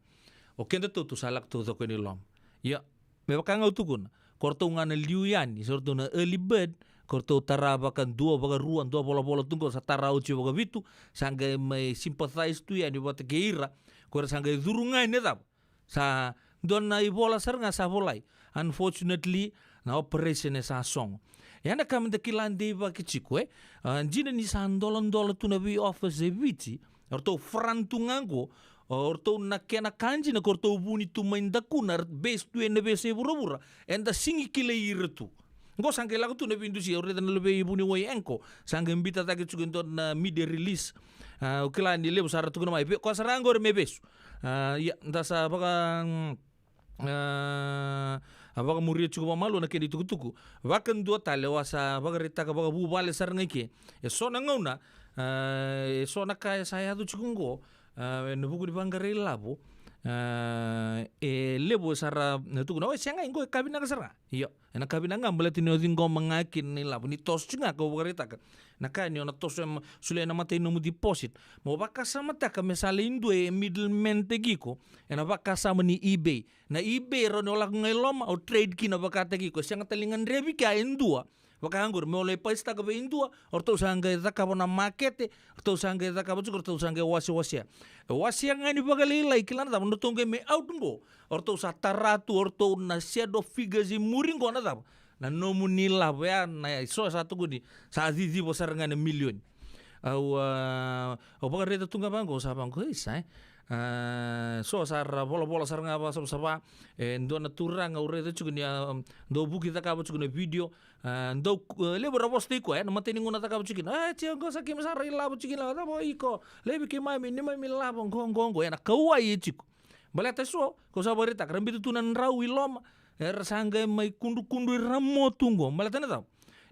o kedatou tou sa lako taucoko yani loma. Ia, me vaka ga au tukuna, ko ratou ga na liu yani, so ratou na early bird, ko ratou tara vakadua, vakarua, dua volavola tu qo, sa tara oti vakavitu, sa qai mai sympathize tu yani vata kei ira, ko ira sa qai curu ga yani e cava? Sa dua na ivola sara ga sa volai. Unfortunately, na operation e sa sogo. E a na ka me da kila deivaki tiko, e? A, dina ni sa doladola tu na vei office e Viti, o ratou front tu ga qo, o ratou na kena ka dina ko ratou vuni tu mai dakuna, based tu ena veiyasai vuravura, eda sigi kilai ira tu. Qo sa qai lako tu na veidusi, au raica na luvei vuniwai Anchor, sa qai biuta cake tiko e dua na media release. A, au kila ni levu sa ra tukuna mai, ve-, koya sara qori me vesu. A, ia, da sa vaka, mm, a, a vakamuria tiko vakamalua na kena itukutuku. Vakadua tale, au a sa vakaraitaka vakavuvale sara ga i ke. E so na gauna, a, e so na ka e sa yaco tiko qo, a, ena vuku ni vaqara ilavo, a, e levu sa ra na tukuna, oi, sega, qo e ka vinaka sara ga. Io, ena ka vinaka ga, baleta ni o ciqoma ga kina na ilavo, ni toso tiko ga, kau vakaraitaka. Na ka ni o na toso, em, solia ena mata i nomu deposit. Mo vakasamataka me sa lai dua e middleman-taki iko ena vakasama ni eBay. Na eBay, rawa ni o lako ga i loma, o trade kina vakataki iko. E sega tale ni gadrevi kea e dua. Vaka qori, me o lai paisitaka vei dua, o ratou sa qai cakava na makete, o ratou sa qai cakava tiko, o ratou sa qai wasewasea. E wasea ga ni vakalailai, kila na cava, o ratou qai mai out qo, o ratou sa tara tu o ratou na set of figures i muri qo na cava? Na nomuni ilavo, ya na so sa tukuni, sa ciciva sara ga na milioni. Au, a, au vakaraica tu ga vaqo, sa vaqo, ei, sa, e? A, so sa ra volavola sara ga vakasavasava. E dua na turaga au raica tiko ni a dau vuki cakava tiko na video. A, dau, e, levu era vosataki koya, e, na matai ni gauna cakava tiko kina. A, tiko qo sa keimami sa rai lavo tiko kina, cava iko, levu keimami, neimami lavo, qo, qo, qo. E na kauwai e tiko. Baleta so, ko sa vakaraitaka, ra biuta tu na drau i loma, era sa qai mai kudrukudru i ramo tu qo. Baleta na cava?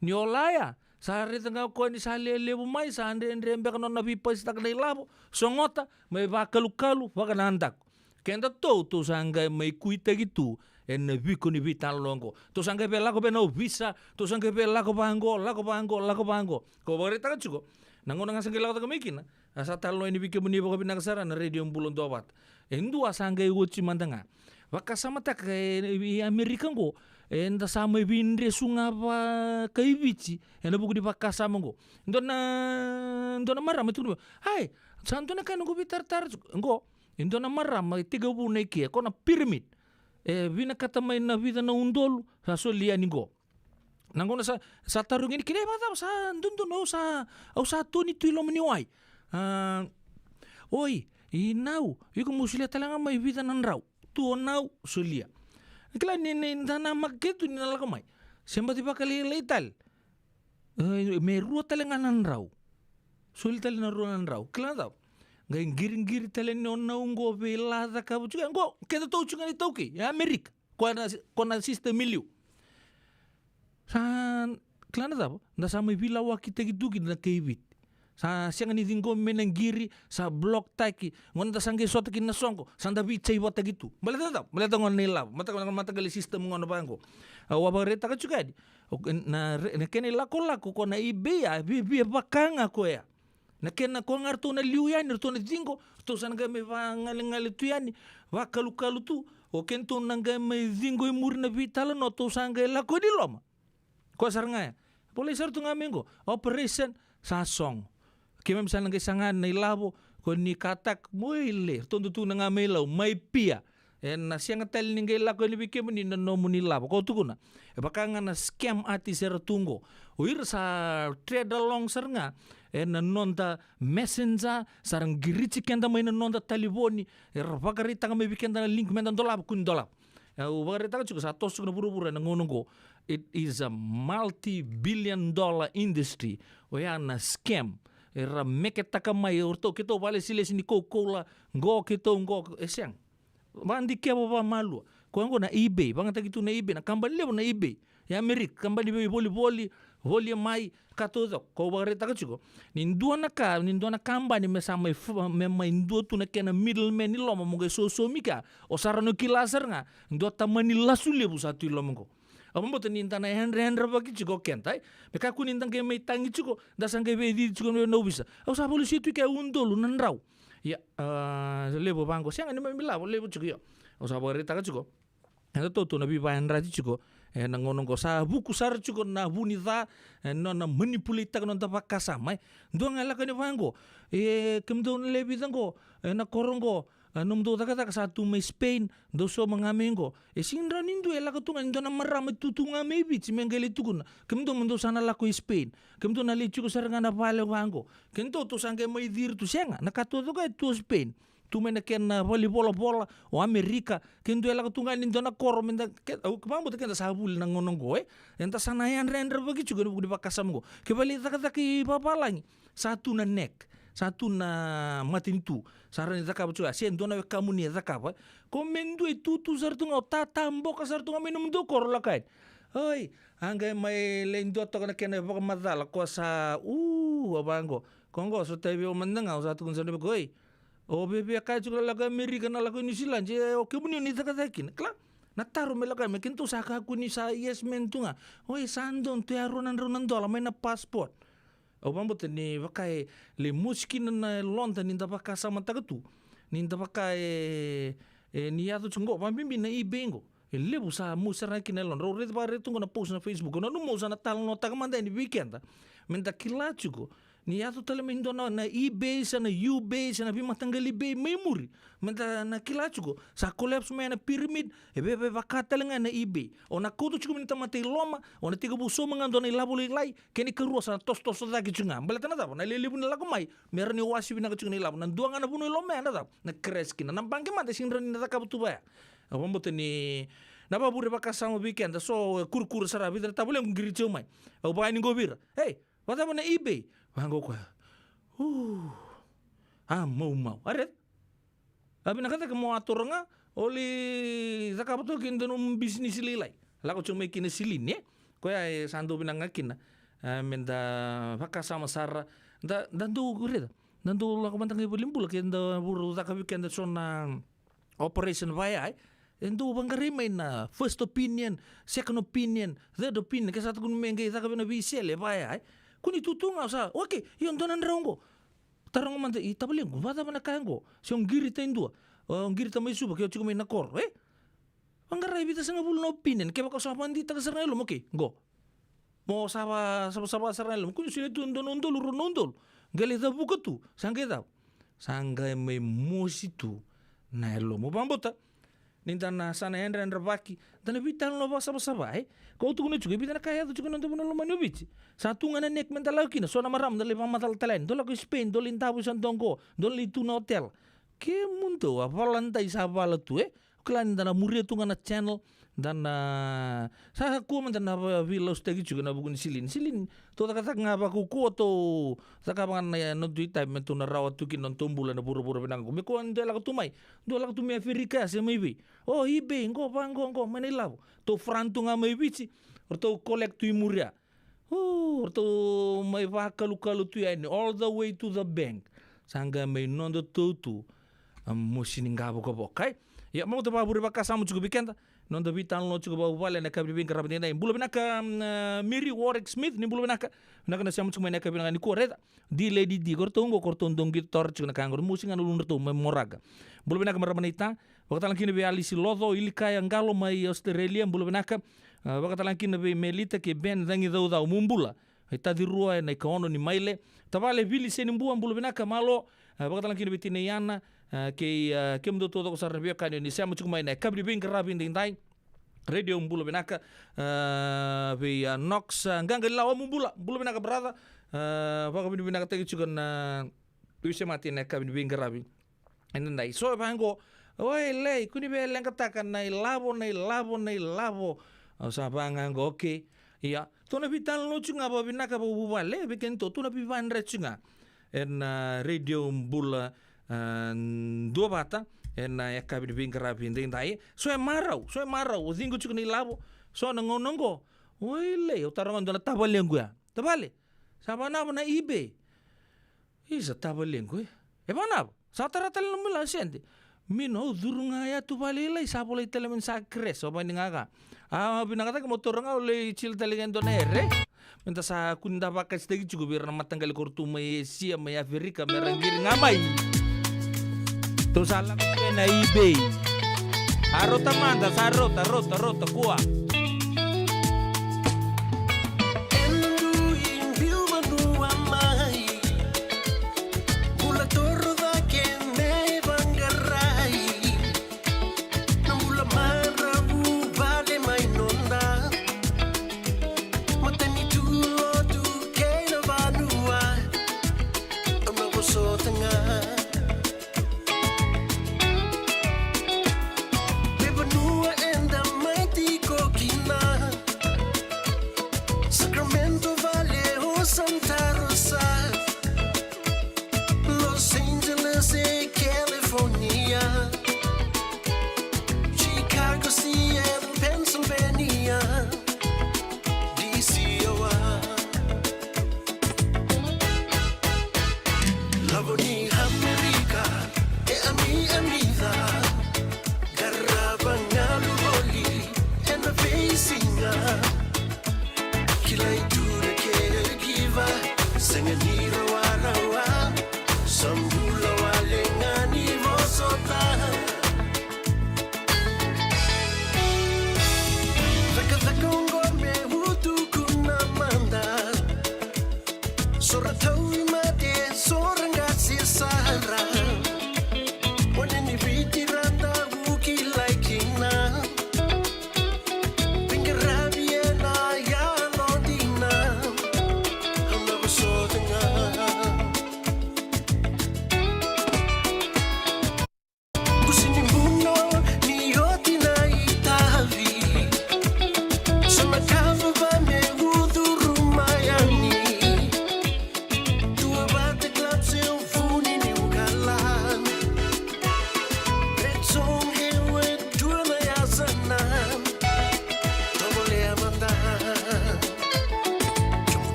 Ni o laya, sa raica ga o koya ni sa lelevu mai, sa dredre beka nona veipasitaka na ilavo, sogota, mai vakalukalu, vakanadaku. Keda tou, tou sa qai mai kuitaki tu, ena viko ni veitalanoa oqo. Tou sa qai via lako vei na ovisa, tou sa qai via lako vaqo, lako vaqo, lako vaqo. Ko vakaraitaka tiko, na gauna ga sa qai lako cake mai kina, a sa talanoa yani vei kemuni vakavinaka sara na Radio Bula Duavata. E dua sa qai oti mada ga. Vakasamataka e, e Amerika qo, eda sa mai veidresu ga vakaiviti, ena vuku ni vakasama qo. Dua na, dua na marama tukuna, ai, sa dua na ka noqu veitaratara tiko. Qo, e dua na marama, e tekivu na ike, ko na pyramid. E vinakata mai na vica na udolu, sa soli yani qo. Na gauna sa, sa tarogi yani kina, e vakacava sa dodonu, au sa, au sa toni tu i loma ni wai. A, oi, i nau, iko mo solia tale ga mai vica na drau. Tu o nau, solia. Kila ni, ni da na makete tu ni na lako mai. Se baci vakalailai tale. E, me rua tale ga na drau. Soli tale na rua na drau. Kila na cava? Qai qiriqiri tale ni o nau qo vei la cakava tiko. Qo, keda tou tiko ga ni taukei. E Amerika. Ko na, ko na system i liu. Sa, kila na cava? Da sa mai veilawakitaki tu kina na kai Viti. Sa sega ni ciqomi mai na qiri, sa block taki. Gauna da sa qai sota kina na soqo, sa da veijaivataki tu. Baleta na cava? Baleta gauna na ilavo. Mata, mataqali system gauna vaqo. Au a vakaraitaka tiko yani. O, na, na kena ilakolako ko na eBay a, viavia vaka ga koya. Na kena ko ga ratou na liu yani, ratou na ciqo, ratou sa na qai mai vagalegale tu yani, vakalukalu tu, o kedatou na qai mai ciqo i muri na veitalanoa, tou sa qai lako ni loma. Koya sara ga ya. Volai sara tu ga mai qo, operation, sa sogo. Keimami sa na qai saga na ilavo, ko ni katak, moile, ratou dau tukuna ga mai Lau, mai pia. Ena sega tale ni qai lako yani vei kemuni na nomuni lavo. Ko tukuna, e vaka ga na scam artist era tu qo. O ira sa trade along sara ga ena noda messenger, sa ra qiriti keda mai na noda talivoni, era vakaraitaka mai vei keda na link meda dolava, kua ni dolava. Au vakaraitaka tiko, sa toso tiko na vuravura ena gauna qo. It is a multi-billion dollar industry. Oya na scam. Era meketaka mai, o ratou keitou vakalesilesi ni Coca-Cola, qo keitou qo, e sega. Vakadikeva vakamalua. Koya qo na eBay, vakayagataki tu na eBay, na kabani levu na eBay. E Amerika, kabani veivolivoli, voli e mai, ka taucoko. Ko vakaraitaka tiko. Ni dua na ka, ni dua na kabani me sa mai f-, me mai dua tu na kena middleman i loma mo qai sosomi kea. O sa rawa ni kila sara ga, dua tamani lasu levu sa tu i loma qo. Au vakabauta ni da na yadrayadravaki tiko o keda, e. Me kakua ni da qai mai tagi tiko, da sa qai veiyacici tiko na ovisa. Au sa valusia tu kea udolu na drau. Ia, a, levu vaqo, sega ni mai milavo, levu tiko, ia. Au sa vakaraitaka tiko. Eda tautauna veivakayadrati tiko. Ena gauna qo sa vuku sara tiko na vu ni ca, e, nona manipulate-taka noda vakasama, e. Dua ga e lako yani vaqo. E, kemudou na lewe vica qo, e, na koro qo. A, nomudou cakacaka sa tu mai Spain, dou sauma ga mai qo. E sega ni rawa ni dua e lako tu ga, ni dua na marama tu tu ga mai Viti me qai lai tukuna. Kemudou mo dou sa na lako i Spain. Kemudou na lai tiko sara ga na vale vaqo. Kemudou tou sa qai mai ciri tu, sega, na ka taucoko e tu o Spain. Tu mai na kena valivolavola o Amerika. Kemudou e lako tu ga ni dua na koro, meda, ke, au vakabauta keda sa vuli na gauna qo, e. Eda sa na yadrayadravaki tiko ena vuku ni vakasama qo. Kevaka lai cakacaka i vavalagi. Sa tu na neck, sa tu na matanitu, sa rawa ni cakava tiko ya, se dua na wekamuni e cakava. Ko me dua e tutu sara tu ga, o tataboka sara tu ga mai nomudou koro, lako yani. Oi, a qai mai lai dua toka na kena vakamacala, ko sa, u, a vaqo. Ko qo, sotavi au mada ga, au sa tukuna sara vei iko, oi. O veve kaya tiko na lako i Amerika, na lako i Niusiladi, e, o kemuni o ni cakacaka kina. Kila, na taro me lako yani, me keitou sa kakua ni sa yes man tu ga. Oi, sa donu tu ya rua na drau na dola, mai na passport. Au vakabauta ni vaka e lai mosi kina na yaloda ni da vakasamataka tu. Ni da vaka e, e ni yaco tiko qo, vakabibi na eBay qo. E levu sa mosi sara ga kina na yaloda. Au raica, vakaraica tu qo na post na Facebook. Au nanuma au sa na talanoataka mada yani vei keda. Meda kila tiko Ni yaco tale mai dua na, na eBay, se na eBay, se na veimataqali eBay mai muri. Meda na kila tiko, sa collapse mai na pyramid, e veve vaka tale ga na eBay. O na kauta tiko mai na tamata i loma, o na tekivu sauma ga dua na ilavo lailai, kena ikarua sa na tosotoso cake tiko ga. Baleta na cava, na lewe levu ni lako mai, me rawa ni wasi vinaka tiko na ilavo. Na dua ga na vanua i loma ya na cava, na crash kina. Na baqe mada e sega ni rawa ni na cakava tu vaya. Au vakabauta ni na vakavure vakasama vei keda, so e kurukuru sara, vica na tavalequ qiri tiko mai. Au vaka yani qo vei ira. Ei, vakacava na eBay? Vaqo koya. Uu. A maumau. A raica. A vinaka cake mo a toro ga, o lai cakava toka kina dua nomu bisinisi lailai. Lako tiko mai kina Silini, e? Koya e sa dau vinaka ga kina. E, meda vakasama sara. Da, da dau raica. Da dau lako mada ga i valenibula ke da vura caka vei keda so na operation vaya, e? E dau vaqarai mai na first opinion, second opinion, third opinion, ke sa tukuni me qai caka vei na veisele vaya, e? Kua ni tu tu ga, o sa, okay, io, dua na drau qo. Taroga mada, i tavalequ, vakacava na ka qo? Se o qirita e dua, o qirita mai Suva, ke o tiko mai na koro, e? Vaqarai vica sagavulu na opinion, kevaka o sa vakadeitaka sara ga e loma, okay, qo. Mo sa va, sa va, sa va sara ga e loma. Kua ni solia tu dua na udolu, rua na udolu. Qai lai cavuka tu, sa qai cava? Sa qai mai mosi tu na yalomu. Vakabauta ni da na sa na yadrayadravaki, da na veitalanoa vakasavasava, e? Kau tukuna tiko, e vica na ka e yaco tiko ena noda vanua lomani o Viti. Sa tu ga na neck meda lako kina, so na marama da lai vakamacala tale yani. Dou lako i Spain, dou lai davo i sa dua qo, dou lai tu na hotel. Kemudou, a vala dai sa vala tu, e? Kila ni da na muria tu ga na channel, da na, sa kua mada na va-, veilausutaki tiko ena vuku ni Silini. Silini, tou cakacaka ga vakaukauwa, tou cakava ga na nodatou itavi me tou na rawa tu kina nodatou bula ena vuravura vinaka qo. Me kua ni dua e lako tu mai, dua e lako tu mai Aferika se mai vei. O, eBay, qo, vaqo, qo, mai na ilavo. Tou front tu ga mai Viti, ratou collect tu i muri ya. O, ratou mai vakalukalu tu yani, all the way to the bank. Sa qai mai nodatou tu, a, mosi ni qavokavoka, e? Ia, mo da vakavure vakasama tiko vei keda, noda veitalanoa tiko vakavuvale ena yakavi ni veiqaravi edaidai. Bula vinaka, mm, a, Mary Warwick Smith, ni bula vinaka. Vinaka na sema tiko mai ena yakavi vinaka nikua, raica. Di Lady Di, ko ratou qo, ko ratou dau qito toro tiko na ka qo, mosi ga na uludratou mai Moraga. Bula vinaka marama naita, vakatalega kina vei Alice Loco, Ilikaya Qalo mai Australia, bula vinaka. A, vakatalega kina vei Melita kei Ben Cagicaucau, mo bula. E Tacirua ena ikaono ni Maile. Tavale Vili Senibua, bula vinaka, malo. A, vakatalega kina vei Tinaiana, a, kei, a, kemudou taucoko sara na veiwekani ni sema tiko mai ena yakavi ni veiqaravi edaidai. Radio, bula vinaka, a, vei, a, Knox, a, Qaqa Lawa, mo bula, bula vinaka brother. A, vakavinavinakataki tiko na veisemati ena yakavi ni veiqaravi edaidai. So e vaqo, oi lei, kua ni veileqataka na ilavo, na ilavo, na ilavo. Au sa vaqo, okay. Ia, tou na veitalanoa tiko ga vakavinaka vakavuvale vei kemudou, tou na veivadre tiko ga ena, a, Radio Bula, a, Duavata ena yakavi ni veiqaravi edaidai. So e marau, so e marau, o ciqo tiko na ilavo. So na gauna qo, oi lei, au taroga dua na tavalequ ya. Tavale, sa vanava na eBay? Isa, tavalequ, e? E vanava? Sa tara tale na nomu ila sede. Mino, au curu ga ya tu vale, ilai, sa volai tale mai ni sa crash, o vani ga ga. A, vinaka cake mo taura ga, au lai cila tale ga e dua na ere. Meda sa kua ni da vakasitaki tiko vei ira na mataqali koro tu mai Esia, mai Aferika, me ra qiri ga mai. Tou sa lako tu ena eBay. A rauta mada, sa rauta, rauta, rauta, kua. Ena dui biu vanua mai, bula toro cake me vaqarai. Na bula marau vale mai noda matanitu, lotu kei na vanua. Au na vosota ga. Me vanua eda mai tiko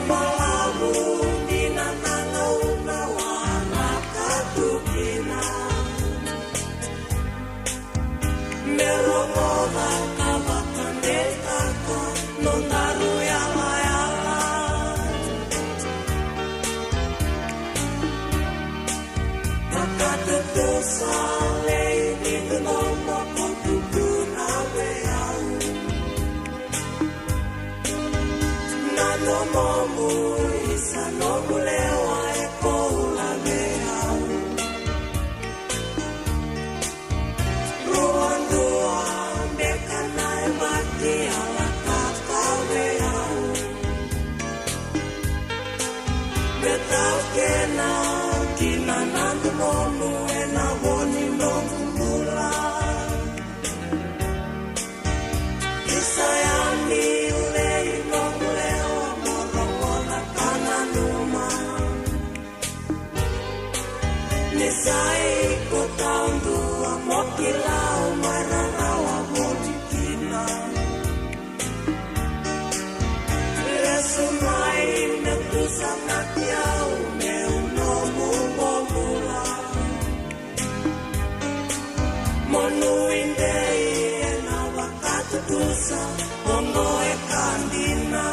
Balavu ni na gauna wa na katu kina. Me rogoca ka vakadeitaka nodaru yalayala. Vakatutusa lei ni nomu ko tukuna vei au. Na nomu isa nomu lewa e koula vei au. Rua dua beka na e mati a vakaka vei au. Me taukena kina na nomu e na vo ni nomu bula. Isa yani ulei nomu lewa mo rogoca ka nanuma. Ni sa iko taudua mo kila au mai rarawa voli kina. Lesu mai me tusa na ki au meu nomu bobula. Mo nuidei e na vakatutusa oqo e ka dina.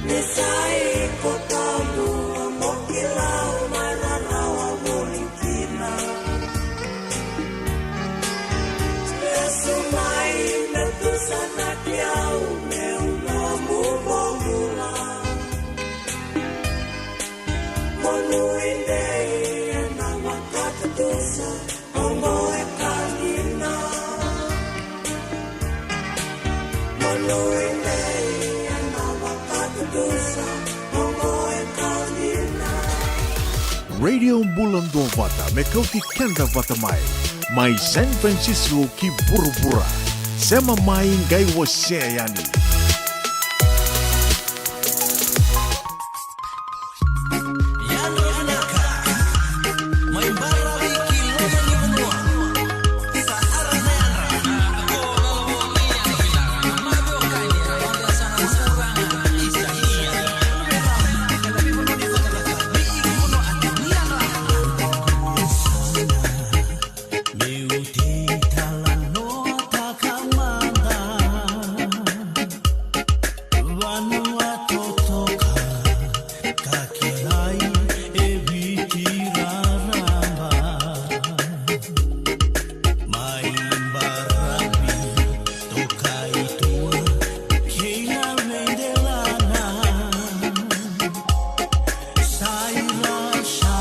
Ni sa iko taudua mo kila au mai rarawa voli kina. Lesu mai me tusa na ki au meu nomu bobula. Mo nuidei e na vakatutusa oqo e ka dina. Mo nuidei e na vakatutusa oqo e ka dina. Radio Bula Duavata me kauti keda vata mai. Mai San Francisco ki vuravura. Sema mai qai wasea yani. Meu tei talanoataka mada vanua totoka ka kilai e Viti raraba. Mai baravi toka i tua kei na veidelana. Sa i rasa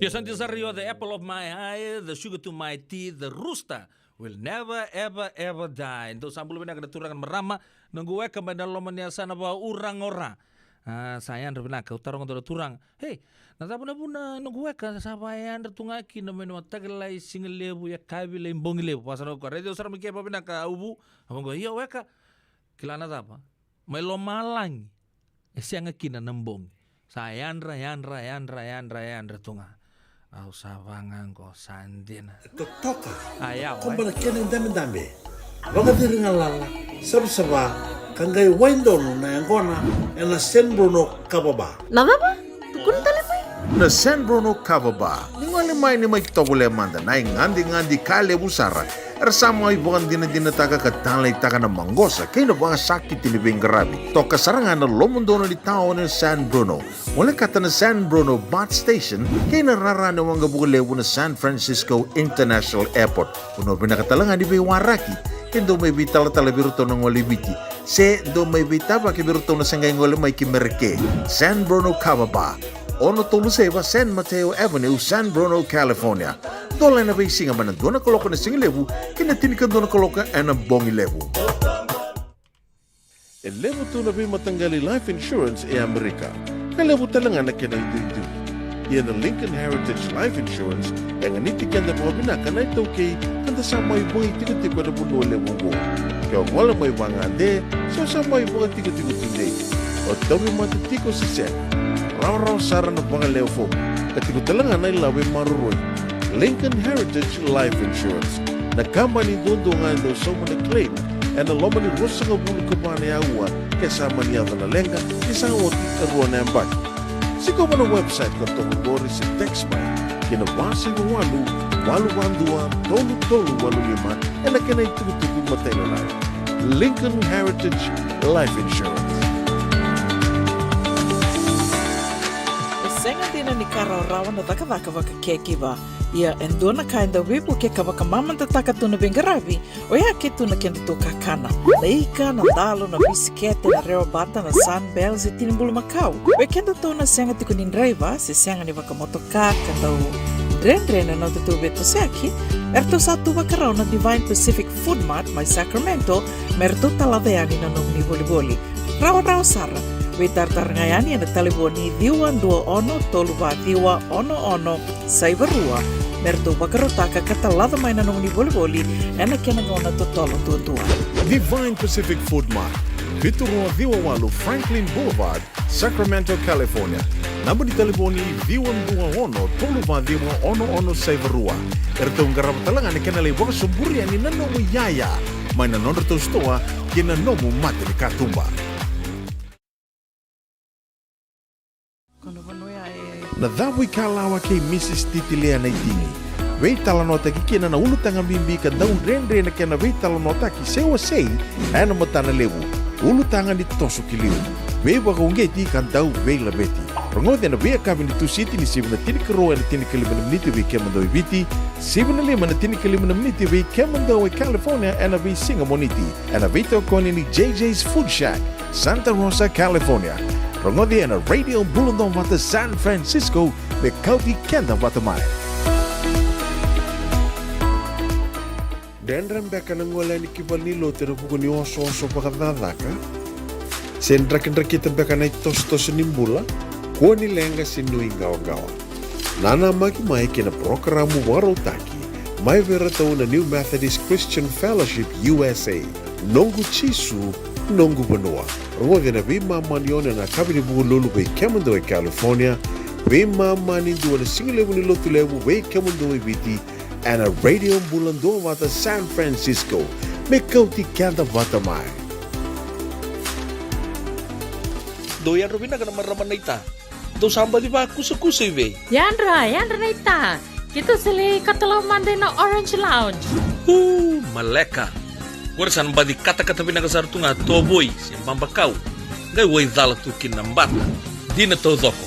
Io, sa dina sara, io, the apple of my eye, the sugar to my teeth, the rooster will never, ever, ever die. Dou sa bula vinaka na turaga, na marama, noqu weka mai na loma ni yasana vaka Ura ga o Ra. A, sa yadra vinaka, au taroga dua na turaga. Hei, na cava na vuna noqu weka sa vakayadra tu ga kina mai na mataka lailai, siga levu, yakavi lailai, bogi levu? Vaka sa noqu ka, raici au sara mai ke vakavinaka, au vu. Au vaqo, io weka, kila na cava? Mai lomalagi e sega kina na bogi. Sa yadra, yadra, yadra, yadra, yadra tu ga. Au sa vaqo, sa dina. Totoka. A, ya, koba na kena idabedabe. Vakaciri galala, savasava, ka qai wai donu na yaqona ena San Bruno Kava Bar. Na cava? Tukuna tale mai. Na San Bruno Kava Bar. Ni gole mai, ni mai tovolea mada na igadegade ka levu sara era sa mai vakadinadinataka ka taleitaka na maqosa kei na vakasakiti ni veiqaravi. Toka sara ga na lomanidola ni taoni o San Bruno. Volekata na San Bruno BART Station kei na rara ni waqavuka levu na San Francisco International Airport. Vanua vinaka tale ga ni veiwaraki. Ke dou mai veitalatala vei iratou na gole i Viti, se dou mai veitavaki vei iratou na se qai gole mai ki Merika. San Bruno Kava Bar, ono tolu saiva San Mateo Avenue, San Bruno, California. Dola ena veisiga mai na dua na kaloko na siga levu ki na tinikadua na kaloko ena bogi levu. E levu tu na veimataqali life insurance e Amerika, ka levu tale ga na kena iduidui. Ia na Lincoln Heritage Life Insurance e ganiti keda vakavinaka na iTaukei ka da sa mai vakaitikotiko ena vanua levu oqo. Ke o gole mai vagade, se o sa mai vakatikotiko tudei, o tauvimate tiko se sega, rawarawa sara na vakalewe fomu, ka tiko tale ga na ilavo e maroroi. Lincoln Heritage Life Insurance, na kabani duadua ga e dau sauma na claim ena loma ni ruasagavulu ka va na aua ke sa mani yaco na leqa, ke sa oti e rua na yabaki. Sikova na website ka toka qori se text mai ki na va saiva walu, walu va dua, tolu tolu walu lima ena kena itukutuku matailalai. Lincoln Heritage Life Insurance. E sega dina ni ka rawarawa na cakacaka vaka caregiver. Ia e dua na ka e dau veivuke ka vakamamadataka tu na veiqaravi, oya ke tu na kedatou kakana. Na ika, na dalo, na bisikete, na rewa bata, na Sunbell se tini bulumakau. Oi kedatou na sega tiko ni draiva se sega ni vakamotoka ka dau dredre na nodatou veitosoyaki, eratou sa tu vakarau na Divine Pacific Food Mart mai Sacramento me ratou talaca yani na nomuni volivoli. Rawarawa sara. Veitaratara ga yani ena talevoni ciwa dua ono tolu va ciwa ono ono saiva rua me ratou vakarautaka ka talaca mai na nomuni volivoli ena kena gauna totolo duadua. Divine Pacific Food Mart, vitu rua ciwa walu Franklin Boulevard, Sacramento, California. Naba ni talevoni ciwa dua ono tolu va ciwa ono ono saiva rua. Eratou qarava tale ga na kena lai vakasoburi yani na nomu iyaya mai na nodratou sitoa ki na nomu mata ni katuba. Na cavuikalawa kei Mrs Titilea Naitini. Veitalanoataki kina na ulutaga bibi ka dau dredre na kena veitalanoataki se wasei ena matana levu. Ulutaga ni toso ki liu, veivakauqeti ka dau veilaveti. Rogoci ena veiyakavi ni Tusiti ni sivi na tinikarua ena tinikalima na miniti vei kemudou e Viti, sivi na lima ena tinikalima na miniti vei kemudou e California ena veisiga Moniti, ena veitokoni ni J J's Food Shack, Santa Rosa, California. Rogoci ena Radio Bula Duavata San Francisco me kauti keda vata mai. Dredre beka na gole yani ki valenilotu ena vuku ni osooso vakacakacaka? Se drakidrakita beka na itosotoso ni bula? Kua ni leqa se nuiqawaqawa. Nanamaki mai ki na parokaramu vakarautaki mai vei iratou na New Methodist Christian Fellowship U S A, Noqu Jisu, Noqu Vanua. Rogoci na veimama ni ono ena yakavi ni Vukelulu vei kemudou e California, veimama ni dua na sigalevu ni Lotulevu vei kemudou e Viti, ena Radio Bula Duavata San Francisco, me kauti keda vata mai. Dou yadra vinaka na marama naita. Dou sa baci vakusakusa i vei? Yadra, yadra naita. Keitou sa lai katalau mada ina Orange Lounge. Uu, maleka. Qori sa na baci katakata vinaka sara tu ga tovoi se babakau, qai waicala tu kina na bata. Dina taucoko.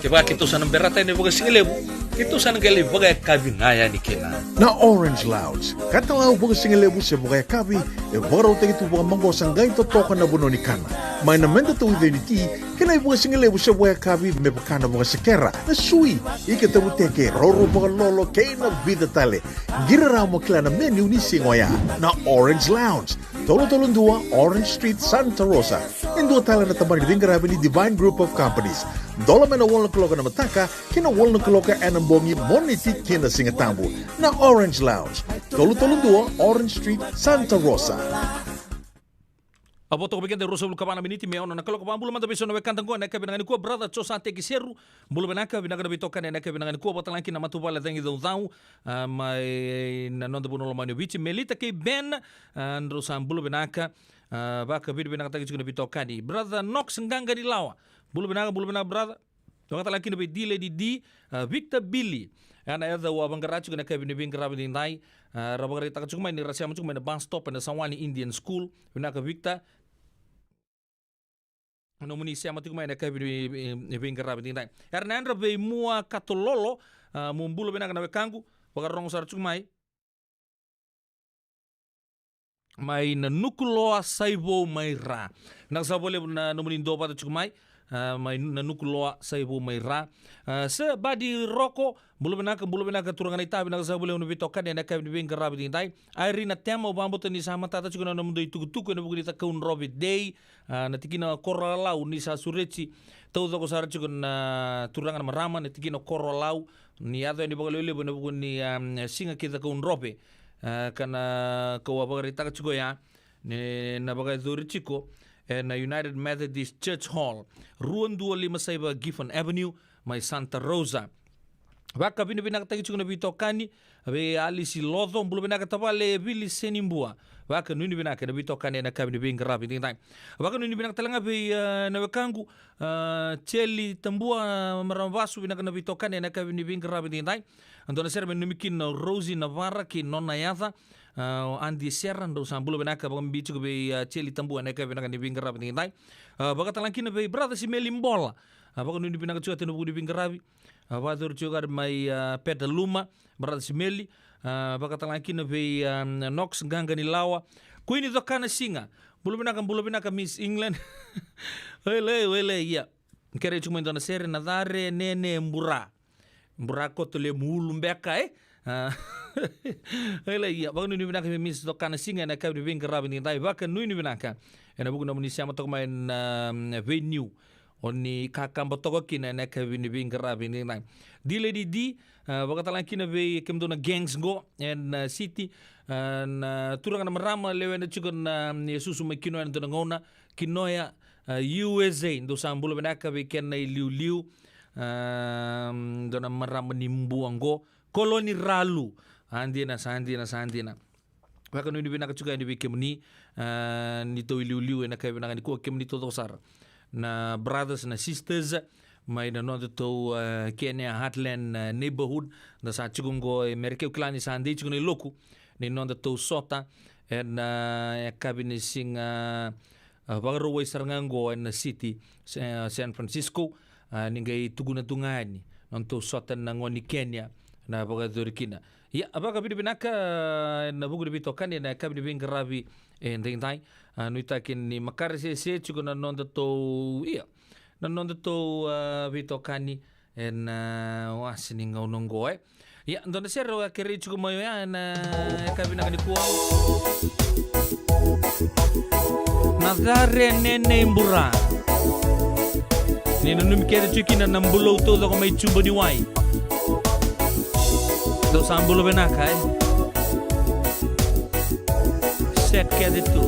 Kevaka keitou sa na berata yani vakasigalevu, keitou sa na qai lai vakayakavi ga yani kina. Na Orange Lounge, katalau vakasigalevu se vakayakavi, e vakarautaki tu vakamaqosa qai totoka na vanua ni kana. Mai na meda tauica ni ti, kei na ivakasigalevu se vakayakavi me vaka na vakasekera, na sui, ika tavuteke, raurau vakalolo, kei na vica tale. Qiri rawa mo kila na menu ni siga oya. Na Orange Lounge, tolu tolu dua Orange Street, Santa Rosa. E dua tale na tabana ni veiqaravi ni Divine Group of Companies. Dola mai na walu na kaloko ena mataka ki na walu na kaloko ena bogi, Moniti ki na Sigatabu. Na Orange Lounge, tolu tolu dua Orange Street, Santa Rosa. A vo toka vei keda e ruasagavulu ka va na miniti me ono na kaloko. Vakabula mada vei so na wekada qo ena yakavi vinaka nikua, brother Josateki Seru. Bula vinaka, vinaka na veitokani ena yakavi vinaka nikua. Vakatalega kina na matavuvale Cagicaucau, a, mai na noda vanua lomani o Viti. Melita kei Ben, a, drau sa bula vinaka. A, vakavinavinakataki tiko na veitokani. Brother Knox Qaqanilawa. Bula vinaka, bula vinaka, brother. Vakatalega kina vei D Lady D, a, Victor Billy. Ena yaca au a vaqara tiko ena yakavi ni veiqaravi edaidai. A, ra vakaraitaka tiko mai ni ra sema tiko mai na bus stop ena Sawani Indian School. Vinaka Victor. Nomuni sema tiko mai ena yakavi ni, e, e, veiqaravi edaidai. Era na yadra vei Mua Katololo, a, mo bula vinaka na wekaqu. Vakarorogo sara tiko mai. Mai na Nukuloa, Saivou mai Ra. Vinaka sara vakalevu na nomuni duavata tiko mai, a, mai na Nukuloa, Saivou mai Ra. A, Sir Badi Roko, bula vinaka, bula vinaka turaga na itavi, vinaka sara vakalevu na veitokani ena yakavi ni veiqaravi edaidai. Irina Tema, au vakabauta ni sa matata tiko na nomudou itukutuku ena vuku ni Cakaudrove Day, a, na tikina Koroalau ni sa sureti taucoko sara tiko na turaga na marama, na tikina Koroalau, ni yaco yani vakalevulevu ena vuku ni, a, siga kei Cakaudrove. A, ka na kau a vakaraitaka tiko ya, ni na vakayacori tiko ena United Methodist Church Hall, rua dua lima saiva Gifford Avenue, mai Santa Rosa. Vakavinavinakataki tiko na veitokani, vei Alisi Loco, bula vinaka tavale Vili Senibua. Vakanuinui vinaka ena veitokani ena yakavi ni veiqaravi edaidai. Vakanuinui vinaka talega vei, e, na wekaqu, a, Jeli Tabua, a, marama vasu, vinaka na veitokani ena yakavi ni veiqaravi edaidai. A dua na sere me nanumi kina o Rosie Navara kei nona yaca, a, o Adi Sera, drau sa bula vinaka, vakabibi tiko vei, a, Jeli Tabua ena yakavi vinaka ni veiqaravi edaidai. A, vakatalega kina vei Brother Simeli Bola. A, vakanuinui vinaka tiko ena vuku ni veiqaravi. A, vakayacori tiko qori mai, a, Petaluma, Brother Simeli. A, vakatalega kina vei, a, Knox Qaqanilawa. Kuini Cokana Siga. Bula vinaka, bula vinaka Miss England. Wele, wele, ia. Kerei tiko mai dua na sere, na care nene bura. Bura koto le mulu beka, e? A, wele, ia. Vakanuinui vinaka vei Miss Cokana Siga ena yakavi ni veiqaravi edaidai. Vakanuinui vinaka ena vuku nomuni sema toka mai na, mm, venue o ni kakaba toka kina ena yakavi ni veiqaravi edaidai. D Lady D, a, vakatalega kina vei kemudou na gangs qo ena, a, city, a, na turaga na marama lewena tiko na, mm, susu mai kina ena dua na gauna, Kinoya, a, U S A, dou sa bula vinaka vei kena iliuliu, a, dua na marama ni Bua qo, Koloni Ralu. A, dina, sa dina, sa dina. Vakanuinui vinaka tiko yani vei kemuni, a, ni tou iliuliu ena yakavi vinaka nikua, kemuni taucoko sara na brothers, na sisters, mai na nodatou, a, Kenya Heartland, a, neighborhood, da sa tiko qo e Merika, au kila ni sa dei tiko na iloku ni nodatou sota ena, a, yakavi ni siga, a, Vakarauwai sara ga qo ena city, Sa-, San Francisco, a, ni qai tukuna tu ga yani, nodatou sota na gone ni Kenya, na vakayacori kina. Ia, a vakavinavinaka, a, ena vuku ni veitokani, ena yakavi ni veiqaravi edaidai, a, nuitaki ni makare sese tiko na nodatou, ia, na nodatou, a, veitokani, ena, a, wase ni gauna qo, e. Ia, dua na sere au a kerei tiko mai oya ena yakavi vinaka nikua. Na care nene bura. Ni nanumi kece tiko kina na bulou taucoko mai Juba ni wai. Dou sa bula vinaka, e. Set kece tu.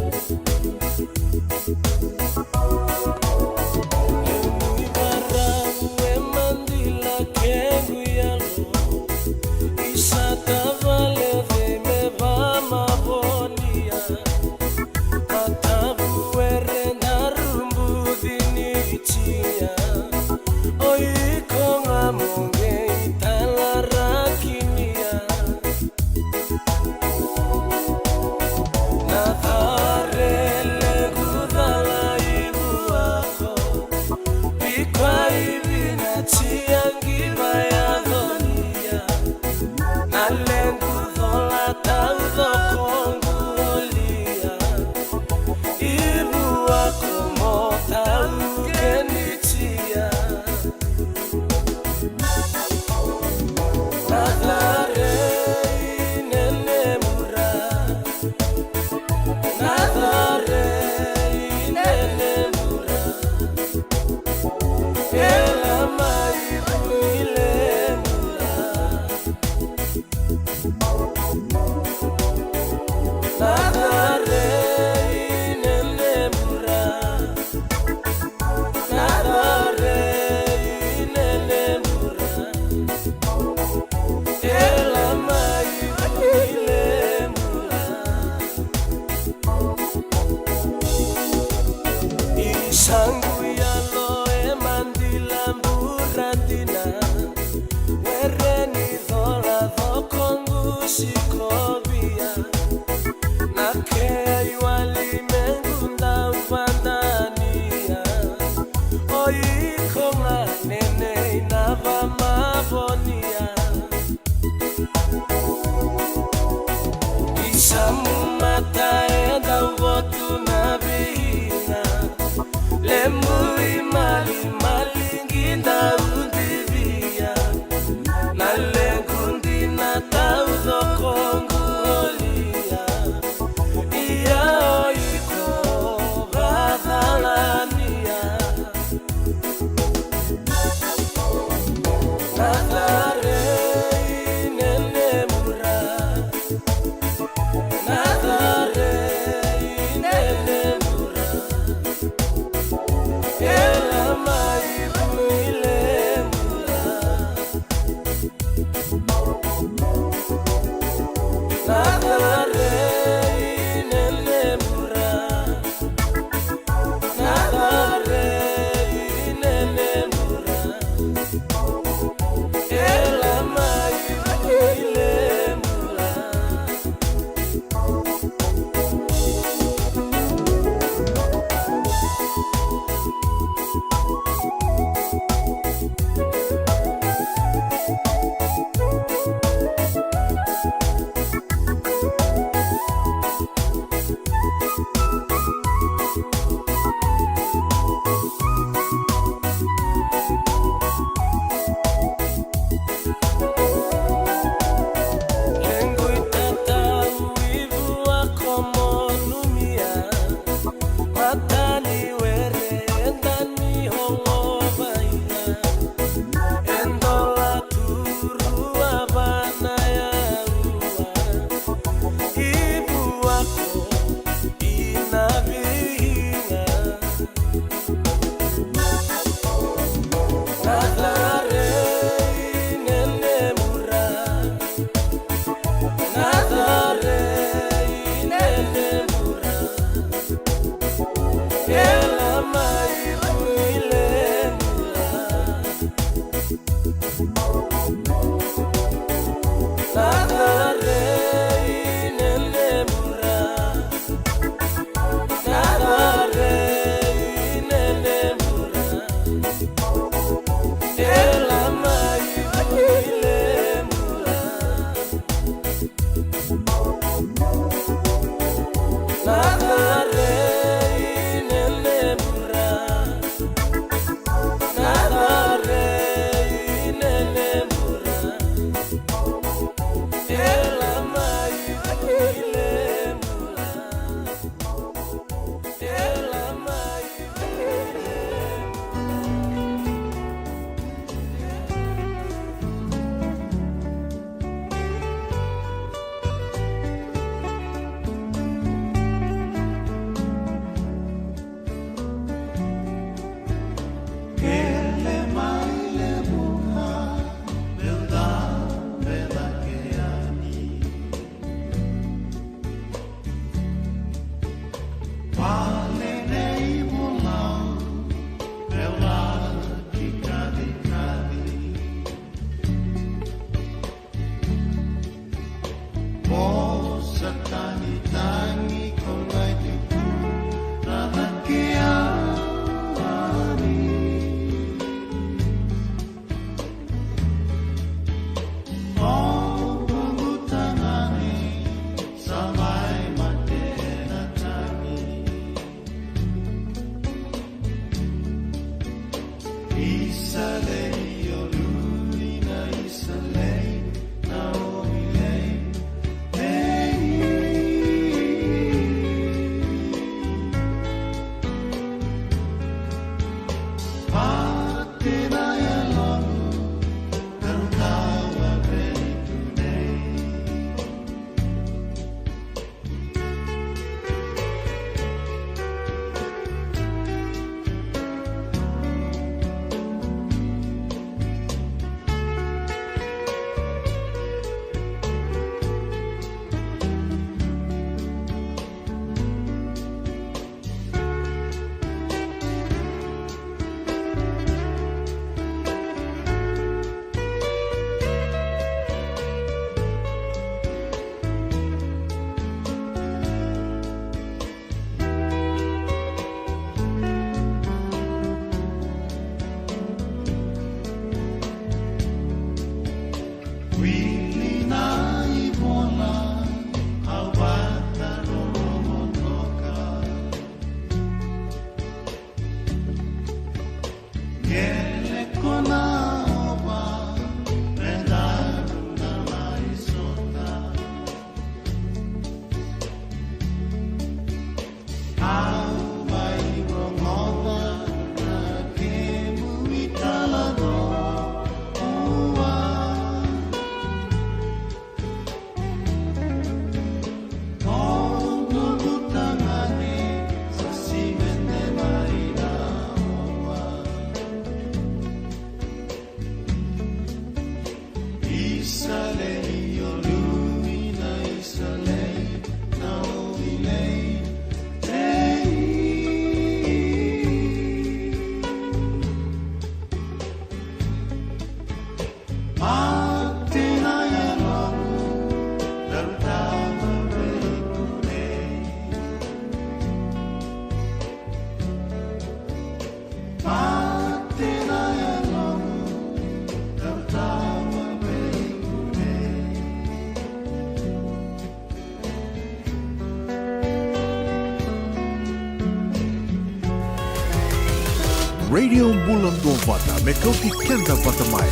Radio Bula Duavata, me kauti keda vata mai.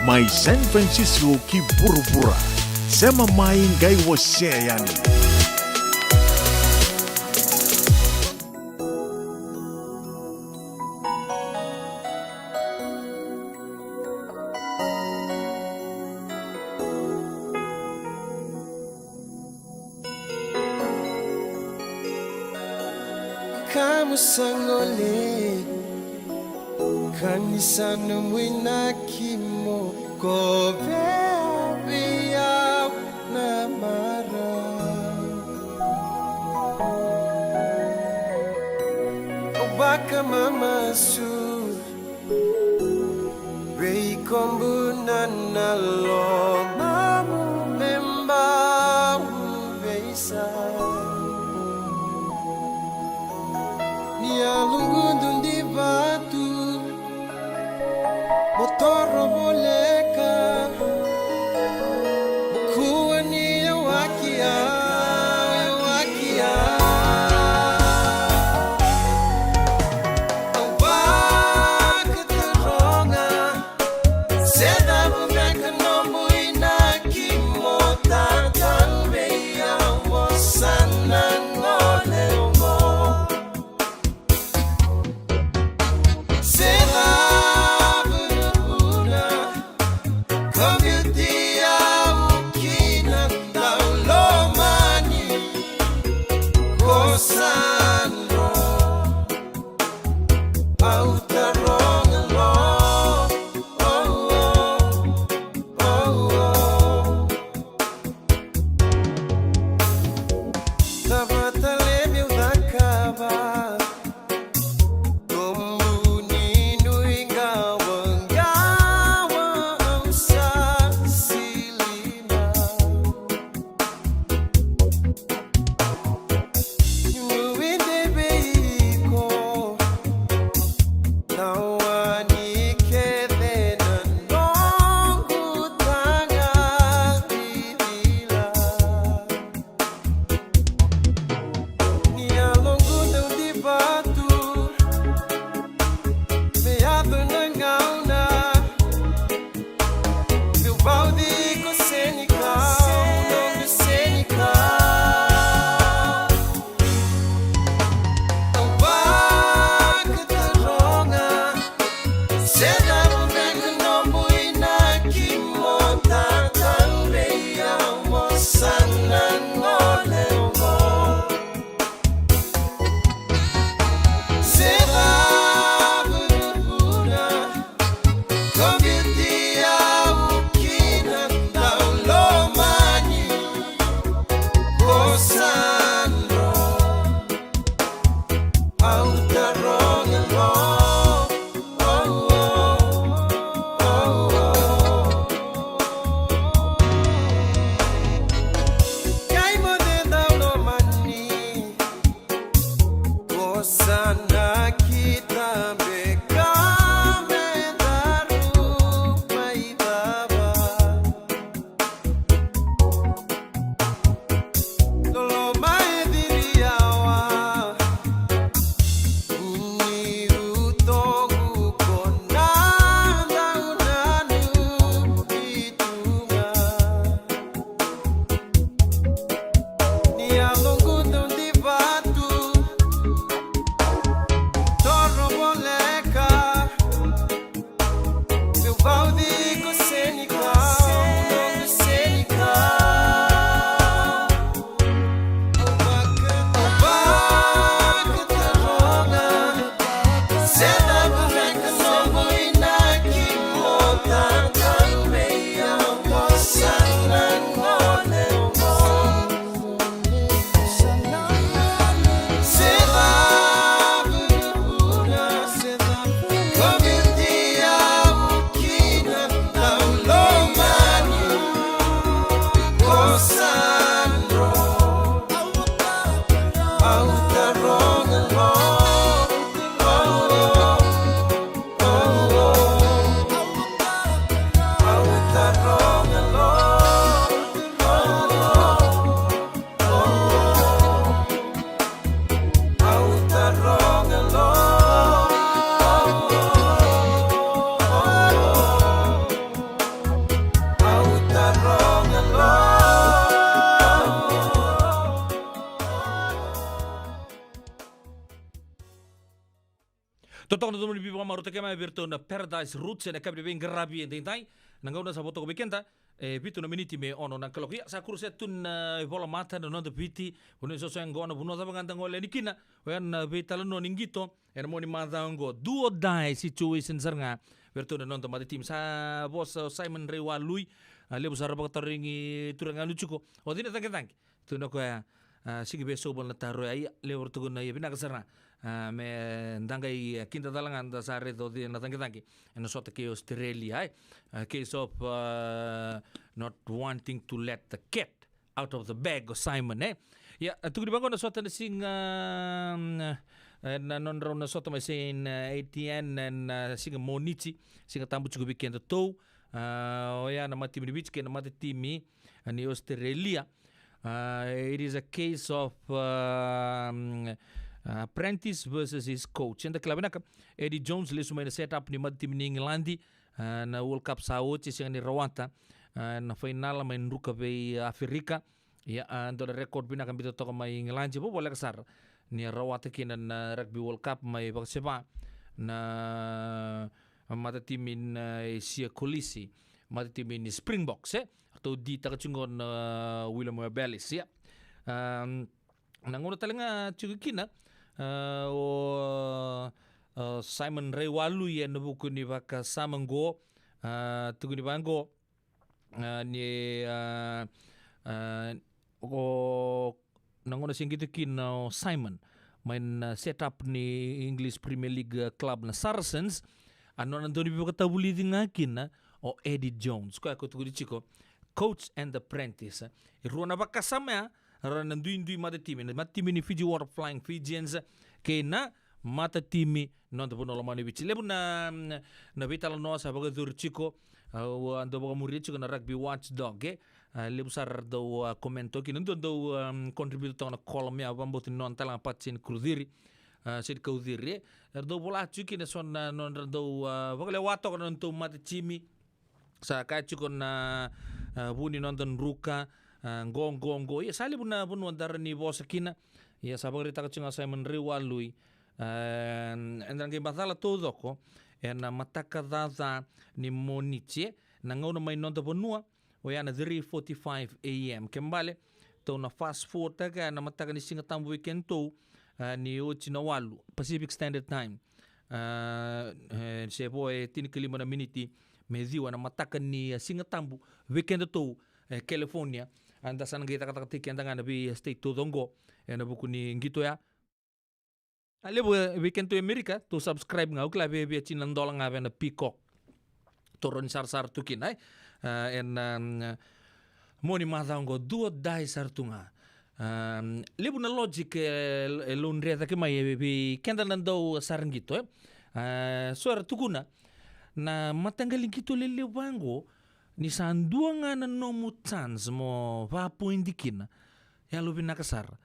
Mai San Francisco ki vuravura. Sema mai, qai wasea yani. Kamu sa gole, ka ni sa nomu inaki mo kovea vei au na marau. Au vakamamasu vei iko bula na Totoka na nomuni veivakamarautaki mai vei iratou na Paradise Roots ena yakavi ni veiqaravi edaidai. Na gauna sa vo toka vei keda, e vitu na miniti me ono na kaloko. Ia, sa kurusea tu na ivola mata na noda Viti. Vanua e soso e qo, na vanua cava ga da gole yani kina. Oya na veitalanoa ni qito ena mua ni macawa oqo. Do or die situation sara ga vei iratou na noda matatimi. Sa vosa o Simon Raiwalui. A, levu sara vakatarogi turaga ni tiko. O cei na cagicagi? Tukuna o koya, a, sigi vei Sobal na taro ya, ia, levu era tukuna, ia, vinaka sara. A, me da qai, a, kidacala ga da sa raica o cei na cagicagi ena sota kei Australia, e. A, case of, a, not wanting to let the cat out of the bag o Simon, e. Ia, a, tukuni vaqo na sota na siga, mm, e, na nodrau na sota mai Saint, e, Etienne, e, na siga Moniti, Siga Tabu tiko vei kedatou. A, oya na matatimi ni Viti kei na matatimi, a, ni Australia. A, it is a case of, um, apprentice versus his coach. Eda kila vinaka, Eddie Jones lesu mai na set up ni matatimi ni Igiladi, a, na World Cup sa oti, e sega ni rawata, a, na fainala mai druka vei Aferika. Ia, a, dua na record vinaka biuta toka mai Igiladi, vovoleka sara ni a rawata kina na Rugby World Cup mai Vakaseva na matatimi ni Siya Kolisi, matatimi ni Springboks, e. Ratou ditaka tiko qo na William Webb Ellis, ia. Am, na gauna tale ga tiko kina, a, o, a, Simon Raiwalui ena vuku ni vakasama qo, a, tukuni vaqo, a, ni, a, a, o, na gauna se qito kina o Simon mai na set up ni English Premier League, a, club na Saracens, a nona dauniveivakatavulici ga kina o Eddie Jones. Koya ko tukuni tiko, coach and apprentice. E rua na vakasama ya, rau na duidui matatimi, na matatimi ni Fiji Water Flying Fijians kei na matatimi noda vanua lomani Viti. Levu na, na veitalanoa sa vakayacori tiko, a, au a dau vakamuria tiko na Rugby Watchdog, e. A, levu sara dau, a, comment toka kina, dua dau, um, contribute toka na column ya, vakabauta ni nona tale ga Pat Seni Kuruciri, a, Seni Kauciri, e. Era dau vola tiko kina so na nodra dau, a, vakalewa toka na nodatou matatimi. Sa kaya tiko na, a, vu ni noda druka, a, qo, qo, qo. Ia, sa levu na vanua da rawa ni vosa kina. Ia, sa vakaraitaka tiko ga Simon Raiwalui. A, eda na qai macala taucoko ena mataka caca ni Moniti, e, na gauna mai noda vanua, oya na three forty-five A M. Ke bale, tou na fast forward taka na mataka ni Siga Tabu vei kedatou, a, ni oti na walu, Pacific Standard Time. A, e, se vo e tinikalima na miniti me ciwa na mataka ni, a, Siga Tabu vei kedatou, e, California. A, da sa na qai cakacakataki keda ga na vei state taucoko ena vuku ni qito ya. A, levu, e, vei kedatou e Amerika, tou subscribe ga, au kila via, via tini na dola ga vei na Peacock. Tou rawa ni sarasara tu kina, e. A, ena, um, mua ni macawa oqo, do or die sara tu ga. Um, levu na logic e, e laudre cake mai, e, vei keda na dau sara qito, e. A, so era tukuna, na mataqali qito lelevu vaqo, ni sa dua ga na nomu chance mo vapoidi kina, yalovinaka sara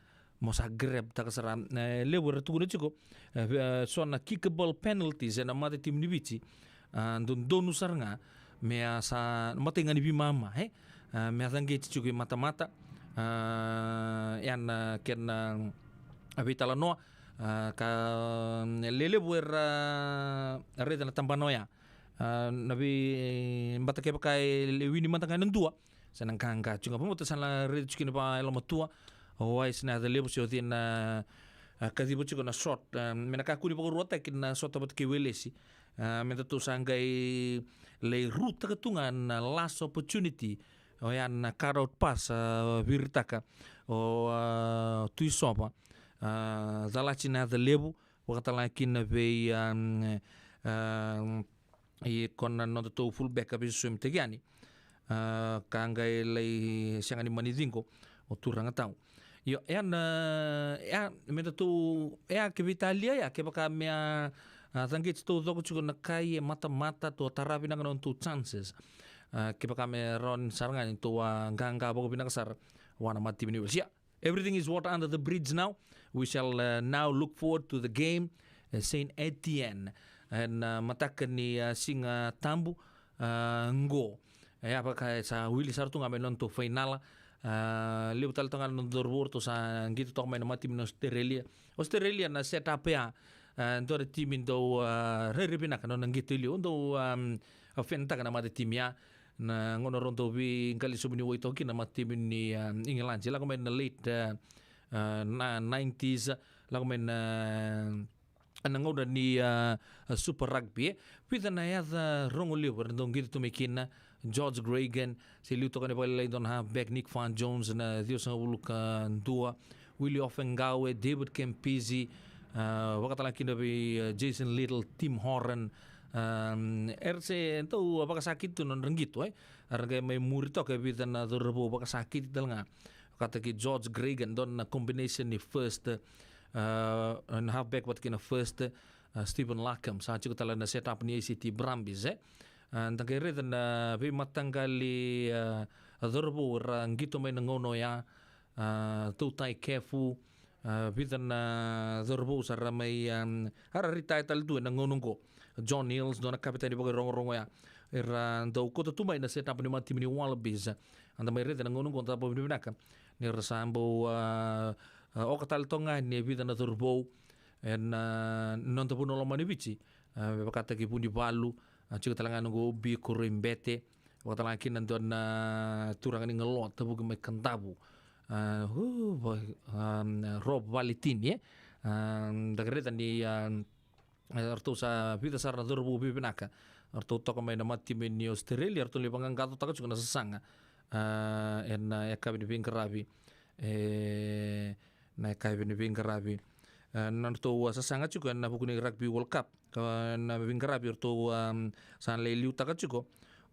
mo sa grab taka sara. E, levu era tukuna tiko, e, e, so na kickable penalties ena matatimi ni Viti, a, dodonu sara ga me a sa matai ga ni veimama, e, a, me a caqeti tiko i matamata. A, ia na kena, a, veitalanoa, a, ka, e, lelevu era, a, raica na tabana oya. A, na vei, e, bata kevaka e le wini mada ga ena dua, sa na qaqa tiko ga. Vakabauta sa na raica tiko kina vakayalomatua o Wise Nacalevu se o cei na, a, kaciva tiko na shot, a, me na kakua ni vakaruataki na shot vata kei Welesi. A, me datou sa qai lai rutaka tu ga na last opportunity, oya na cut out pass, a, viritaka o, a, Tuisova, a, Calati Nacalevu, vakatalega kina vei, a, a, i ko na nodatou fullback a veisusumitaki yani. A, ka qai lai sega ni mani ciqo o turaga tau. Io, ia na, ia, me datou, ia, ke veitalia, ia, kevaka me a, a, caqeti taucoko tiko na kai e matamata, tou a tara vinaka na nodatou chances. A, kevaka me rawa ni sara ga ni tou a qaqa vakavinaka sara vua na matatimi ni Wales. Ia, everything is water under the bridge now. We shall, uh, now look forward to the game, uh, Saint Etienne, ena, uh, mataka ni, uh, Siga Tabu, uh, qo. Ia, vaka e sa wili sara tu ga mai na nodatou fainala. Uh, levu tale toka ga na noda cauravou ratou sa qito toka mai na matatimi ni Australia. Australia na set up ya, A, dua na timi dau, a, rairai vinaka na nona qito i liu, dau, am, a, fenataka na mata timi ya. Na gauna rau dau veiqali sobu ni wai toka kina na mata timi ni, am, Igiladi. Lako mai na late, a, a, na nineties, lako mai na, na gauna ni, a, a, Super Rugby, e. Vica na yaca rogo levu era dau qito tu mai kina, George Gregan, se liu toka ni vakalailai dua na halfback, Nick Farr-Jones, na ciwasagavulu ka dua, Willie Ofaingaue, David Campese, a, vakatalega kina vei, a, Jason Little, Tim Horan, am, era se dau vakasakiti tu na nodra qito, e. Era qai mai muri toka e vica na cauravou vakasakiti tale ga. Vakataki George Gregan, dua na combination ni first, a, na halfback vata kei na first, a, Stephen Larkham, sa tiko tale na set up ni A C T Brumbies, e. A, da qai raica na veimataqali, a, a cauravou era qito mai na gauna oya, a, Tautai Kefu, a, vica na cauravou sa ra mai, am, a ra retire tale tu ena gauna oqo. John Hills, dua na kavetani vakairogorogo ya. Era dau kauta tu mai na set up ni mata timi ni Wallabies. Eda mai raica na gauna oqo, da vakavinavinaka ni ra sa bau, a, a, oka tale toka ga ni vica na cauravou ena, a, noda vanua lomani Viti. A, me vakataki Vunivalu, a, tiko tale ga na noqu O B Koroibete, vakatalega kina dua na turaga ni Galoa, tavuki mai Kadavu. A, u, va-, a, Rob Valetini, e. A, da qai raica ni, a, e, ratou sa vica sara na cauravou veivinaka. Ratou toka mai na mata timi ni Australia, ratou lai vaqaqacotaka tiko na sasaga. A, ena, a, yakavi ni veiqaravi. E, na yakavi ni veiqaravi. E, na nodratou, a, sasaga tiko ena vuku ni Rugby World Cup. Ka na veiqaravi ratou, am, sa lai liutaka tiko.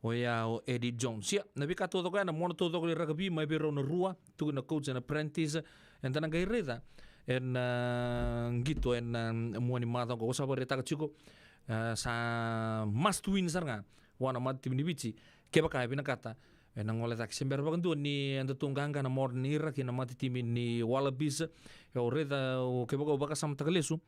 Oya o Eddie Jones. Ia, na veika taucoko ya, na mona taucoko ni rakavi mai vei rau na rua, tukuni na coach and apprentice, eda na qai raica ena, a, qito ena, a, mua ni macawa oqo. Au sa vakaraitaka tiko, a, sa must win sara ga vua na mata timi ni Viti, kevaka e vinakata ena gole cake. Se bera vakadua ni eda tou qaqa na modern era kei na mata timi ni Wallabies. Au raica, au, kevaka au vakasamataka lesu,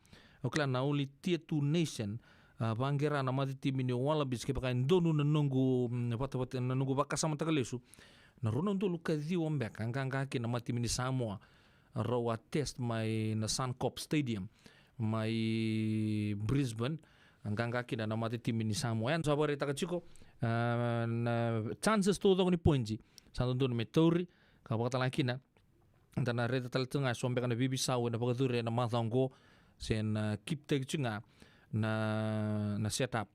au kila na only tier two nation, a, vaqara na mata timi ni Wallabies, kevaka e donu na noqu, mm, vatavata, na noqu vakasamataka lesu, na rua na udolu ka ciwa beka, qaqa kina na mata timi ni Samoa. Rau a test mai na Suncorp Stadium mai Brisbane, qaqa kina na mata timi ni Samoa. Eda sa vakaraitaka tiko, a, na chances taucoko ni pointi sa dodonu me tauri, ka vakatalega kina da na raica tale tu ga eso beka na veiveisau ena vakacuru ena macawa oqo, se na keep-taki tu ga na, na set up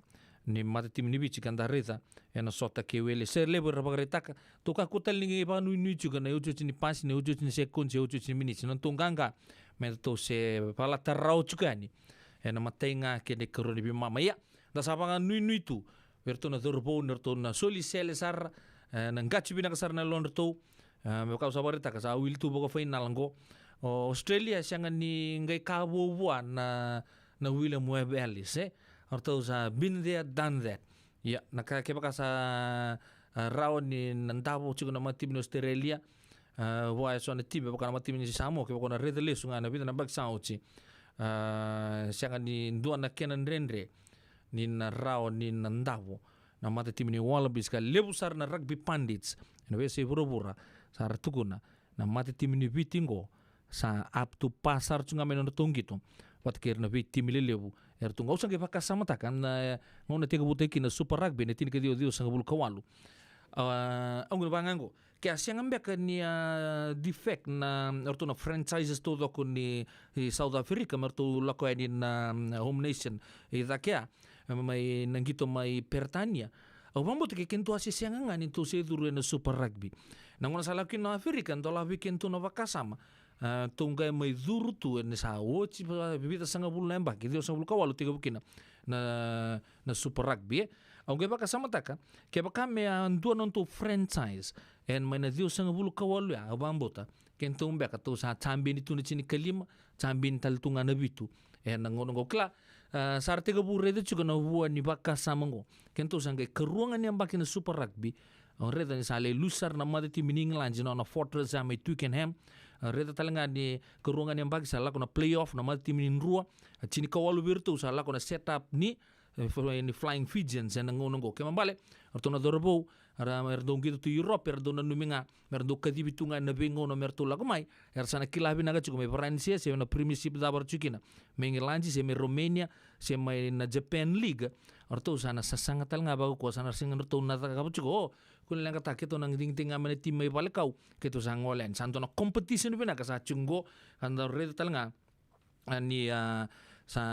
ni mata timi ni Viti, ka da raica ena sota ke wele. Se levu era vakaraitaka, tou kakua tale ni vakanuinui tiko na iotioti ni pasi, na iotioti ni sekodi, iotioti ni miniti. Na nodatou qaqa me datou se vakalata rawa tiko yani ena imatai ga kei na ikarua ni veimama. Ia, da sa vakanuinui tu vei iratou na cauravou ni ratou na soli sele sara, e, na qati vinaka sara na yalodratou. E, me vaka au sa vakaraitaka, sa wili tu vakafainala oqo. O Australia e sega ni qai ka vou vua na, na William Webb Ellis, e. O ratou sa been there, done that. Ia, na ka, kevaka sa, a, rawa ni na davo tiko na mata timi ni Australia, a, vua eso na timi, vaka na mata timi ni Samoa, kevaka o na raica lesu ga na vica na yabaki sa oti, a, sega ni dua na kena dredre ni na rawa ni na davo na mata timi ni Wallabies. Ka levu sara na rugby pundits ena veiyasai vuravura sa ra tukuna na mata timi ni Viti qo sa up to par sara tu ga mai na nodratou qito vata kei ira na veitimi lelevu era tu qo. Au sa qai vakasamataka na, e, gauna tekivutaki kina na Super Rugby ena tinikaciwa ciwasagavulu ka walu. A, au qai vaka ga qo, ke a sega beka ni a defect na, o ratou na franchises taucoko ni, i South Africa me ratou lako yani na, mm, home nation i cake ya, mai na qito mai Peritania. Au vakabauta ke kedatou a se sega ga ni tou se curu ena Super Rugby. Na gauna sa lako kina na Africa, dolavi kedatou na vakasama. A, tou qai mai curu tu ena sa oti va-, vica sagavulu na yabaki, ciwasagavulu ka walu tekivu kina na, na Super Rugby, e. Au qai vakasamataka, kevaka me a dua na nodatou franchise ena mai na ciwasagavulu ka walu ya, au vakabauta kedatou beka tou sa champion tu na tinikalima, champion tale tu ga na vitu. Ena gauna qo, kila, a, sa ra tekivu raica tiko na vua ni vakasama qo. Kedatou sa qai karua ga ni yabaki na Super Rugby. Au raica ni sa lai lusi sara na mata timi ni Igiladi na nona fortress ya mai Twickenham. Au raica tale ga ni karua ga ni yabaki sa lako na playoff na mata timi ni Drua. A, tinikawalu vei iratou sa lako na set up ni, e, fo-, ni Flying Fijians ena gauna qo. Kena ibalebale, o ratou na cauravou, Era, era dau qito tu i Europe, era dau nanumi ga me ra dau kacivi tu ga ena veigauna me ratou lako mai, era sa na kila vinaka tiko mai Varanise se na Premiership cava ra tiko kina, mai Igiladi se mai Romania se mai na Japan League. O ratou sa na sasaga tale ga vaka koya sa na sega ni ratou na cakava tiko. O, kua ni leqataka, keitou na digidigi ga mai na timi mai vale kau, keitou sa gole yani. Sa dua na competition vinaka sa tiko qo, ka da raica tale ga a, ni, a, sa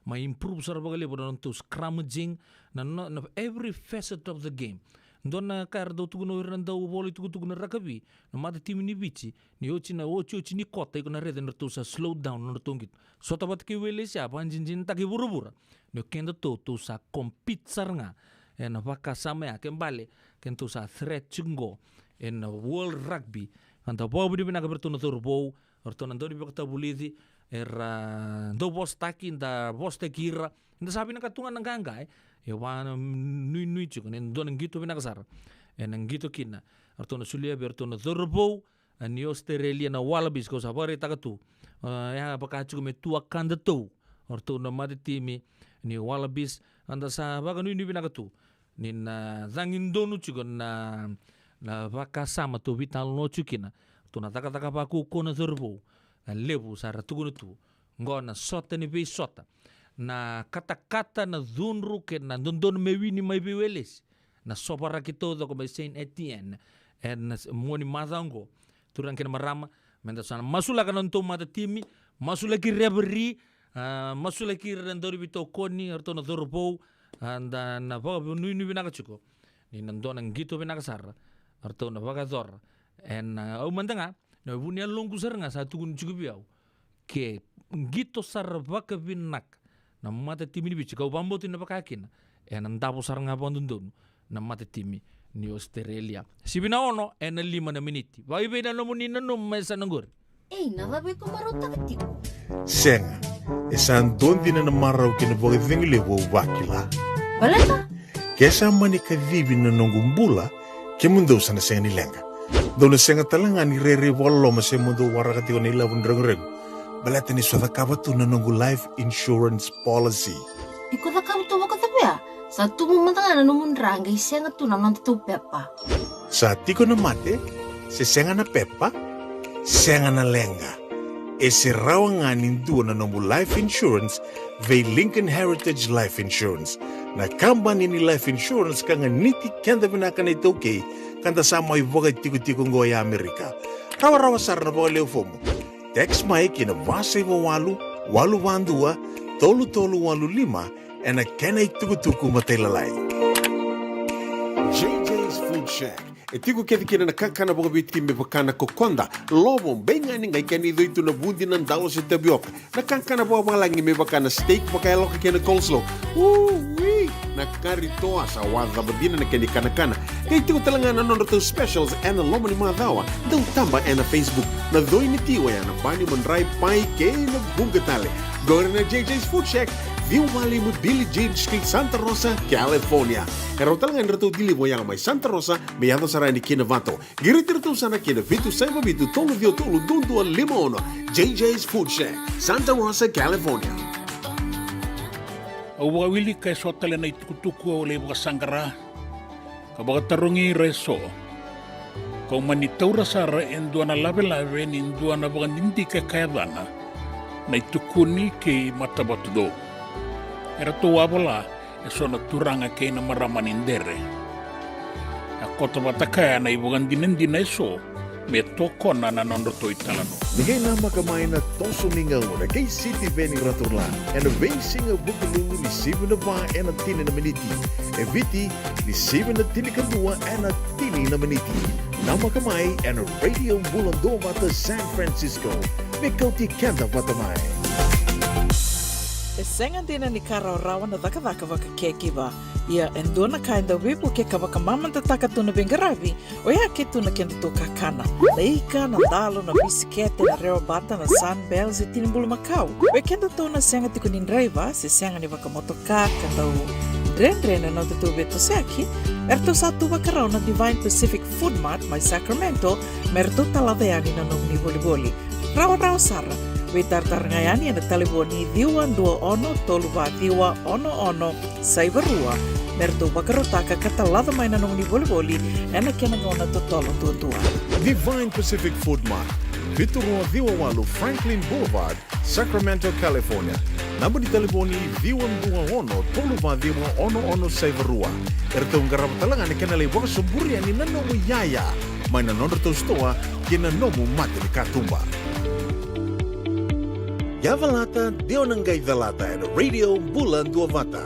mai improve sara vakalevu na nodatou scrummaging, na, na, na every facet of the game. Dua na ka era dau tukuna o ira na dau vola itukutuku na rakavi, na matatimi ni Viti, ni oti na, otioti ni kota, iko na raica ni ratou sa slow down na nodratou qito. Sota vata kei Welesi, a vakadinadinataka i vuravura ni o kedatou, tou sa compete sara ga ena vakasama ya, ke bale kedatou sa threat tiko qo ena World Rugby. Ka da vakavinavinaka vei iratou na cauravou, o ratou na dau ni vakatavulici, era dau vosataki, da vosataki ira, da sa vinaka tu ga na qaqa, e. E vakanuinui tiko ni dua na qito vinaka sara ena qito kina o ratou na solia vei iratou na cauravou, a, ni Australia, na Wallabies, kau sa vakaraitaka tu. A, ya vaka tiko me tu a kadatou o ratou na matatimi ni Wallabies, a, da sa vakanuinui vinaka tu ni na cagi donu tiko na, na vakasama tou veitalanoa tiko kina. Tou na cakacaka vakaukauwa na cauravou, na levu sa ra tukuna tu. Qo na sota ni veisota, na katakata, na cudru kei na dodonu me wini mai vei Welesi, na sovaraki taucoko mai Saint Etienne ena s-, mua ni macawa qo. Turaga kei na marama, meda sa na masulaka na nodatou matatimi, masulaki referee, a, masulaki ira na dauniveitokoni, o ratou na cauravou, a, da na vakanuinui vinaka tiko ni na dua na qito vinaka sara o ratou na vakayacora. Ena, a, au mada ga, na vu ni yaloqu sara ga sa tukuni tiko vei au, ke qito sara vakavinaka na matatimi ni Viti, kau vakabauta ni na vaka kina, ena davo sara ga vakadodonu na matatimi ni Australia. Sivi na ono ena lima na miniti. Vakaivei na nomuni nanuma e sa na qori? Ei, na cava iko marautaka tiko? Sega, e sa dua dina na marau kei na vakacegu levu au vakila. Baleta? Ke sa mani kacivi na noqu bula, kemudou sa na sega ni leqa. Dou na sega tale ga ni rairai vakaloloma se mo dou waraka tiko na ilavo ni reguregu, baleta ni sa cakava tu na noqu life insurance policy. Iko cakava tu vakacava ya? Sa tubu mada ga na nomu dra qai sega tu na nodatou pepa. Sa tiko na mate, se sega na pepa, sega na leqa. E se rawa ga ni dua na nomu life insurance vei Lincoln Heritage Life Insurance, na kabani ni life insurance ka ganiti keda vinaka na iTaukei, ka da sa mai vakatikotiko qo e Amerika. Rawarawa sara na vakalewe fomu. Text mai ki na va saiva walu, walu va dua, tolu tolu walu lima, ena kena itukutuku matailalai. J J's Food Shack. E tiko kece kina na kakana vakaViti me vaka na kokoda, lovo, beigani, qai kena icoi tu na vudi, na dalo se tavioka. Na kakana vakavalagi me vaka na steak vakayaloka kei na coleslaw. Ui! Na kari toa, sa wacava dina na kena ikanakana. Qai tiko tale ga na nodratou specials ena loma ni macawa. Dau taba ena Facebook. Na coi ni ti oya na bani, madrai, pai kei na vuqa tale. Qori na J J's Food Shack, ciwa va lima Billie Jean Street, Santa Rosa, California. E rawa tale ga ni ratou deliver oya mai Santa Rosa me yaco sara yani ki Novato. Qiriti iratou sara ki na vitu saiva vitu tolu ciwa tolu dua dua lima ono. J J's Food Shack, Santa Rosa, California. Au vakawilika eso tale na itukutuku au lai vakasaqara ka vakatarogi ira eso. Kau mani taura sara e dua na lavelave ni dua na vakadidike ka yacana na iTukuni kei Matavatucou. Eratou a vola eso na turaga kei na marama ni Dere. A koto vata kaya na ivakadinadina eso me tokona na nodratou italanoa. Ni qai namaka mai na toso ni gauna kei Sitiveni Raturla ena veisiga Vukelulu ni sivi na va ena tini na miniti. E Viti ni sivi na tinikadua ena tini na miniti. Namaka mai ena Radio Bula Duavata San Francisco. Me kauti keda vata mai. E sega dina ni ka rawarawa na cakacaka vaka caregiver. Ia e dua na ka e dau veivuke ka vakamamadataka tu na veiqaravi, oya ke tu na kedatou kakana. Na ika, na dalo, na bisikete, na rewabata, na Sunbell se tini bulumakau. Vei kedatou na sega tiko ni draiva se sega ni vakamotoka ka dau dredre na nodatou veitosoyaki, eratou sa tu vakarau na Divine Pacific Food Mart mai Sacramento me ratou talaca yani na nomuni volivoli. Rawarawa sara. Veitaratara ga yani ena talevoni ciwa dua ono tolu va ciwa ono ono saiva rua, me ratou vakarautaka ka talaca mai na nomuni volivoli ena kena gauna totolo duadua. Divine Pacific Food Mart, vitu rua ciwa walu Franklin Boulevard, Sacramento, California. Naba ni talevoni ciwa dua ono tolu va ciwa ono ono saiva rua. Eratou qarava tale ga na kena lai vakasoburia ni na nomu iyaya mai na nodratou sitoa kei na nomu mata ni katuba. Yavalata, de o na qai calata ena Radio Bula Duavata.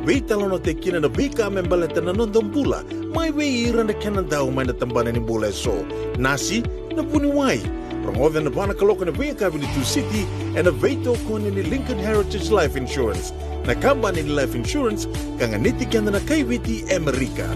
Veitalanoataki kina na veika me baleta na noda bula, mai vei ira na kena dau mai na tabana ni bula eso. Nasi, na vuniwai. Rogoca ena va na kaloko ena veiyakavi ni Tusiti, ena veitokoni ni Lincoln Heritage Life Insurance. Na kabani ni life insurance, ka ganiti keda na kaiviti Amerika.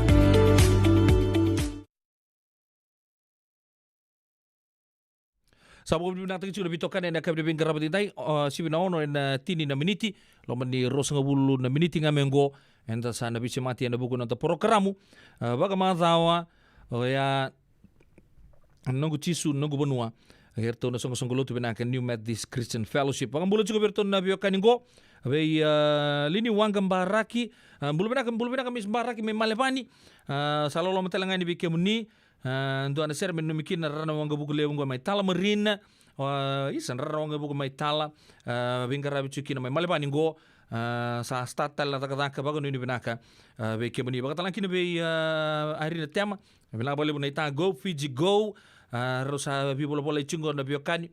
Sa vakavinavinakataki tiko na veitokani ena yakavi ni veiqaravi edaidai, o, sivi na ono ena tini na miniti, loma ni ruasagavulu na miniti ga mai oqo, eda sa na veisemati ena vuku ni noda porokaramu, a, vakamacawa, oya, Noqu Jisu, Noqu Vanua, eratou na soqosoqo lotu vinaka New Methodist Christian Fellowship. Vakabula tiko vei iratou na veiwekani oqo, vei, a, Lini Waqa Baraki, a, bula vinaka, bula vinaka Miss Baraki mai Malevani, a, sa loloma tale ga yani vei kemuni, A, dua na sere me nanumi kina na rara na waqavuka levu oqo mai Tullamarine. A, isa, na rara na waqavuka mai Tala. A, veiqaravi tiko kina mai Malevani oqo. A, sa start tale na cakacaka, vakanuinui vinaka. A, vei kemuni vakatalega kina vei, a, Irina Tema. Vinaka vakalevu na ita Go Fiji Go. A, rau sa veivolavola tiko oqo na veiwekani.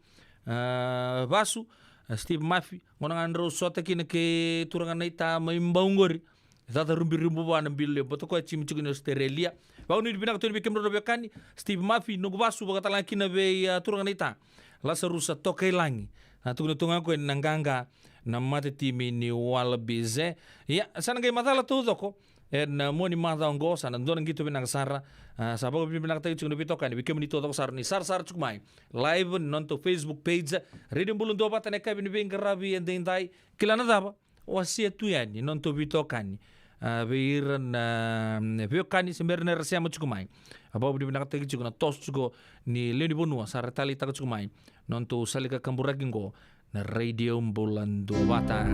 A, vasu, a, Steve Mafi. Gona ga drau sota kina kei turaga na ita mai Bau qori. E caca rubirubi vua na bilo levu, baleta o koya e jimi tiko ni Australia. Vakanuinui vinaka tu yani vei kemudrau na veiwekani, Steve Mafi, noqu vasu, vakatalega kina vei, a, turaga na ita Lasarusa Tokailagi. A, tukuna tu ga o koya ni na qaqa na matatimi ni Wallabies, e. Ia, sa na qai macala taucoko ena, a, mua ni macawa oqo, sa na dua na qito vinaka sara. A, sa vakavinavinakataki tiko na veitokani vei kemuni taucoko sara ni sarasara tiko mai live ni nodatou Facebook page, Radio Bula Duavata, ena yakavi ni veiqaravi edaidai. Kila na cava? Wasea tu yani na nodatou veitokani, a, vei ira na, mm, veiwekani se bera ni ra sema tiko mai. A, vakavinavinakataki tiko na toso tiko ni lewe ni vanua sa ra taleitaka tiko mai na nodatou salika kaburaki oqo na Radio Bula Duavata.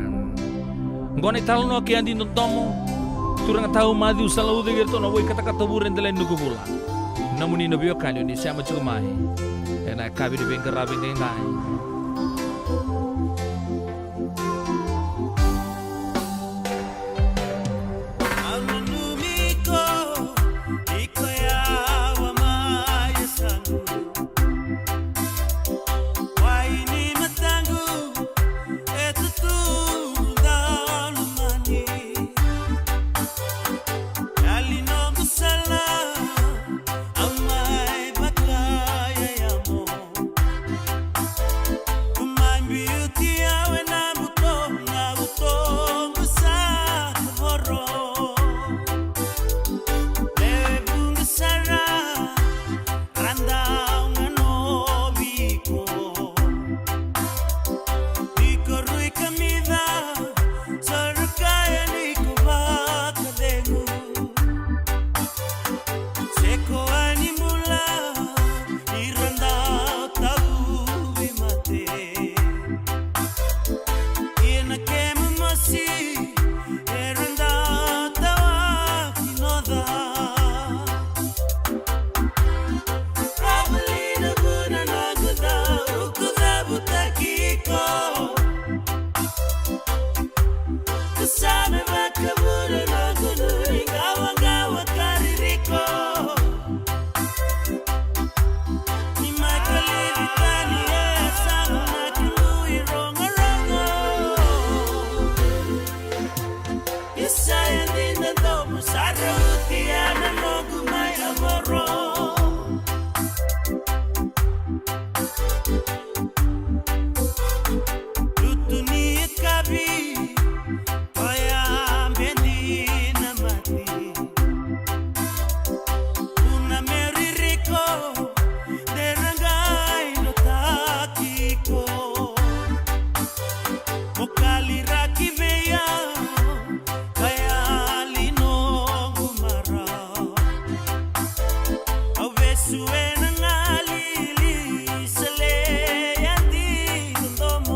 Oqo na italanoa kei Adi Dodomo, turaga tau Maciu Salaucagi, iratou na wai katakata vure e delai ni Nukuvula. Nomuni na veiwekani o ni sema tiko mai ena yakavi ni veiqaravi edaidai. Au nanumi iko, iko yawa mai yasamu. Wai ni mataqu e tutu dau lomani. Yali noqu sala, au mai vakayayamu. Ko mai biuti au ena buto, na buto qu sa kavoro. Levu qu sara, ra dau ganovi iko. Ni ko rui kamica, sa ra kaya ni ko vakacegu. Se ko a ni bula, ni ra dau tauvi mate. Ia na kemu mosi, era dau tawa kinoca. Ravali na vuna noqu dau, noqu cabutaki iko. Ka sa me vakavuna noqu nui qawaqawa ka ririko. Ni mai kalivi tani e yasamu na kemu irogorogo. Ia sa yadi na domo sa rauti ya na noqu mai kavoro. Lutu ni yakavi, koya bedi na mati. Vuna me ririko, de ra qai dotaki iko. Mo kaliraki vei au, ka yali noqu marau. Au vesu ena galili, sa leya ni na domo.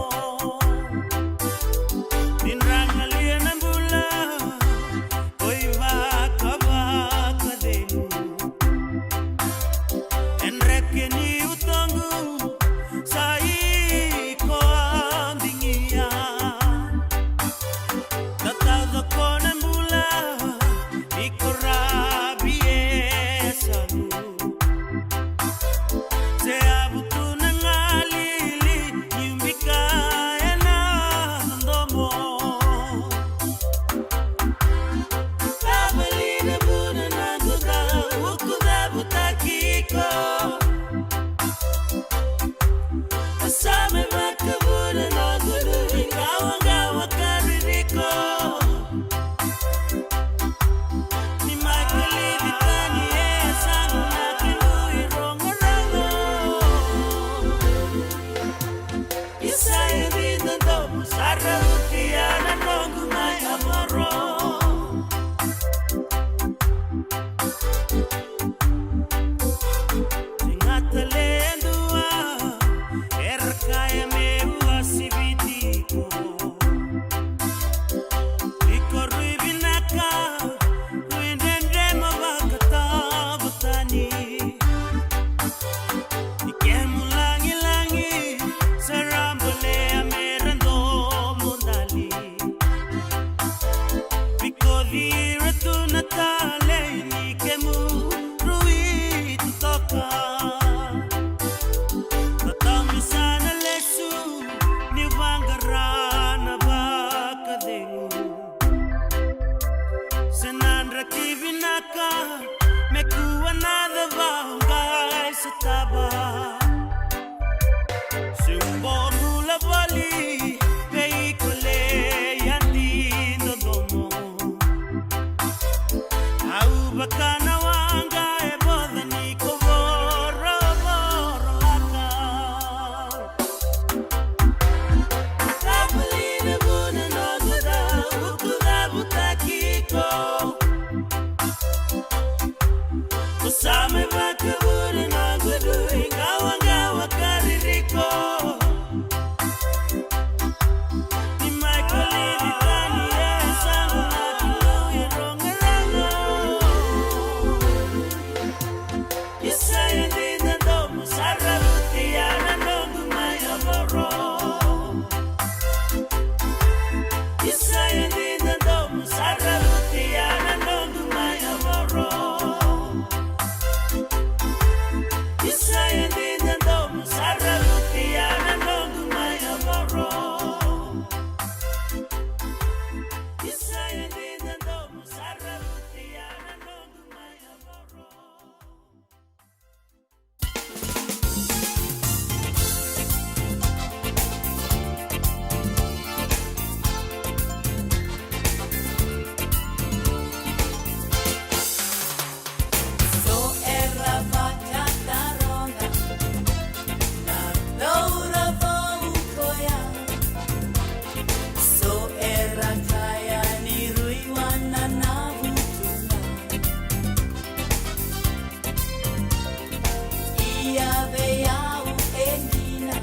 Ia vei au e dina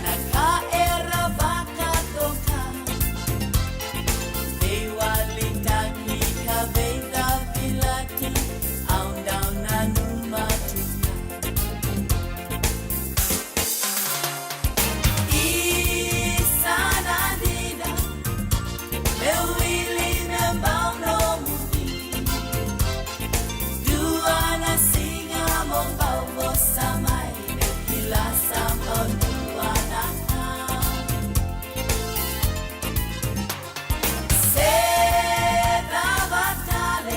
na ka era vakatoka. Veiwalitaki ka veicavilati, au dau nanuma tu ga. Isa na dina, meu wili meu bau nomuni. Dua na siga mo bau vosa mai, meu kila sa bau dua na ka. Se cava tale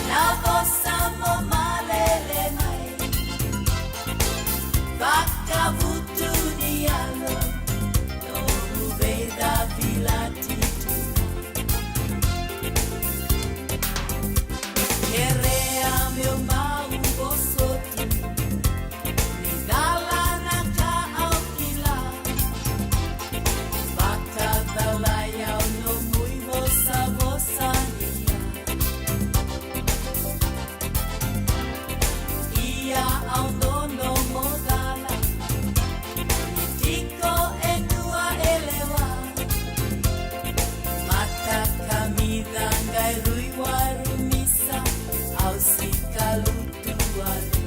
na vosa mo malele mai. Vakavutu ni yalo, nomu veicavilati tu ga. Kerea meu bau vosoti, ni cala na ka au kila. Vakacalai au nomu ivosavosa ni ya. Ia au dodo mo cala, ni tiko e dua e lewa. Mata kamica qai rui warumisa, au sikalu tu wale.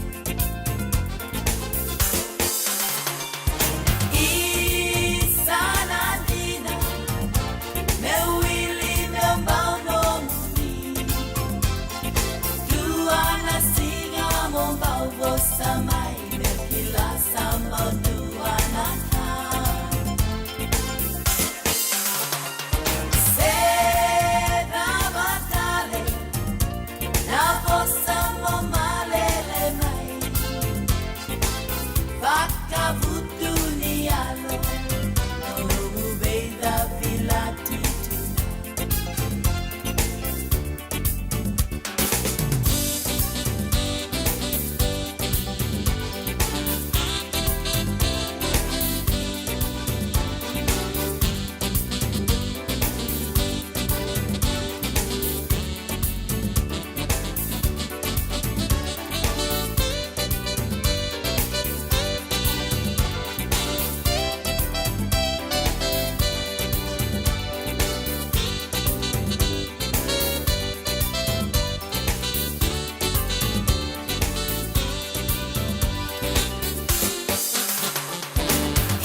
Isa na dina, meu wili meu bau nomuni. Dua na siga mo bau vosa mai, meu kila sa bau dua na ka. Se cava tale na vosa mo malele mai. Vakavutu ni yalo, nomu veicavilati tu ga.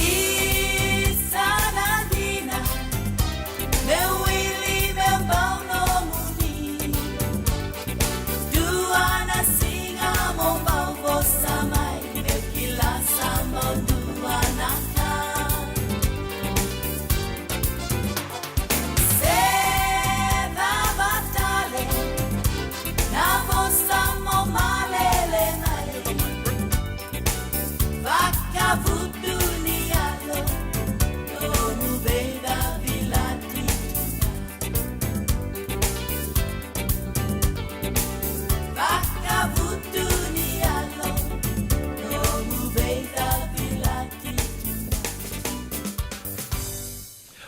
Isa na dina, meu wili meu bau nomuni. Dua na siga mo bau vosa mai, meu kila sa bau dua na ka. Se cava tale na vosa mo malele mai. Vakavutu ni yalo, nomu veicavilati tu ga. Vakavutu ni yalo, nomu veicavilati tu ga.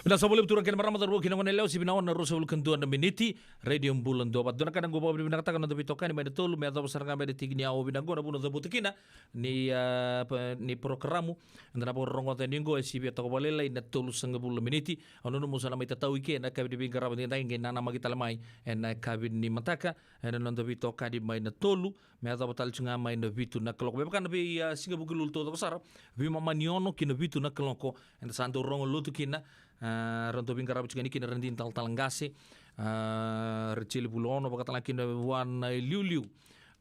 Vinaka sa vakalevu turaga kei na marama, cauravou kei na goneyalewa, sivi na ono na ruasagavulu ka dua na miniti. Radio Bula Duavata. Dua na ka na qai vakavinavinakataka na noda veitokani mai na tolu, me yacova sara ga mai na tiki ni aua vinaka qo na vuna cavuta kina ni, a, pa, ni porokaramu. Eda na vakarorogoca yani qo e sivia toka vakalailai na tolusagavulu na miniti. Au nanuma sa na mai tatau i ke ena yakavi ni veiqaravi edaidai, qai nanamaki tale mai ena yakavi ni mataka ena noda veitokani mai na tolu me yacova tale tiko ga mai na vitu na kaloko. Me vaka na vei, a, siga Vukelulu taucoko sara, veimama ni ono ki na vitu na kaloko, eda sa dau rogo lotu kina. A, ra dau veiqaravi tiko yani kina Radini Talatala Qase, a, Rejeli Vulaono, vakatalega kina vua na iliuliu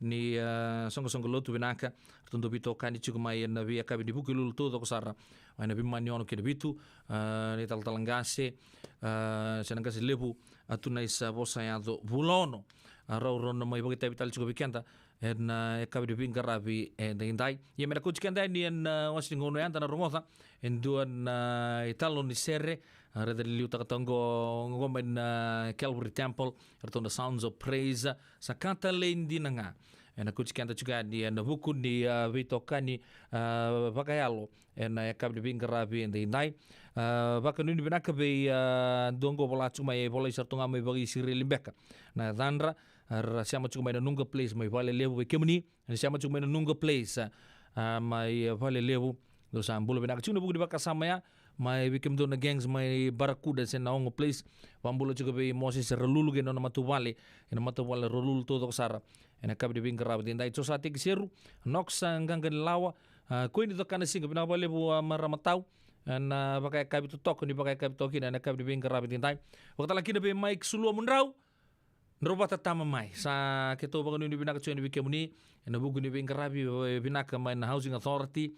ni, a, soqosoqo lotu vinaka. Ra dau veitokani tiko mai ena veiyakavi ni Vukelulu taucoko sara, mai na veimama ni ono ki na vitu, a, ni Talatala Qase, a, se na qase levu, a, Tunaisa Vosayaco Vulaono. A, rau rau na mai vakaitavi tale tiko vei keda ena, e, yakavi ni veiqaravi edaidai. Ia me na kauti keda yani ena, a, wase ni gauna eda na rogoca e dua na, a, italanoa ni sere, a, raica ni liutaka toka qo, qo mai na, a, Calvary Temple, eratou na Sounds of Praise, Sa Ka Talei Dina Ga. Ena kauti keda tiko yani ena vuku ni, a, veitokani, a, vakayalo ena yakavi ni veiqaravi edaidai. A, vakanuinui vinaka vei, a, dua qo vola tiko mai, e volai sara tu ga mai vakaIsireli beka na yacadra. Era sema tiko mai na Nuga Place mai Valelevu vei kemuni. Era sema tiko mai na Nuga Place, a, mai Valelevu. Dou sa bula vinaka tiko na vuku ni vakasama ya. Mai vei kemudou na gangs mai Barakuda se na Ogo Place. Vabula tiko vei Moses Ralulu kei na nona matavuvale. Ena matavuvale Ralulu taucoko sara. Ena yakavi ni veiqaravi edaidai, Josa Tekiseru, Nox, a, Qaganilawa, a, Koini Cokanasiga, vinaka vakalevu, a, marama tau. Ena, a, vakayakavi totoka, ni vakayakavi toka kina, ena yakavi ni veiqaravi edaidai. Vakatale kina vei Mike Sulua Mudrau, drau vata tama mai. Sa keitou vakanuinui vinaka tiko yani vei kemuni, ena vuku ni veiqaravi, e, vinaka mai na Housing Authority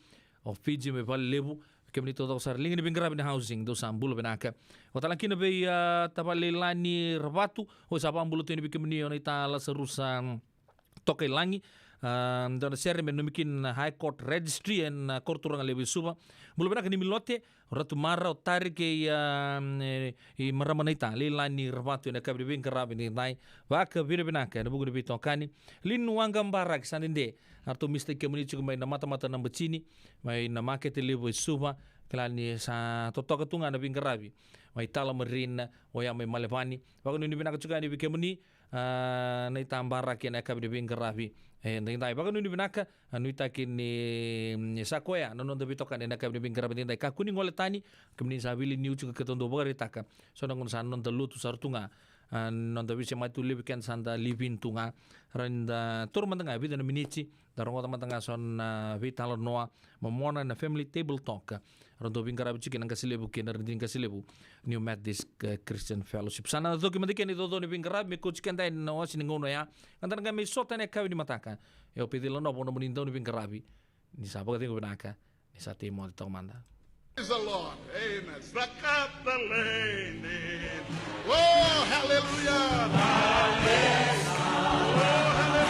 of Fiji mai Valelevu. Kemuni taucoko sara, liga ni veiqaravi ni housing, dou sa bula vinaka. Vakatale kina vei, a, tavale Leilani Ravatu, o sa vakabula tu yani vei kemuni o naita Lasarusa, mm, Tokailagi. A, dua na sere me nanumi kina na High Court Registry ena, a, koro turaga levu e Suva. Bula vinaka ni Milote, o Ratu Mara, o Tari kei, a, e, i marama naita Leilani Ravatu ena yakavi ni veiqaravi edaidai. Vakavinavinaka ena vuku ni veitokani. Linu Waqa Baraki, sa dede. Eratou misitaki kemuni tiko mai na matamata na Batini, mai na makete levu e Suva. Kila ni sa totoka tu ga na veiqaravi mai Tullamarine, oya mai Melbourne. Vakanuinui vinaka tiko yani vei kemuni, a, naita Baraki ena yakavi ni veiqaravi edaidai. Vakanuinui vinaka, a, nuitaki ni, ni sa koya na noda veitokani ena yakavi ni veiqaravi edaidai. Kakua ni gole tani, kemuni sa vili niu tiko, keitou dau vakaraitaka. So na gauna sa noda lotu sara tu ga, a, noda veisemati tu, levu keda sa da live in tu ga. Rawa ni da taura mada ga e vica na miniti, da rogoca mada ga so na veitalanoa momona ena Family Table Talk. Ratou veiqaravi tiko kina na qase levu kei na radini qase levu, New Methodist, e, Christian Fellowship. Sa na coki mada kina na icaucau ni veiqaravi me kauti keda yani na wase ni gauna oya. Ka da na qai mai sota ena yakavi ni mataka. Ia o Peceli Lanova o nomuni dauniveiqaravi. Ni sa vakacegu vinaka. Ni sa tei moce toka mada. Praise the Lord. Amen. Sakata leni. Oh, hallelujah. Oh, hallelujah.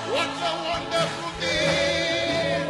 What a wonderful thing.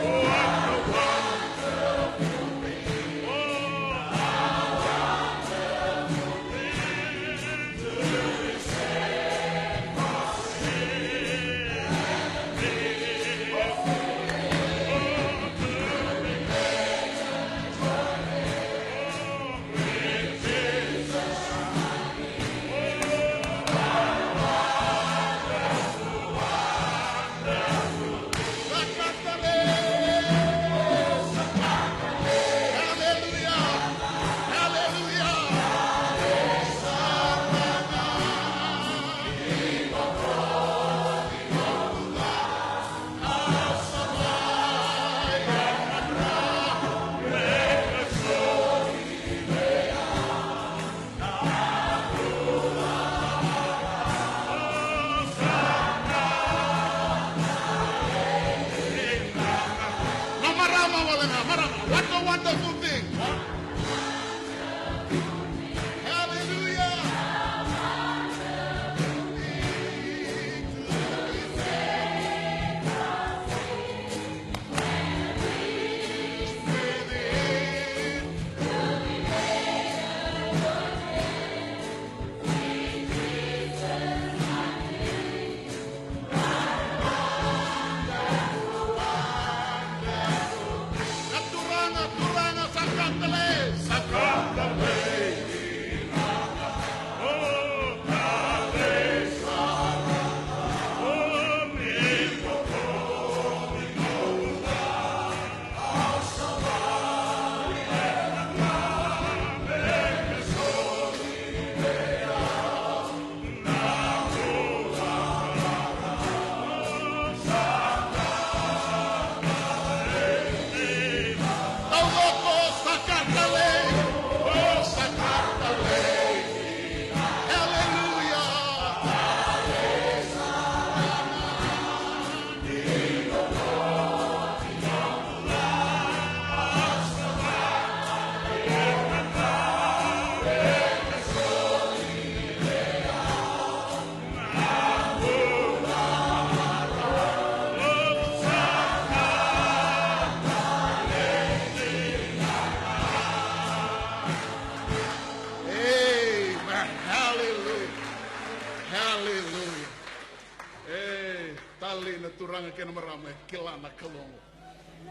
Turaga kei na marama e kila na Kalou.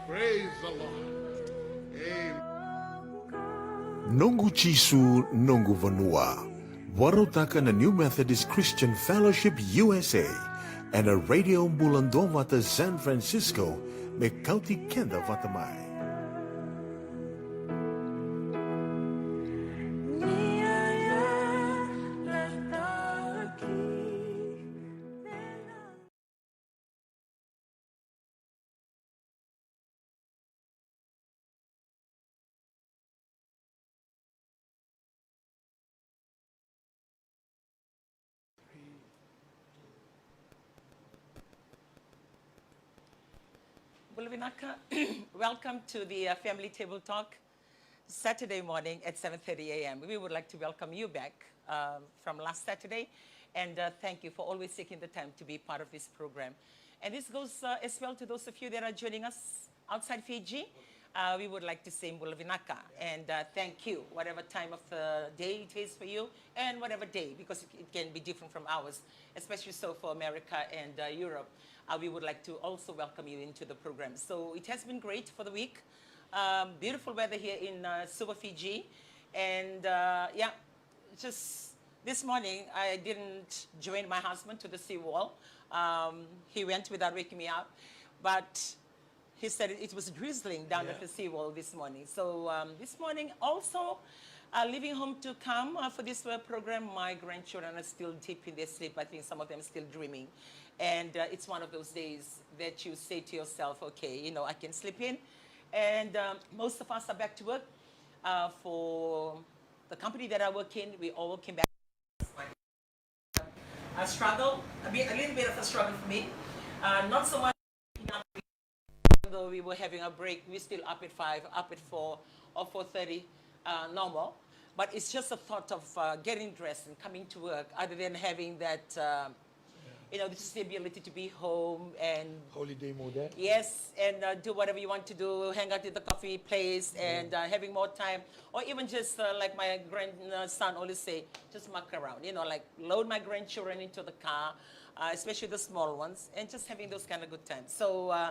Praise the Lord. Amen. Noqu Jisu, noqu vanua. Vakarautaka na New Methodist Christian Fellowship U S A ena Radio Bula Duavata San Francisco, me kauti keda vata mai. Bula vinaka. Welcome to the uh, Family Table Talk, Saturday morning at seven thirty a m. We would like to welcome you back um, from last Saturday, and uh, thank you for always taking the time to be part of this program. And this goes uh, as well to those of you that are joining us outside Fiji. Uh, we would like to say bula vinaka and uh, thank you, whatever time of the day it is for you, and whatever day, because it, it can be different from ours, especially so for America and uh, Europe. Uh, we would like to also welcome you into the program. So it has been great for the week. Um, beautiful weather here in uh, Suva, Fiji. And uh, yeah, just this morning, I didn't join my husband to the seawall. Um, he went without waking me up. But he said it was drizzling down at the seawall this morning. So um, this morning, also uh, leaving home to come uh, for this uh, program, my grandchildren are still deep in their sleep. I think some of them are still dreaming. And uh, it's one of those days that you say to yourself, okay, you know, I can sleep in. And um, most of us are back to work uh, for the company that I work in. We all came back. A struggle, a, bit, a little bit of a struggle for me. Uh, not so much, though we were having a break, we're still up at five, up at four or four thirty, uh, normal. But it's just a thought of uh, getting dressed and coming to work, other than having that, uh, you know, this is the ability to be home and holiday mode, eh? Yes, and uh, do whatever you want to do, hang out at the coffee place, and uh, having more time, or even just uh, like my grandson always say, just muck around, you know, like load my grandchildren into the car, uh, especially the small ones, and just having those kind of good times. So, uh,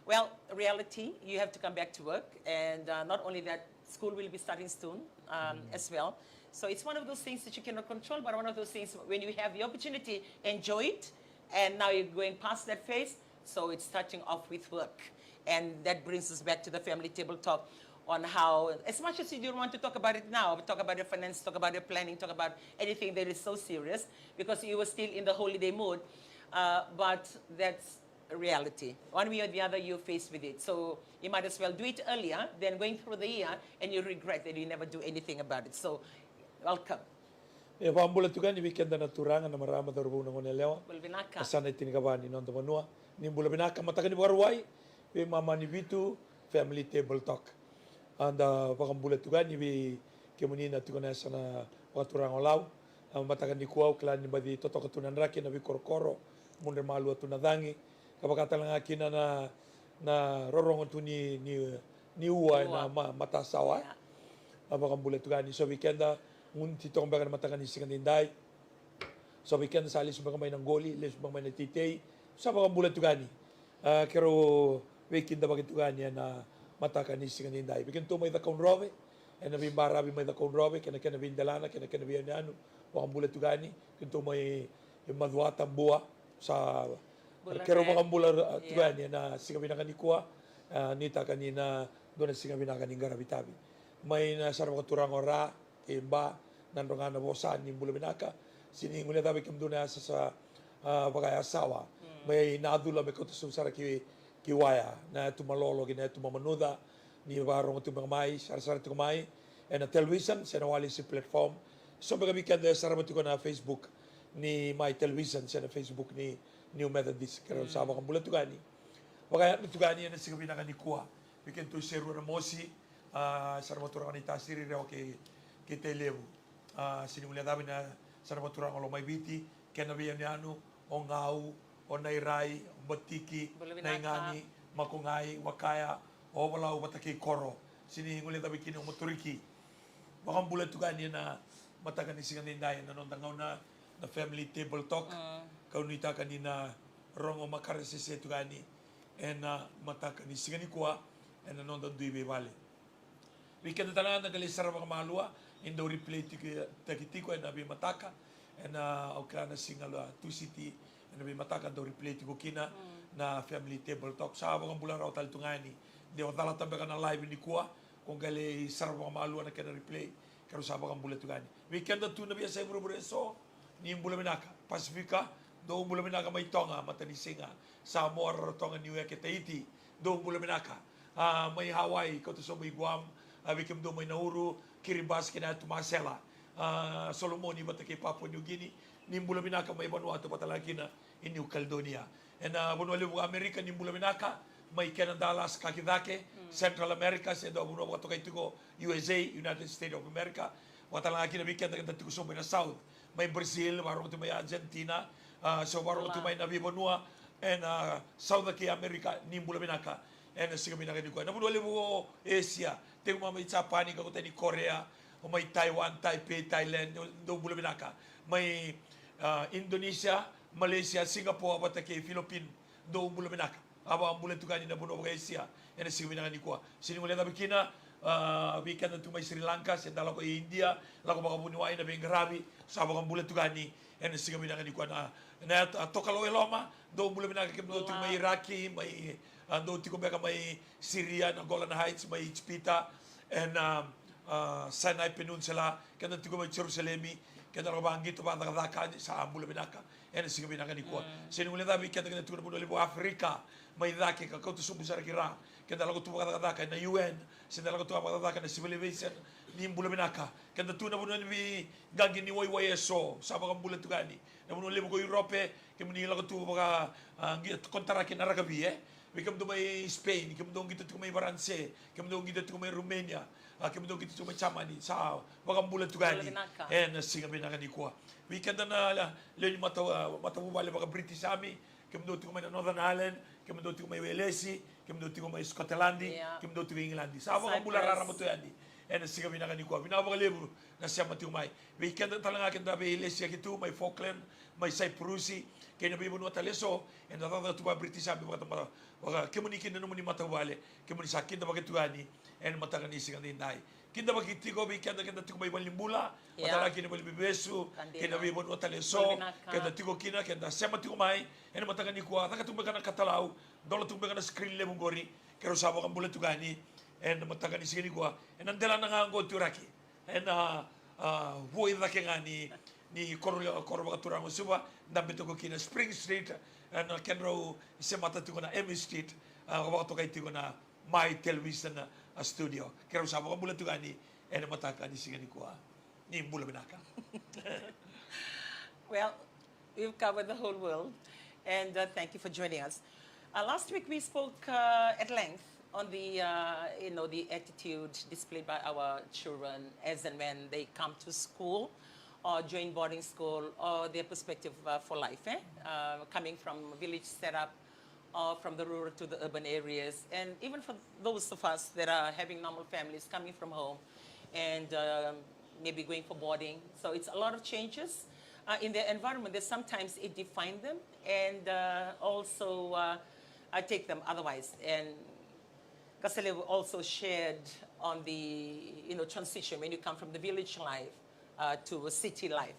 well, reality, you have to come back to work, and uh, not only that, school will be starting soon um, as well. So it's one of those things that you cannot control, but one of those things when you have the opportunity, enjoy it. And now you're going past that phase, so it's starting off with work. And that brings us back to the family table talk on how, as much as you don't want to talk about it now, talk about your finance, talk about your planning, talk about anything that is so serious, because you were still in the holiday mood. Uh, but that's reality. One way or the other, you're faced with it. So you might as well do it earlier than going through the year and you regret that you never do anything about it. So, welcome. E vakabula tiko yani vei keda na turaga, na marama, cauravou, na gone yalewa. Bula vinaka. Yasana e tinikava ni noda vanua. Ni bula vinaka, mataka ni Vakarauwai, veimama ni vitu, Family Table Talk. A da vakabula tiko yani vei kemuni na tiko na yasana vakaturaga o Lau. A mataka nikua au kila ni baci totoka tu na draki na veikorokoro, mudre malua tu na cagi. Ka vaka tale ga kina na, na rorogo tu ni, ni, ni ua ena ma, matasawa. A vakabula tiko yani so vei keda, gunu titoka beka na mataka ni siga daidai. So vei keda sa lesu beka mai na qoli, lesu beka mai na teitei, sa vakabula tiko yani. A, keirau veikidavaki tiko yani ena mataka ni siga daidai. Vei kedatou mai Cakaudrove, ena veibaravi mai Cakaudrove, kei na kena veidelana, kei na kena veiyanuyanu, vakabula tiko yani. Kedatou mai Macuata, Bua, sa keirau vakabula tiko yani ena siga vinaka nikua. A, nuitaka ni na dua na siga vinaka ni qaravi tavi. Mai na sara vakaturaga o Ra, kei Ba, Nadroga, Navosa, ni bula vinaka. Sega ni guilecavi kemudou na yasa sa, a, vakayasawa. Mai Nacula me kauta sobu sara ki, ki Waya, na yatu Malolo kei na yatu Mamanuca. Ni vakarogo tiko beka mai, sarasara tiko mai ena television se na wireless platform. So beka vei keda e sarava tiko na Facebook ni Mai Television se na Facebook ni New Methodist. Keirau sa vakabula tiko yani, vakayadra tiko yani ena siga vinaka nikua. Vei kedatou se rua na mosi, a, sara vakaturaga o Naitasiri, Rewa kei, kei Tailevu. A, sega ni guilecavi na sara vakaturaga o Lomaiviti, kei na veiyanuyanu, o Gau, o Nairai, o Batiki, Naigani, Makogai, Wakaya, o Ovalau vata kei Koro. Sega ni guilecavi kina o Matoriki. Vakabula tiko yani ena mataka ni siga daidai ena noda gauna na Family Table Talk. Kau nuitaka ni na rogo makare sese tu ga yani ena mataka ni siga nikua ena noda dui veivale. Vei keda tale ga na qai lai sara vakamalua ni dau replay tiko, taki tiko ena veimataka, ena au kila na siga lua Tusiti, ena veimataka dau replay tiko kina na family table talk. Sa vakabula rawa tale tu ga yani. De o calata beka na live nikua, ko qai lai sara vakamalua na kena replay, keirau sa vakabula tu ga yani. Vei keda tu na veiyasai vuravura eso, ni bula vinaka. Pasifika, dou bula vinaka mai Toga, matanisiga. Samoa, Rarotonga, Niue kei Tahiti, dou bula vinaka. A, mai Hawaii, kauta sobu i Guam, a, vei kemudou mai Nauru, Kiribati kei na yatu Masela. A, Solomoni vata kei Papua New Guinea, ni bula vinaka mai Vanuatu vata ga kina i New Caledonia. Ena vanua levu vaka Amerika, ni bula vinaka, mai Canada, Alaska ki cake, Central America, se dua vanua vakatokai tiko U S A, United States of America, vata ga kina vei keda, keda tiko sobu ena South, mai Brazil, vakarorogo tu mai Argentina, a, se vakarorogo tu mai na veivanua ena South kei America, ni bula vinaka ena siga vinaka nikua. Na vanua levu o Asia, tiko mai Japani, ka kota ni Korea, o mai Taiwan, Taipei, Thailand, dou bula vinaka. Mai, a, Indonesia, Malaysia, Singapore vata kei Philippines, dou bula vinaka. A vakabula tu ga yani na vanua vaka-Asia ena siga vinaka nikua. Se ni guilecavi kina, a, vei keda tu mai Sri Lanka, se da lako i India, lako vakavuniwai na veiqaravi, sa vakabula tu ga yani ena siga vinaka nikua. Na, na, a, Tokalau e Loma, dou bula vinaka kemudou tiko mai Iraki, mai, a, dou tiko beka mai Syria, na Golan Heights, mai Ijipita, ena, a, Sinai Peninsula, keda tiko mai Jerusalemi, keda lako vakaqito vakacakacaka, sa bula vinaka ena siga vinaka nikua. Se ni guilecavi keda, keda tiko na vanua levu Afrika, mai cake ka kauta sobu sara ki ra, keda lako tu vakacakacaka ena U N, se da lako tu vakacakacaka ena civil aviation, ni bula vinaka. Keda tu na vanua ni veiqaqi ni waiwai eso, sa vakabula tu ga yani. Na vanua levu ko Europe, kemuni lako tu vaka, a, qito kontaraki na rakavi, e. Vei kemudou mai Spain, kemudou qito tiko mai Varanise, kemudou qito tiko mai Romania, a, kemudou qito tiko mai Germany, sa vakabula tu ga yani ena siga vinaka nikua. Vei keda na lewe ni mata, a, matavuvale vaka-British Army, kemudou tiko mai na Northern Ireland, kemudou tiko mai Welesi, kemudou tiko mai Scotland, kemudou tiko i England, sa vakabula raraba tu yani ena siga vinaka nikua. Vinaka vakalevu na sema tiko mai. Vei keda tale ga keda veilesiyaki tu mai Falkland, mai Cyprus, kei na veivanua tale eso, eda cakacaka tu vaka-British Army, vaka, vaka kemuni kina na nomuni matavuvale, kemuni sa kidavaki tu yani ena mataka ni siga edaidai. Kidavaki tiko vei keda, keda tiko mai valenibula, vata ga kina valeniveivesu, kei na veivanua tale eso keda tiko kina, keda sema tiko mai ena mataka nikua, caka tu beka na katalau, dola tu beka na screen levu qori, keirau sa vakabula tu ga yani ena mataka ni siga nikua. Ena delana ga qo, Turaga, ena, a, vua i cake ga ni, ni koro, koro vakaturaga o Suva, dabe toka kina Spring Street, ena kedrau semata tiko na Amy Street, a, vakatokai tiko na My Television, a, studio. Keirau sa vakabula tu ga yani ena mataka ni siga nikua. Ni bula vinaka. Well, we've covered the whole world, and, uh, thank you for joining us. Uh, last week we spoke, uh, at length on the, uh, you know, the attitude displayed by our children as and when they come to school or join boarding school, or their perspective, uh, for life, eh? Uh, coming from village setup, or from the rural to the urban areas, and even for those of us that are having normal families coming from home and, um, maybe going for boarding. So it's a lot of changes, uh, in their environment that sometimes it defines them, and, uh, also, uh, I take them otherwise. And Kasele also shared on the, you know, transition when you come from the village life, uh, to a city life.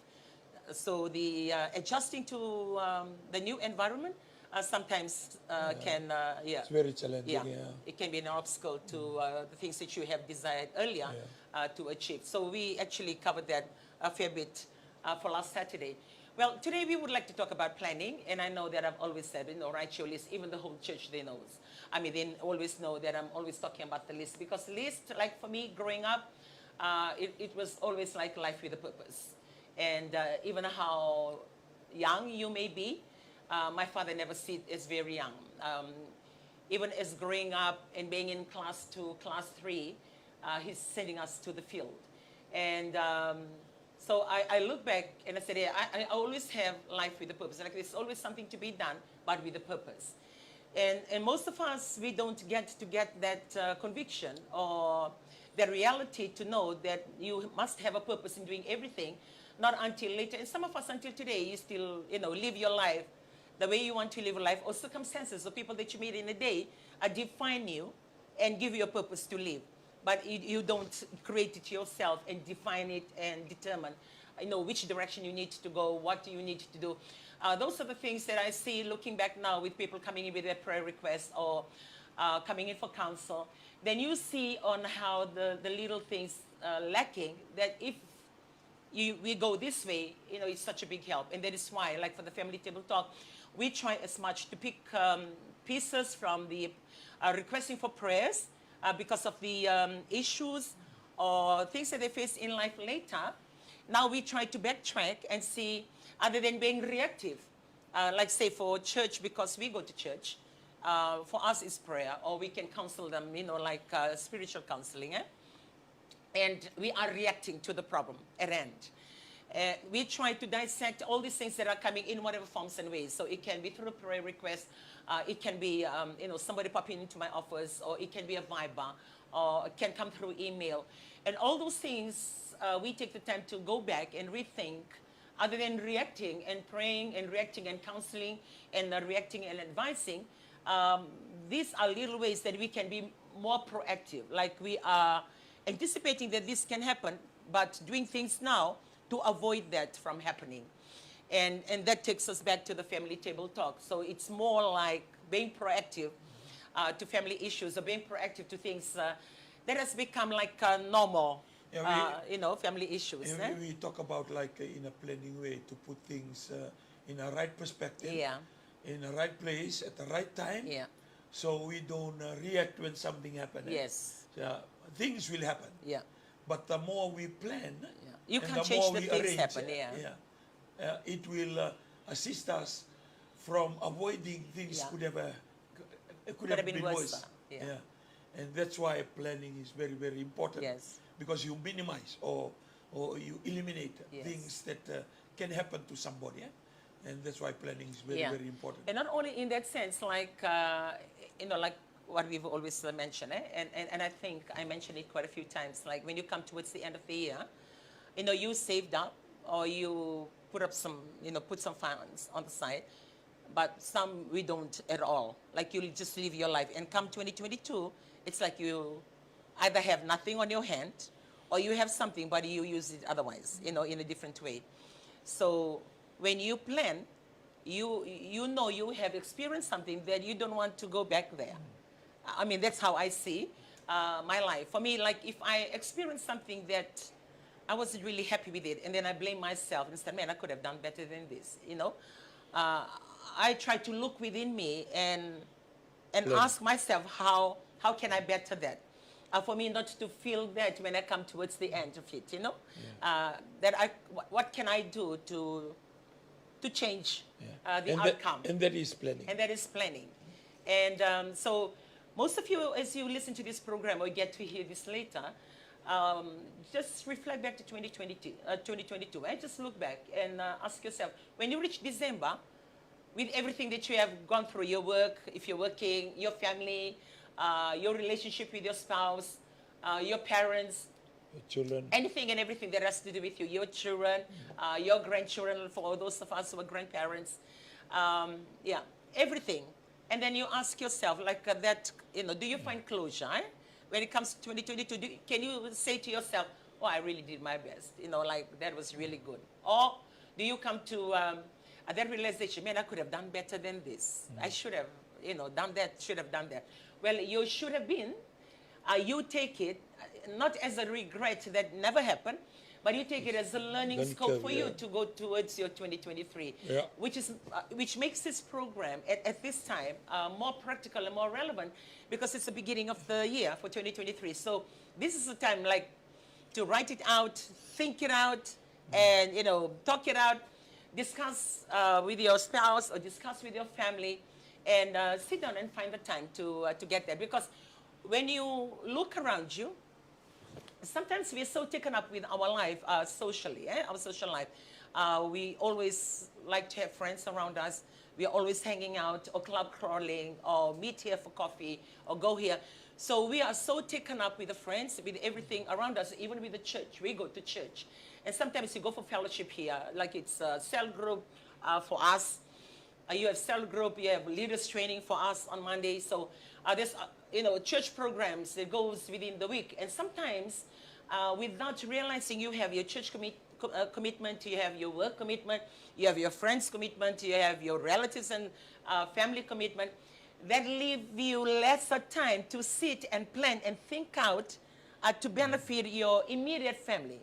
So the, uh, adjusting to, um, the new environment, uh, sometimes, uh, can, uh, yeah. It's very challenging, yeah. It can be an obstacle to, uh, the things that you have desired earlier, uh, to achieve. So we actually covered that a fair bit, uh, for last Saturday. Well, today we would like to talk about planning, and I know that I've always said, you know, write your list, even the whole church, they knows. I mean, they always know that I'm always talking about the list, because list, like, for me, growing up, uh, it, it was always, like, life with a purpose. And, uh, even how young you may be, uh, my father never see it as very young. Um, even as growing up and being in class two, class three, uh, he's sending us to the field. And, um, so I, I look back and I said, "Yeah, I, I always have life with a purpose. Like, there's always something to be done, but with a purpose." And, and most of us, we don't get to get that, uh, conviction or the reality to know that you must have a purpose in doing everything, not until later. And some of us, until today, you still, you know, live your life the way you want to live life, or circumstances or people that you meet in a day, uh, define you and give you a purpose to live. But you, you don't create it yourself and define it and determine, you know, which direction you need to go, what you need to do. Uh, those are the things that I see looking back now with people coming in with their prayer requests or uh, coming in for counsel. Then you see on how the, the little things uh, lacking, that if you, we go this way, you know, it's such a big help. And that is why, like, for the family table talk, we try as much to pick um, pieces from the uh, requesting for prayers uh, because of the um, issues or things that they face in life later. Now we try to backtrack and see, other than being reactive, uh, like, say, for church, because we go to church, uh, for us is prayer, or we can counsel them, you know, like uh, spiritual counseling, eh? And we are reacting to the problem at hand. Uh, we try to dissect all these things that are coming in whatever forms and ways. So it can be through prayer request, uh, it can be um, you know, somebody popping into my office, or it can be a Viber, or it can come through email, and all those things. Uh, we take the time to go back and rethink, other than reacting and praying and reacting and counseling and uh, reacting and advising. Um, these are little ways that we can be more proactive, like we are anticipating that this can happen, but doing things now to avoid that from happening. And, and that takes us back to the family table talk. So it's more like being proactive uh, to family issues, or being proactive to things uh, that has become like uh, normal, yeah, we, uh, you know, family issues. Yeah, eh? We, we talk about, like, uh, in a planning way to put things uh, in a right perspective, yeah, in the right place at the right time. Yeah. So we don't uh, react when something happens. Eh? Yes. Uh, things will happen. Yeah. But the more we plan, yeah, you can change the things happen. Yeah. Yeah. Uh, it will uh, assist us from avoiding things, yeah, could have uh, it could, could have, have been, been worse. Worse. Yeah. Yeah. And that's why planning is very, very important. Yes. Because you minimize or or you eliminate, yes, things that uh, can happen to somebody. Eh? And that's why planning is very, yeah, very important. And not only in that sense, like, uh, you know, like what we've always uh, mentioned, eh? And, and, and I think I mentioned it quite a few times, like when you come towards the end of the year, you know, you saved up or you put up some, you know, put some funds on the side, but some we don't at all. Like, you'll just live your life. And come twenty twenty-two, it's like you either have nothing on your hand or you have something, but you use it otherwise, you know, in a different way. So when you plan, you, you know you have experienced something that you don't want to go back there. I mean, that's how I see uh, my life. For me, like, if I experience something that I wasn't really happy with it, and then I blame myself and said, "Man, I could have done better than this," you know? Uh, I try to look within me and and, learn, ask myself, how, how can I better that? Uh, for me not to feel that when I come towards the end of it, you know? Yeah. Uh, that I, wh- what can I do to, to change, yeah, uh, the, and that, outcome? And that is planning. And that is planning. And um, so most of you, as you listen to this program or get to hear this later, um, just reflect back to twenty twenty, uh, twenty twenty-two, and just look back and uh, ask yourself, when you reach December, with everything that you have gone through, your work, if you're working, your family, uh, your relationship with your spouse, uh, your parents, your children, anything and everything that has to do with you, your children, uh, your grandchildren, for those of us who are grandparents, um, yeah, everything. And then you ask yourself, like uh, that, you know, do you find closure, eh? When it comes to twenty twenty-two, do, can you say to yourself, "Oh, I really did my best, you know, like, that was really good"? Or do you come to um, uh, that realization, "Man, I could have done better than this. I should have, you know, done that, should have done that"? Well, you should have been, uh, you take it uh, not as a regret that never happened, but you take it as a learning scope for you to go towards your twenty twenty-three, yeah, which is uh, which makes this program at, at this time uh, more practical and more relevant, because it's the beginning of the year for twenty twenty-three. So this is the time, like, to write it out, think it out, and, you know, talk it out, discuss uh, with your spouse or discuss with your family, and uh, sit down and find the time to uh, to get there. Because when you look around you, sometimes we're so taken up with our life uh, socially, eh? Our social life. Uh, we always like to have friends around us. We're always hanging out or club crawling or meet here for coffee or go here. So we are so taken up with the friends, with everything around us, even with the church. We go to church. And sometimes we go for fellowship here, like it's a cell group uh, for us. Uh, you have cell group, you have leaders training for us on Monday. So uh, there's, uh, you know, church programs that goes within the week. And sometimes, uh, without realizing, you have your church commit, co- uh, commitment, you have your work commitment, you have your friends commitment, you have your relatives and uh, family commitment. That leave you lesser time to sit and plan and think out uh, to benefit your immediate family,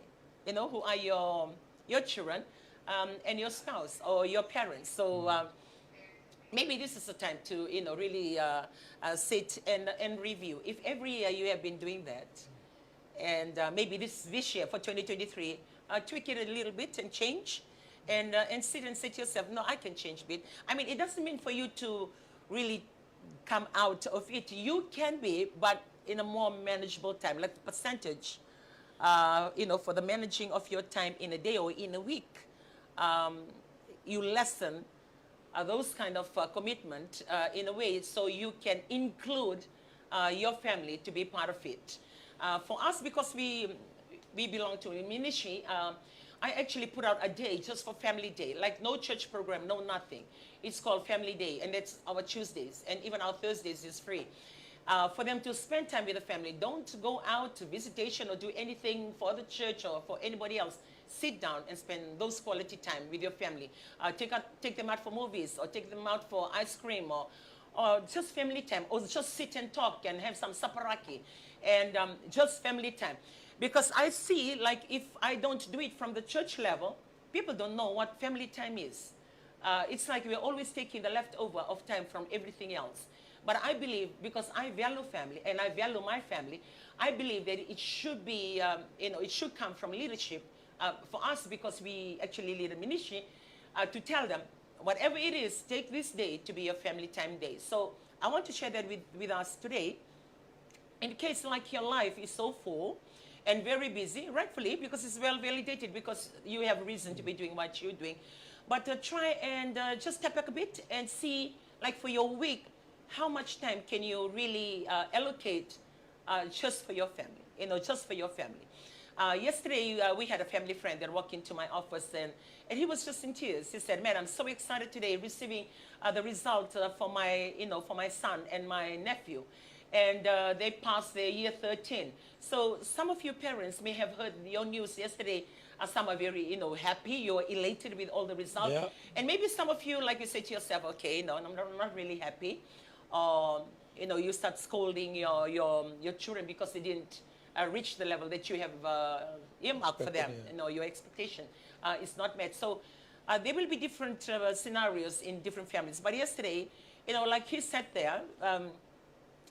you know, who are your your children um, and your spouse or your parents. So um, maybe this is the time to, you know, really uh, uh, sit and, and review if every year you have been doing that. And uh, maybe this, this year for twenty twenty-three, uh, tweak it a little bit and change. And, uh, and sit and say to yourself, no, I can change a bit. I mean, it doesn't mean for you to really come out of it. You can be, but in a more manageable time, like the percentage, uh, you know, for the managing of your time in a day or in a week, um, you lessen uh, those kind of uh, commitment uh, in a way so you can include uh, your family to be part of it. Uh, for us, because we we belong to a ministry, um, I actually put out a day just for family day, like no church program, no nothing. It's called family day, and that's our Tuesdays, and even our Thursdays is free. Uh, for them to spend time with the family. Don't go out to visitation or do anything for the church or for anybody else. Sit down and spend those quality time with your family. Uh, take, out, take them out for movies or take them out for ice cream or, or just family time, or just sit and talk and have some saparaki and um, just family time. Because I see, like, if I don't do it from the church level, people don't know what family time is. Uh, it's like we're always taking the leftover of time from everything else. But I believe, because I value family and I value my family, I believe that it should be, um, you know, it should come from leadership uh, for us, because we actually lead a ministry, uh, to tell them, whatever it is, take this day to be your family time day. So I want to share that with, with us today. In case, like, your life is so full and very busy, rightfully, because it's well validated, because you have reason to be doing what you're doing. But uh, try and uh, just step back a bit and see, like, for your week, how much time can you really uh, allocate uh, just for your family, you know, just for your family. Uh, yesterday, uh, we had a family friend that walked into my office, and, and he was just in tears. He said, man, I'm so excited today receiving uh, the result uh, for my, you know, for my son and my nephew. And uh, they passed their year thirteen. So some of you parents may have heard your news yesterday. Uh, some are very, you know, happy. You're elated with all the results. Yeah. And maybe some of you, like, you say to yourself, okay, no, I'm not, I'm not really happy. Um, you know, you start scolding your, your, your children because they didn't uh, reach the level that you have uh, earmarked for them. Expected, yeah. You know, your expectation uh, is not met. So uh, there will be different uh, scenarios in different families. But yesterday, you know, like, he sat there, um,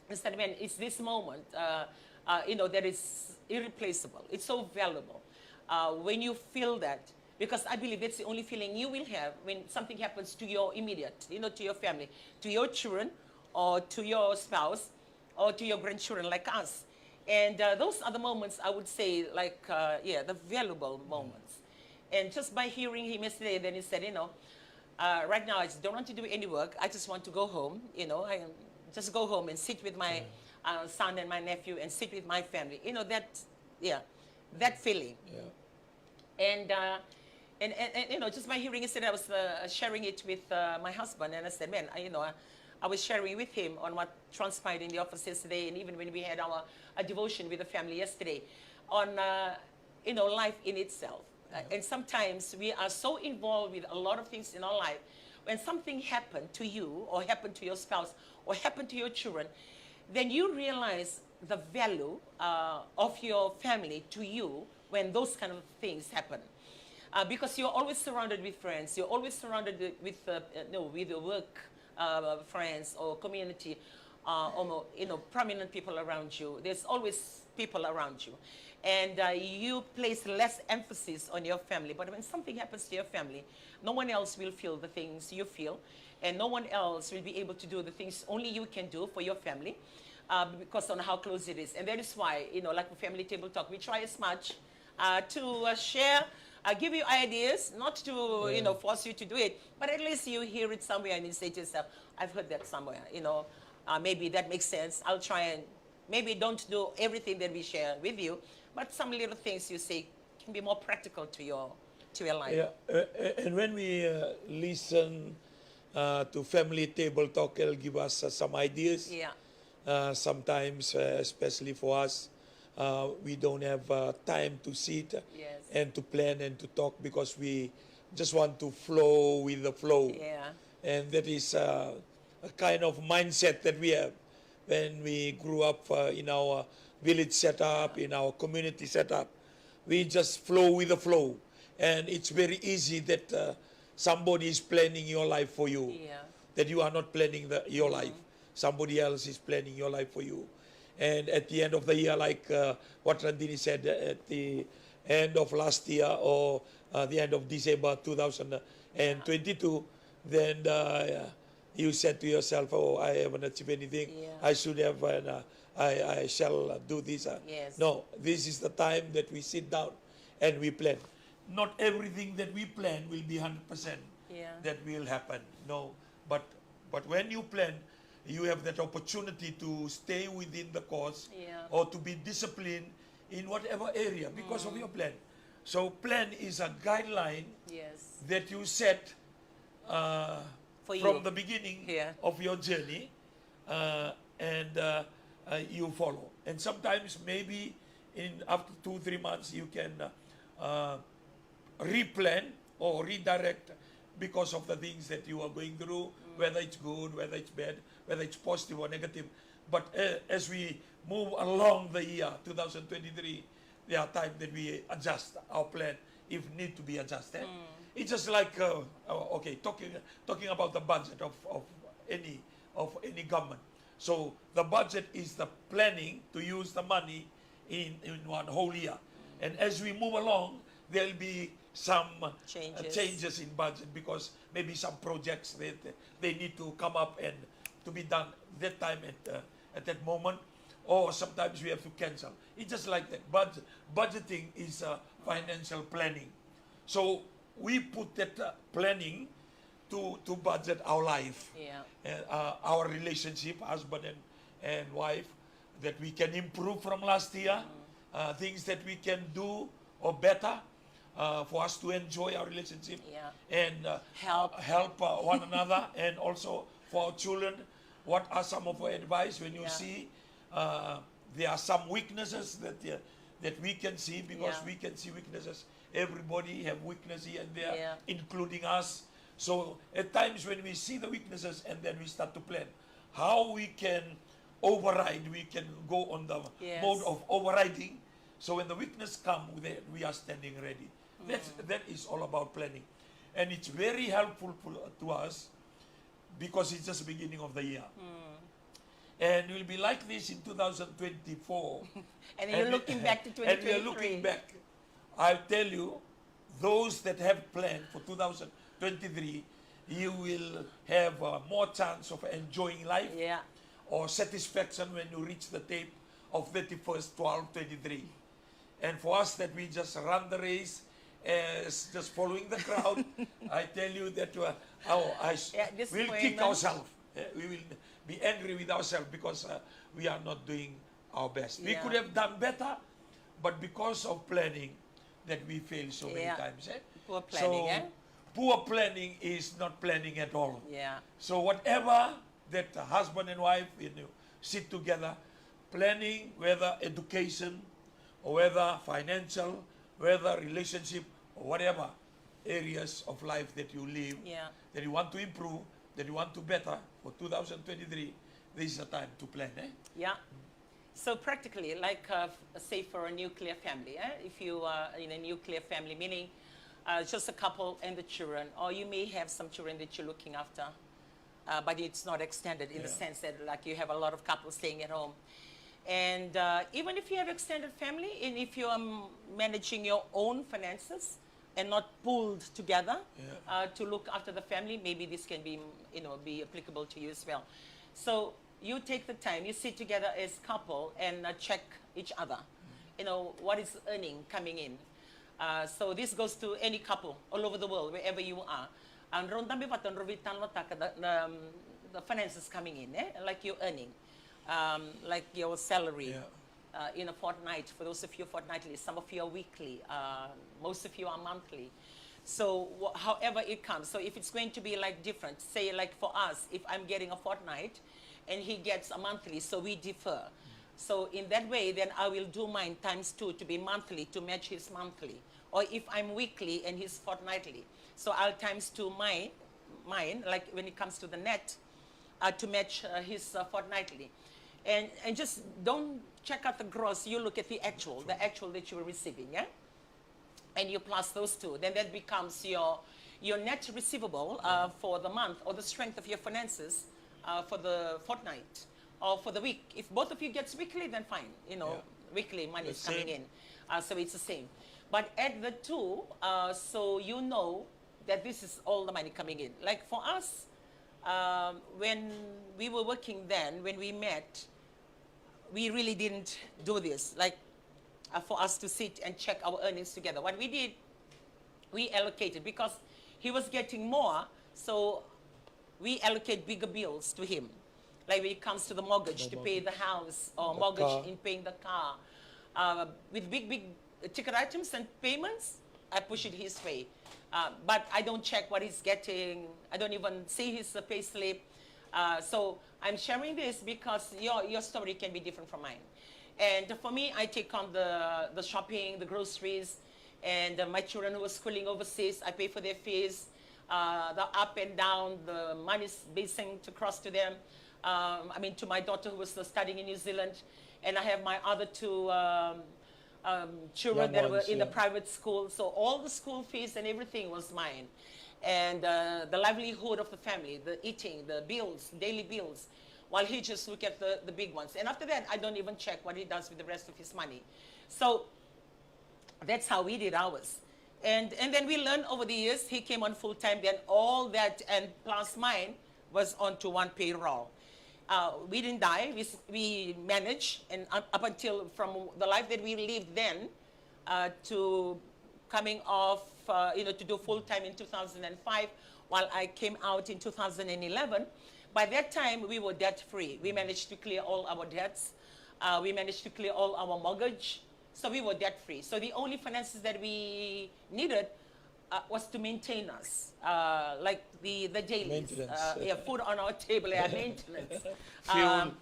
and said, man, it's this moment, uh, uh, you know, that is irreplaceable. It's so valuable. Uh, when you feel that, because I believe that's the only feeling you will have when something happens to your immediate, you know, to your family, to your children, or to your spouse, or to your grandchildren like us. And uh, those are the moments, I would say, like, uh, yeah, the valuable moments. And just by hearing him yesterday, then he said, you know, uh, right now I just don't want to do any work. I just want to go home, you know, I just go home and sit with my uh, son and my nephew and sit with my family. You know, that, yeah, that feeling. Yeah. And, uh, and, and, and, you know, just by hearing it said, I was uh, sharing it with uh, my husband, and I said, man, I, you know, I, I was sharing with him on what transpired in the office yesterday, and even when we had our a devotion with the family yesterday on, uh, you know, life in itself. Uh, and sometimes we are so involved with a lot of things in our life. When something happened to you or happened to your spouse or happened to your children, then you realize the value uh, of your family to you when those kind of things happen. Uh, because you're always surrounded with friends, you're always surrounded with, uh, uh, no, with your work uh, friends or community, uh, or, you know, prominent people around you. There's always people around you. And uh, you place less emphasis on your family. But when something happens to your family, no one else will feel the things you feel. And no one else will be able to do the things only you can do for your family uh, because on how close it is. And that is why, you know, like a family table talk, we try as much uh, to uh, share, uh, give you ideas, not to, you know, force you to do it, but at least you hear it somewhere and you say to yourself, I've heard that somewhere, you know, uh, maybe that makes sense. I'll try and maybe don't do everything that we share with you, but some little things you say can be more practical to your, to your life. Yeah, uh, uh, and when we uh, listen uh, to family table talk, they'll give us uh, some ideas. Yeah. Uh, sometimes, uh, especially for us, uh, we don't have uh, time to sit Yes. and to plan and to talk because we just want to flow with the flow. Yeah. And that is uh, a kind of mindset that we have. When we grew up uh, in our village setup, in our community setup, we just flow with the flow. And it's very easy that uh, somebody is planning your life for you, Yeah. that you are not planning the, your life. Somebody else is planning your life for you. And at the end of the year, like uh, what Nandini said, uh, at the end of last year or uh, the end of December two thousand twenty-two, then uh, you said to yourself, "Oh, I haven't achieved anything. Yeah. I should have, and uh, I, I shall uh, do this." Uh. Yes. No, this is the time that we sit down and we plan. Not everything that we plan will be one hundred percent Yeah. that will happen. No, but but when you plan, you have that opportunity to stay within the course Yeah. or to be disciplined in whatever area because of your plan. So plan is a guideline Yes. that you set uh, For from you. The beginning Yeah. of your journey, uh, and uh, uh, you follow. And sometimes maybe in after two three months you can uh, uh, replan or redirect because of the things that you are going through, whether it's good, whether it's bad, whether it's positive or negative. But uh, as we move along the year two thousand twenty-three, there are times that we adjust our plan if need to be adjusted. It's just like uh, uh, okay, talking talking about the budget of, of any of any government. So the budget is the planning to use the money in, in one whole year. And as we move along, there'll be some uh, Changes. Changes in budget because maybe some projects that they need to come up and to be done that time at, uh, at that moment, or sometimes we have to cancel. It's just like that. But budgeting is uh, financial planning. So we put that uh, planning to, to budget our life, Yeah. uh, uh, our relationship, husband and, and wife, that we can improve from last year, uh, things that we can do or better uh, for us to enjoy our relationship Yeah. and uh, Help. help uh, one another and also for our children. What are some of our advice when you Yeah. see uh, there are some weaknesses that uh, that we can see because Yeah. we can see weaknesses. Everybody have weakness here and there, Yeah. including us. So at times when we see the weaknesses and then we start to plan how we can override, we can go on the Yes. mode of overriding. So when the weakness come, we, we are standing ready. That's, that is all about planning. And it's very helpful for, to us because it's just the beginning of the year. And we'll be like this in two thousand twenty-four. And you're looking back to And we are twenty twenty-three. Looking back. I'll tell you, those that have planned for two thousand twenty-three, you will have uh, more chance of enjoying life Yeah. or satisfaction when you reach the tape of thirty-first twelve twenty-three. And for us that we just run the race as just following the crowd, I tell you that uh, our, I sh- Yeah, we'll kick disappointment. Ourselves. Uh, we will be angry with ourselves because uh, we are not doing our best. We Yeah. Could have done better, but because of planning, that we fail so many Yeah. Times. Eh? Poor planning, So, eh? Poor planning is not planning at all. Yeah. So whatever that husband and wife, you know, sit together, planning whether education or whether financial, whether relationship or whatever areas of life that you live, Yeah. that you want to improve, that you want to better for two thousand twenty-three, this is a time to plan, eh? Yeah. So practically, like uh, f- say for a nuclear family, eh? If you are in a nuclear family, meaning uh, just a couple and the children, or you may have some children that you're looking after, uh, but it's not extended in the Yeah. Sense that like you have a lot of couples staying at home. And uh, even if you have extended family, and if you are m- managing your own finances and not pooled together Yeah. uh, to look after the family, maybe this can be, you know, be applicable to you as well. So you take the time, you sit together as couple and uh, check each other. You know, what is earning coming in? Uh, so this goes to any couple all over the world, wherever you are. And drau dabe vata, drau veitalanoataka the, the, um, the finances coming in, eh? Like your earning, um, like your salary. Yeah. Uh, in a fortnight, for those of you fortnightly, some of you are weekly, uh, most of you are monthly. So wh- however it comes, so if it's going to be like different, say like for us, if I'm getting a fortnight and he gets a monthly, so we defer. So in that way, then I will do mine times two to be monthly to match his monthly. Or if I'm weekly and he's fortnightly, so I'll times two mine, mine like when it comes to the net, uh, to match uh, his uh, fortnightly. And, and just don't check out the gross, you look at the actual, the actual that you were receiving, yeah? And you plus those two, then that becomes your your net receivable uh, for the month, or the strength of your finances uh, for the fortnight or for the week. If both of you gets weekly, then fine, you know, Yeah. Weekly money The is coming same. in. Uh, so it's the same. But add the two, uh, so you know that this is all the money coming in. Like for us, um, when we were working then, when we met, we really didn't do this, like uh, for us to sit and check our earnings together. What we did, we allocated because he was getting more, so we allocate bigger bills to him. Like when it comes to the mortgage, to pay the house, or The mortgage car. In paying the car, uh, with big, big ticket items and payments, I push it his way. Uh, but I don't check what he's getting. I don't even see his uh, pay slip. Uh, so I'm sharing this because your, your story can be different from mine. And for me, I take on the, the shopping, the groceries, and uh, my children who are schooling overseas, I pay for their fees. Uh, the up and down, the money's being sent across to them. Um, I mean, to my daughter who was uh, studying in New Zealand, and I have my other two um, um, children that were in the private school. So all the school fees and everything was mine. And uh, the livelihood of the family, the eating, the bills, daily bills, while he just look at the, the big ones. And after that, I don't even check what he does with the rest of his money. So that's how we did ours. And, and then we learned over the years, he came on full time, then all that and plus mine was onto one payroll. Uh, we didn't die, we, s- we managed, and up, up until from the life that we lived then uh, to coming off, uh, you know, to do full time in two thousand five, while I came out in two thousand eleven. By that time, we were debt free. We managed to clear all our debts. Uh, we managed to clear all our mortgage. So we were debt free. So the only finances that we needed uh, was to maintain us, uh, like the, the dailies. Maintenance. Uh, yeah, food on our table, yeah, maintenance. Fuel. Um,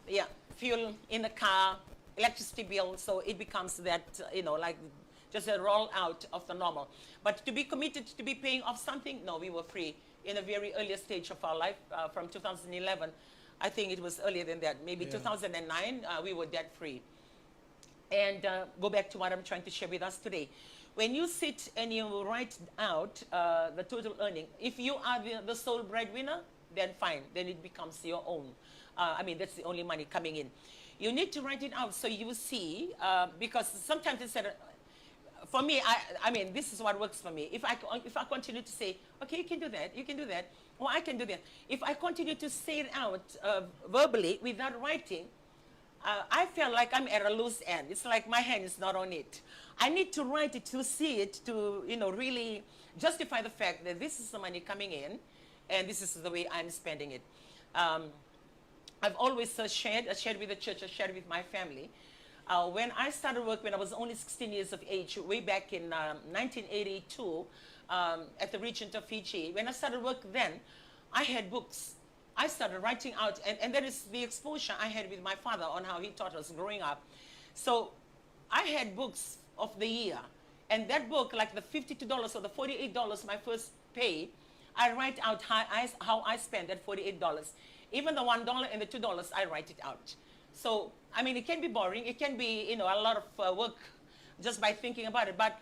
yeah, fuel in the car, electricity bill. So it becomes that, uh, you know, like just a roll out of the normal. But to be committed to be paying off something, no, we were free in a very earlier stage of our life, uh, from two thousand eleven. I think it was earlier than that, maybe Yeah. two thousand nine, uh, we were debt free. And uh, go back to what I'm trying to share with us today. When you sit and you write out uh, the total earning, if you are the, the sole breadwinner, then fine, then it becomes your own. Uh, I mean, that's the only money coming in. You need to write it out so you see, uh, because sometimes it's a, for me, I, I mean, this is what works for me. If I, con- if I continue to say, okay, you can do that, you can do that, or I can do that. If I continue to say it out uh, verbally without writing, uh, I feel like I'm at a loose end. It's like my hand is not on it. I need to write it to see it, to, you know, really justify the fact that this is the money coming in and this is the way I'm spending it. Um, I've always uh, shared, I shared with the church, I shared with my family. Uh, when I started work when I was only sixteen years of age, way back in um, nineteen eighty-two, um, at the Regent of Fiji, when I started work then, I had books. I started writing out, and, and that is the exposure I had with my father on how he taught us growing up. So I had books of the year, and that book, like the fifty-two dollars or the forty-eight dollars, my first pay, I write out how I, how I spend that forty-eight dollars. Even the one dollar and the two dollars, I write it out. So, I mean, it can be boring. It can be, you know, a lot of uh, work just by thinking about it. But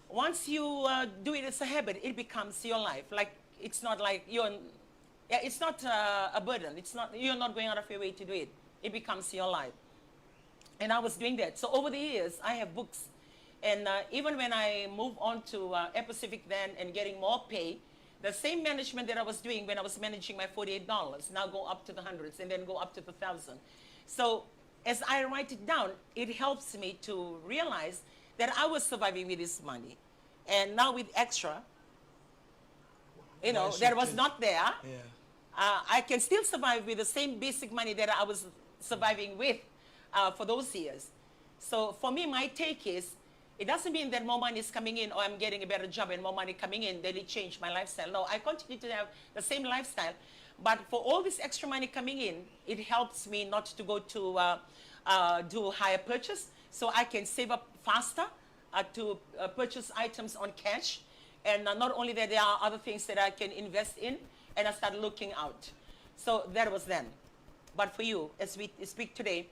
once you uh, do it as a habit, it becomes your life. Like, it's not like you're, yeah, it's not uh, a burden. It's not, you're not going out of your way to do it. It becomes your life. And I was doing that. So over the years, I have books. And uh, even when I move on to uh, Air Pacific then and getting more pay, the same management that I was doing when I was managing my forty-eight dollars now go up to the hundreds and then go up to the thousand. So as I write it down, it helps me to realize that I was surviving with this money. And now with extra, you know, Nice that was routine. Not there. Yeah. Uh, I can still survive with the same basic money that I was surviving with uh, for those years. So for me, my take is It doesn't mean that more money is coming in or I'm getting a better job and more money coming in, that it changed my lifestyle. No, I continue to have the same lifestyle. But for all this extra money coming in, it helps me not to go to uh, uh, do higher purchase, so I can save up faster uh, to uh, purchase items on cash. And uh, not only that, there are other things that I can invest in, and I start looking out. So that was then. But for you, as we speak today,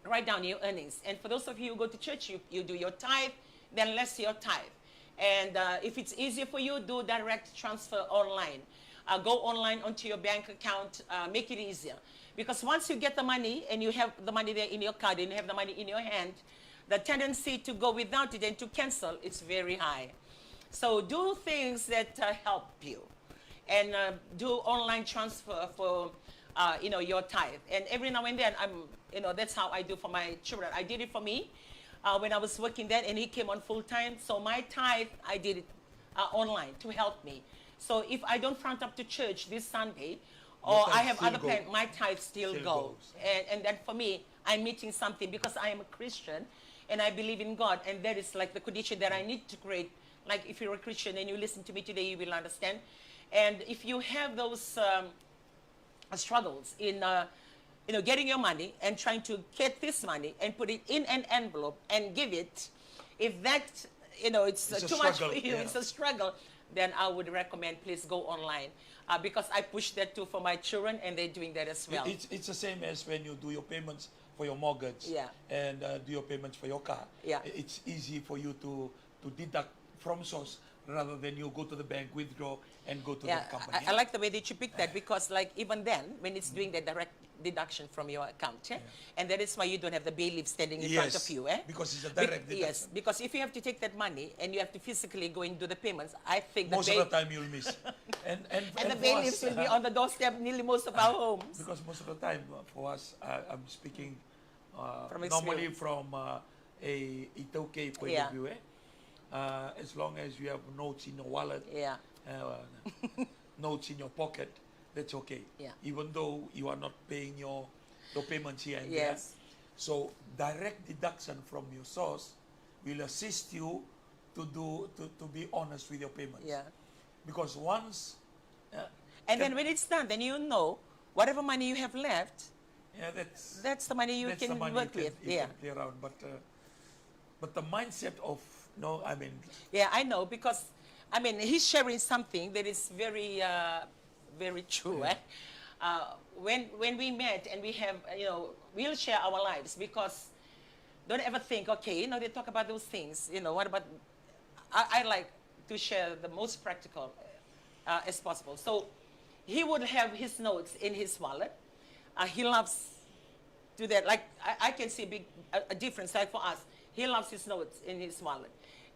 write down your earnings. And for those of you who go to church, you, you do your tithe, then less your tithe. And uh, if it's easier for you, do direct transfer online. Uh, go online onto your bank account, uh, make it easier. Because once you get the money and you have the money there in your card and you have the money in your hand, the tendency to go without it and to cancel is very high. So do things that uh, help you, and uh, do online transfer for uh, you know, your tithe. And every now and then, I'm, you know, that's how I do for my children. I did it for me uh, when I was working there, and he came on full time. So my tithe, I did it uh, online to help me. So if I don't front up to church this Sunday, or I have other plans, my tithe still goes. And, and that for me, I'm meeting something because I am a Christian and I believe in God, and that is like the condition that I need to create. Like, if you're a Christian and you listen to me today, you will understand. And if you have those um, uh, struggles in uh, you know, getting your money and trying to get this money and put it in an envelope and give it, if that, you know, it's, uh, too much for you, it's a struggle, then I would recommend, please go online, uh, because I push that too for my children, and they're doing that as well. It's, it's the same as when you do your payments for your mortgage, yeah, and uh, do your payments for your car. Yeah. It's easy for you to to deduct from source rather than you go to the bank, withdraw, and go to the company. I, I like the way that you pick that, because, like, even then, when it's doing the direct deduction from your account, eh? Yeah. And that is why you don't have the bailiff standing in front of you, eh? Because it's a direct deduction. Yes, because if you have to take that money and you have to physically go and do the payments, I think most of the time you'll miss. And, and, and the bailiffs will be on the doorstep nearly most of our homes. Because most of the time, uh, for us, uh, I'm speaking uh, normally from uh, a iTaukei point of view, eh? Uh, as long as you have notes in your wallet, yeah, uh, notes in your pocket, that's okay. Yeah. Even though you are not paying your your payments here and there. Yes. So direct deduction from your source will assist you to do to, to be honest with your payments. Yeah. Because once uh, and then when it's done, then you know whatever money you have left, yeah, that's, that's the money you can work with. Yeah. Play around, but uh, but the mindset of, no, I mean, yeah, I know, because, I mean, he's sharing something that is very uh, very true, eh? Uh, when when we met and we have, uh, you know, we'll share our lives, because don't ever think, okay, you know, they talk about those things, you know, what about, I, I like to share the most practical uh, as possible. So he would have his notes in his wallet. Uh, he loves do that. Like, I, I can see a big a, a difference. Like, for us, he loves his notes in his wallet,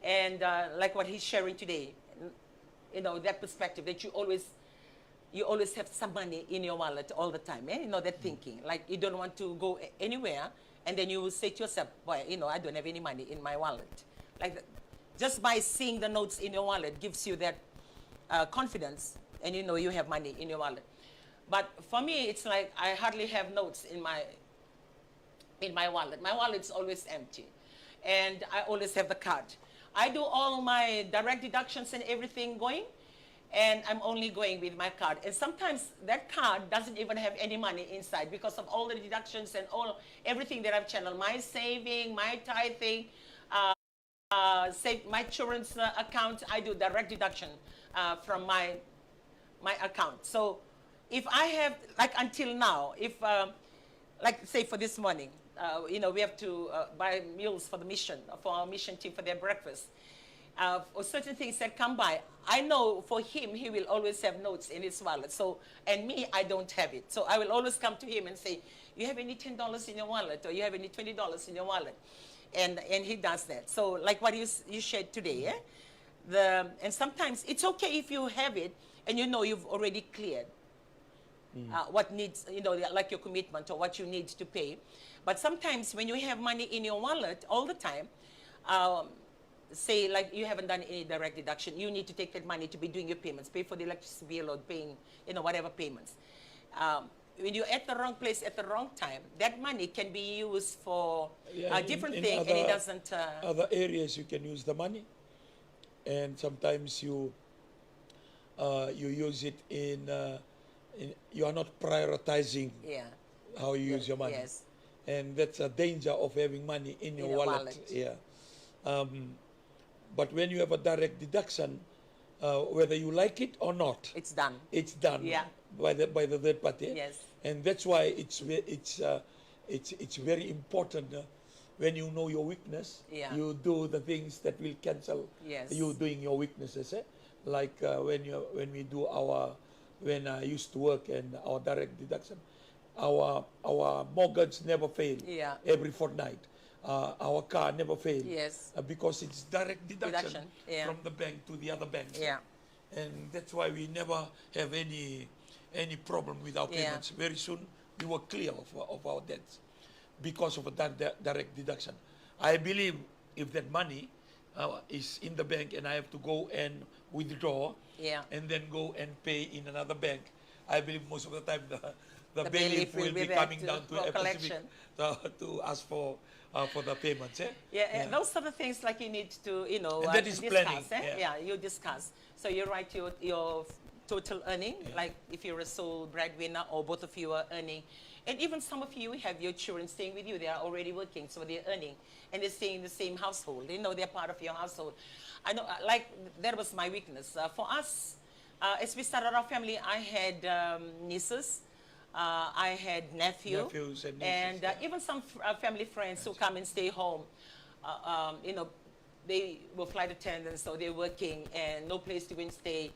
and uh, like what he's sharing today, you know, that perspective that you always you always have some money in your wallet all the time, eh? You know, that thinking, like, you don't want to go anywhere, and then you will say to yourself, boy, you know, I don't have any money in my wallet. Like, just by seeing the notes in your wallet gives you that uh, confidence, and you know you have money in your wallet. But for me, it's like I hardly have notes in my in my wallet. My wallet's always empty, and I always have the card. I do all my direct deductions and everything going, and I'm only going with my card. And sometimes that card doesn't even have any money inside because of all the deductions and all everything that I've channeled. My saving, my tithing, uh, uh, save my children's uh, account. I do direct deduction uh, from my my account. So if I have, like, until now, if uh, like, say, for this morning, uh, you know, we have to uh, buy meals for the mission, for our mission team for their breakfast, uh, or certain things that come by, I know for him, he will always have notes in his wallet. So, and me, I don't have it. So I will always come to him and say, you have any ten dollars in your wallet, or you have any twenty dollars in your wallet? And and he does that. So, like what you you shared today, eh? The and sometimes it's okay if you have it and you know you've already cleared uh, what needs, you know, like, your commitment or what you need to pay. But sometimes when you have money in your wallet all the time, um, say, like, you haven't done any direct deduction, you need to take that money to be doing your payments, pay for the electricity bill or paying, you know, whatever payments. Um, When you're at the wrong place at the wrong time, that money can be used for Yeah, a in- different in thing, and other- it doesn't. Uh, Other areas you can use the money, and sometimes you uh, you use it in, uh, in you are not prioritizing yeah. How you use your money, Yes. And that's a danger of having money in your your wallet. Wallet. Yeah. Um, but when you have a direct deduction, uh, whether you like it or not, It's done. It's done. Yeah. By the by the third party. Yes. And that's why it's ve- it's uh, it's it's very important. Uh, when you know your weakness, Yeah. You do the things that will cancel Yes. You doing your weaknesses. Eh? Like uh, when you when we do our when I used to work and our direct deduction, our our mortgage never fail. Yeah. Every fortnight, uh, our car never fail. Yes. Uh, because it's direct deduction, Deduction, yeah. From the bank to the other bank. Yeah. And that's why we never have any any problem with our Yeah. Payments. Very soon we were clear of, of our debts because of that di- direct deduction. I believe if that money uh, is in the bank and I have to go and withdraw Yeah. And then go and pay in another bank, I believe most of the time the, the, The bailiff, bailiff will will be be, there coming to- down to for Air Pacific collection. To, to ask for uh, for the payments. Eh? Yeah, and those are the things like you need to, you know, And uh, that is discuss. planning, Eh? Yeah. You discuss. So you write your your total earning, like if you're a sole breadwinner or both of you are earning, and even some of you have your children staying with you. They are already working, so they're earning and they're staying in the same household. You know, they're part of your household. I know, uh, like that was my weakness. Uh, for us, uh, as we started our family, I had um, nieces, uh, I had nephew, Nephews and and nieces, uh, yeah. Even some f- uh, family friends who come and stay home. Uh, um, you know, they were flight attendants, so they're working and no place to go and stay.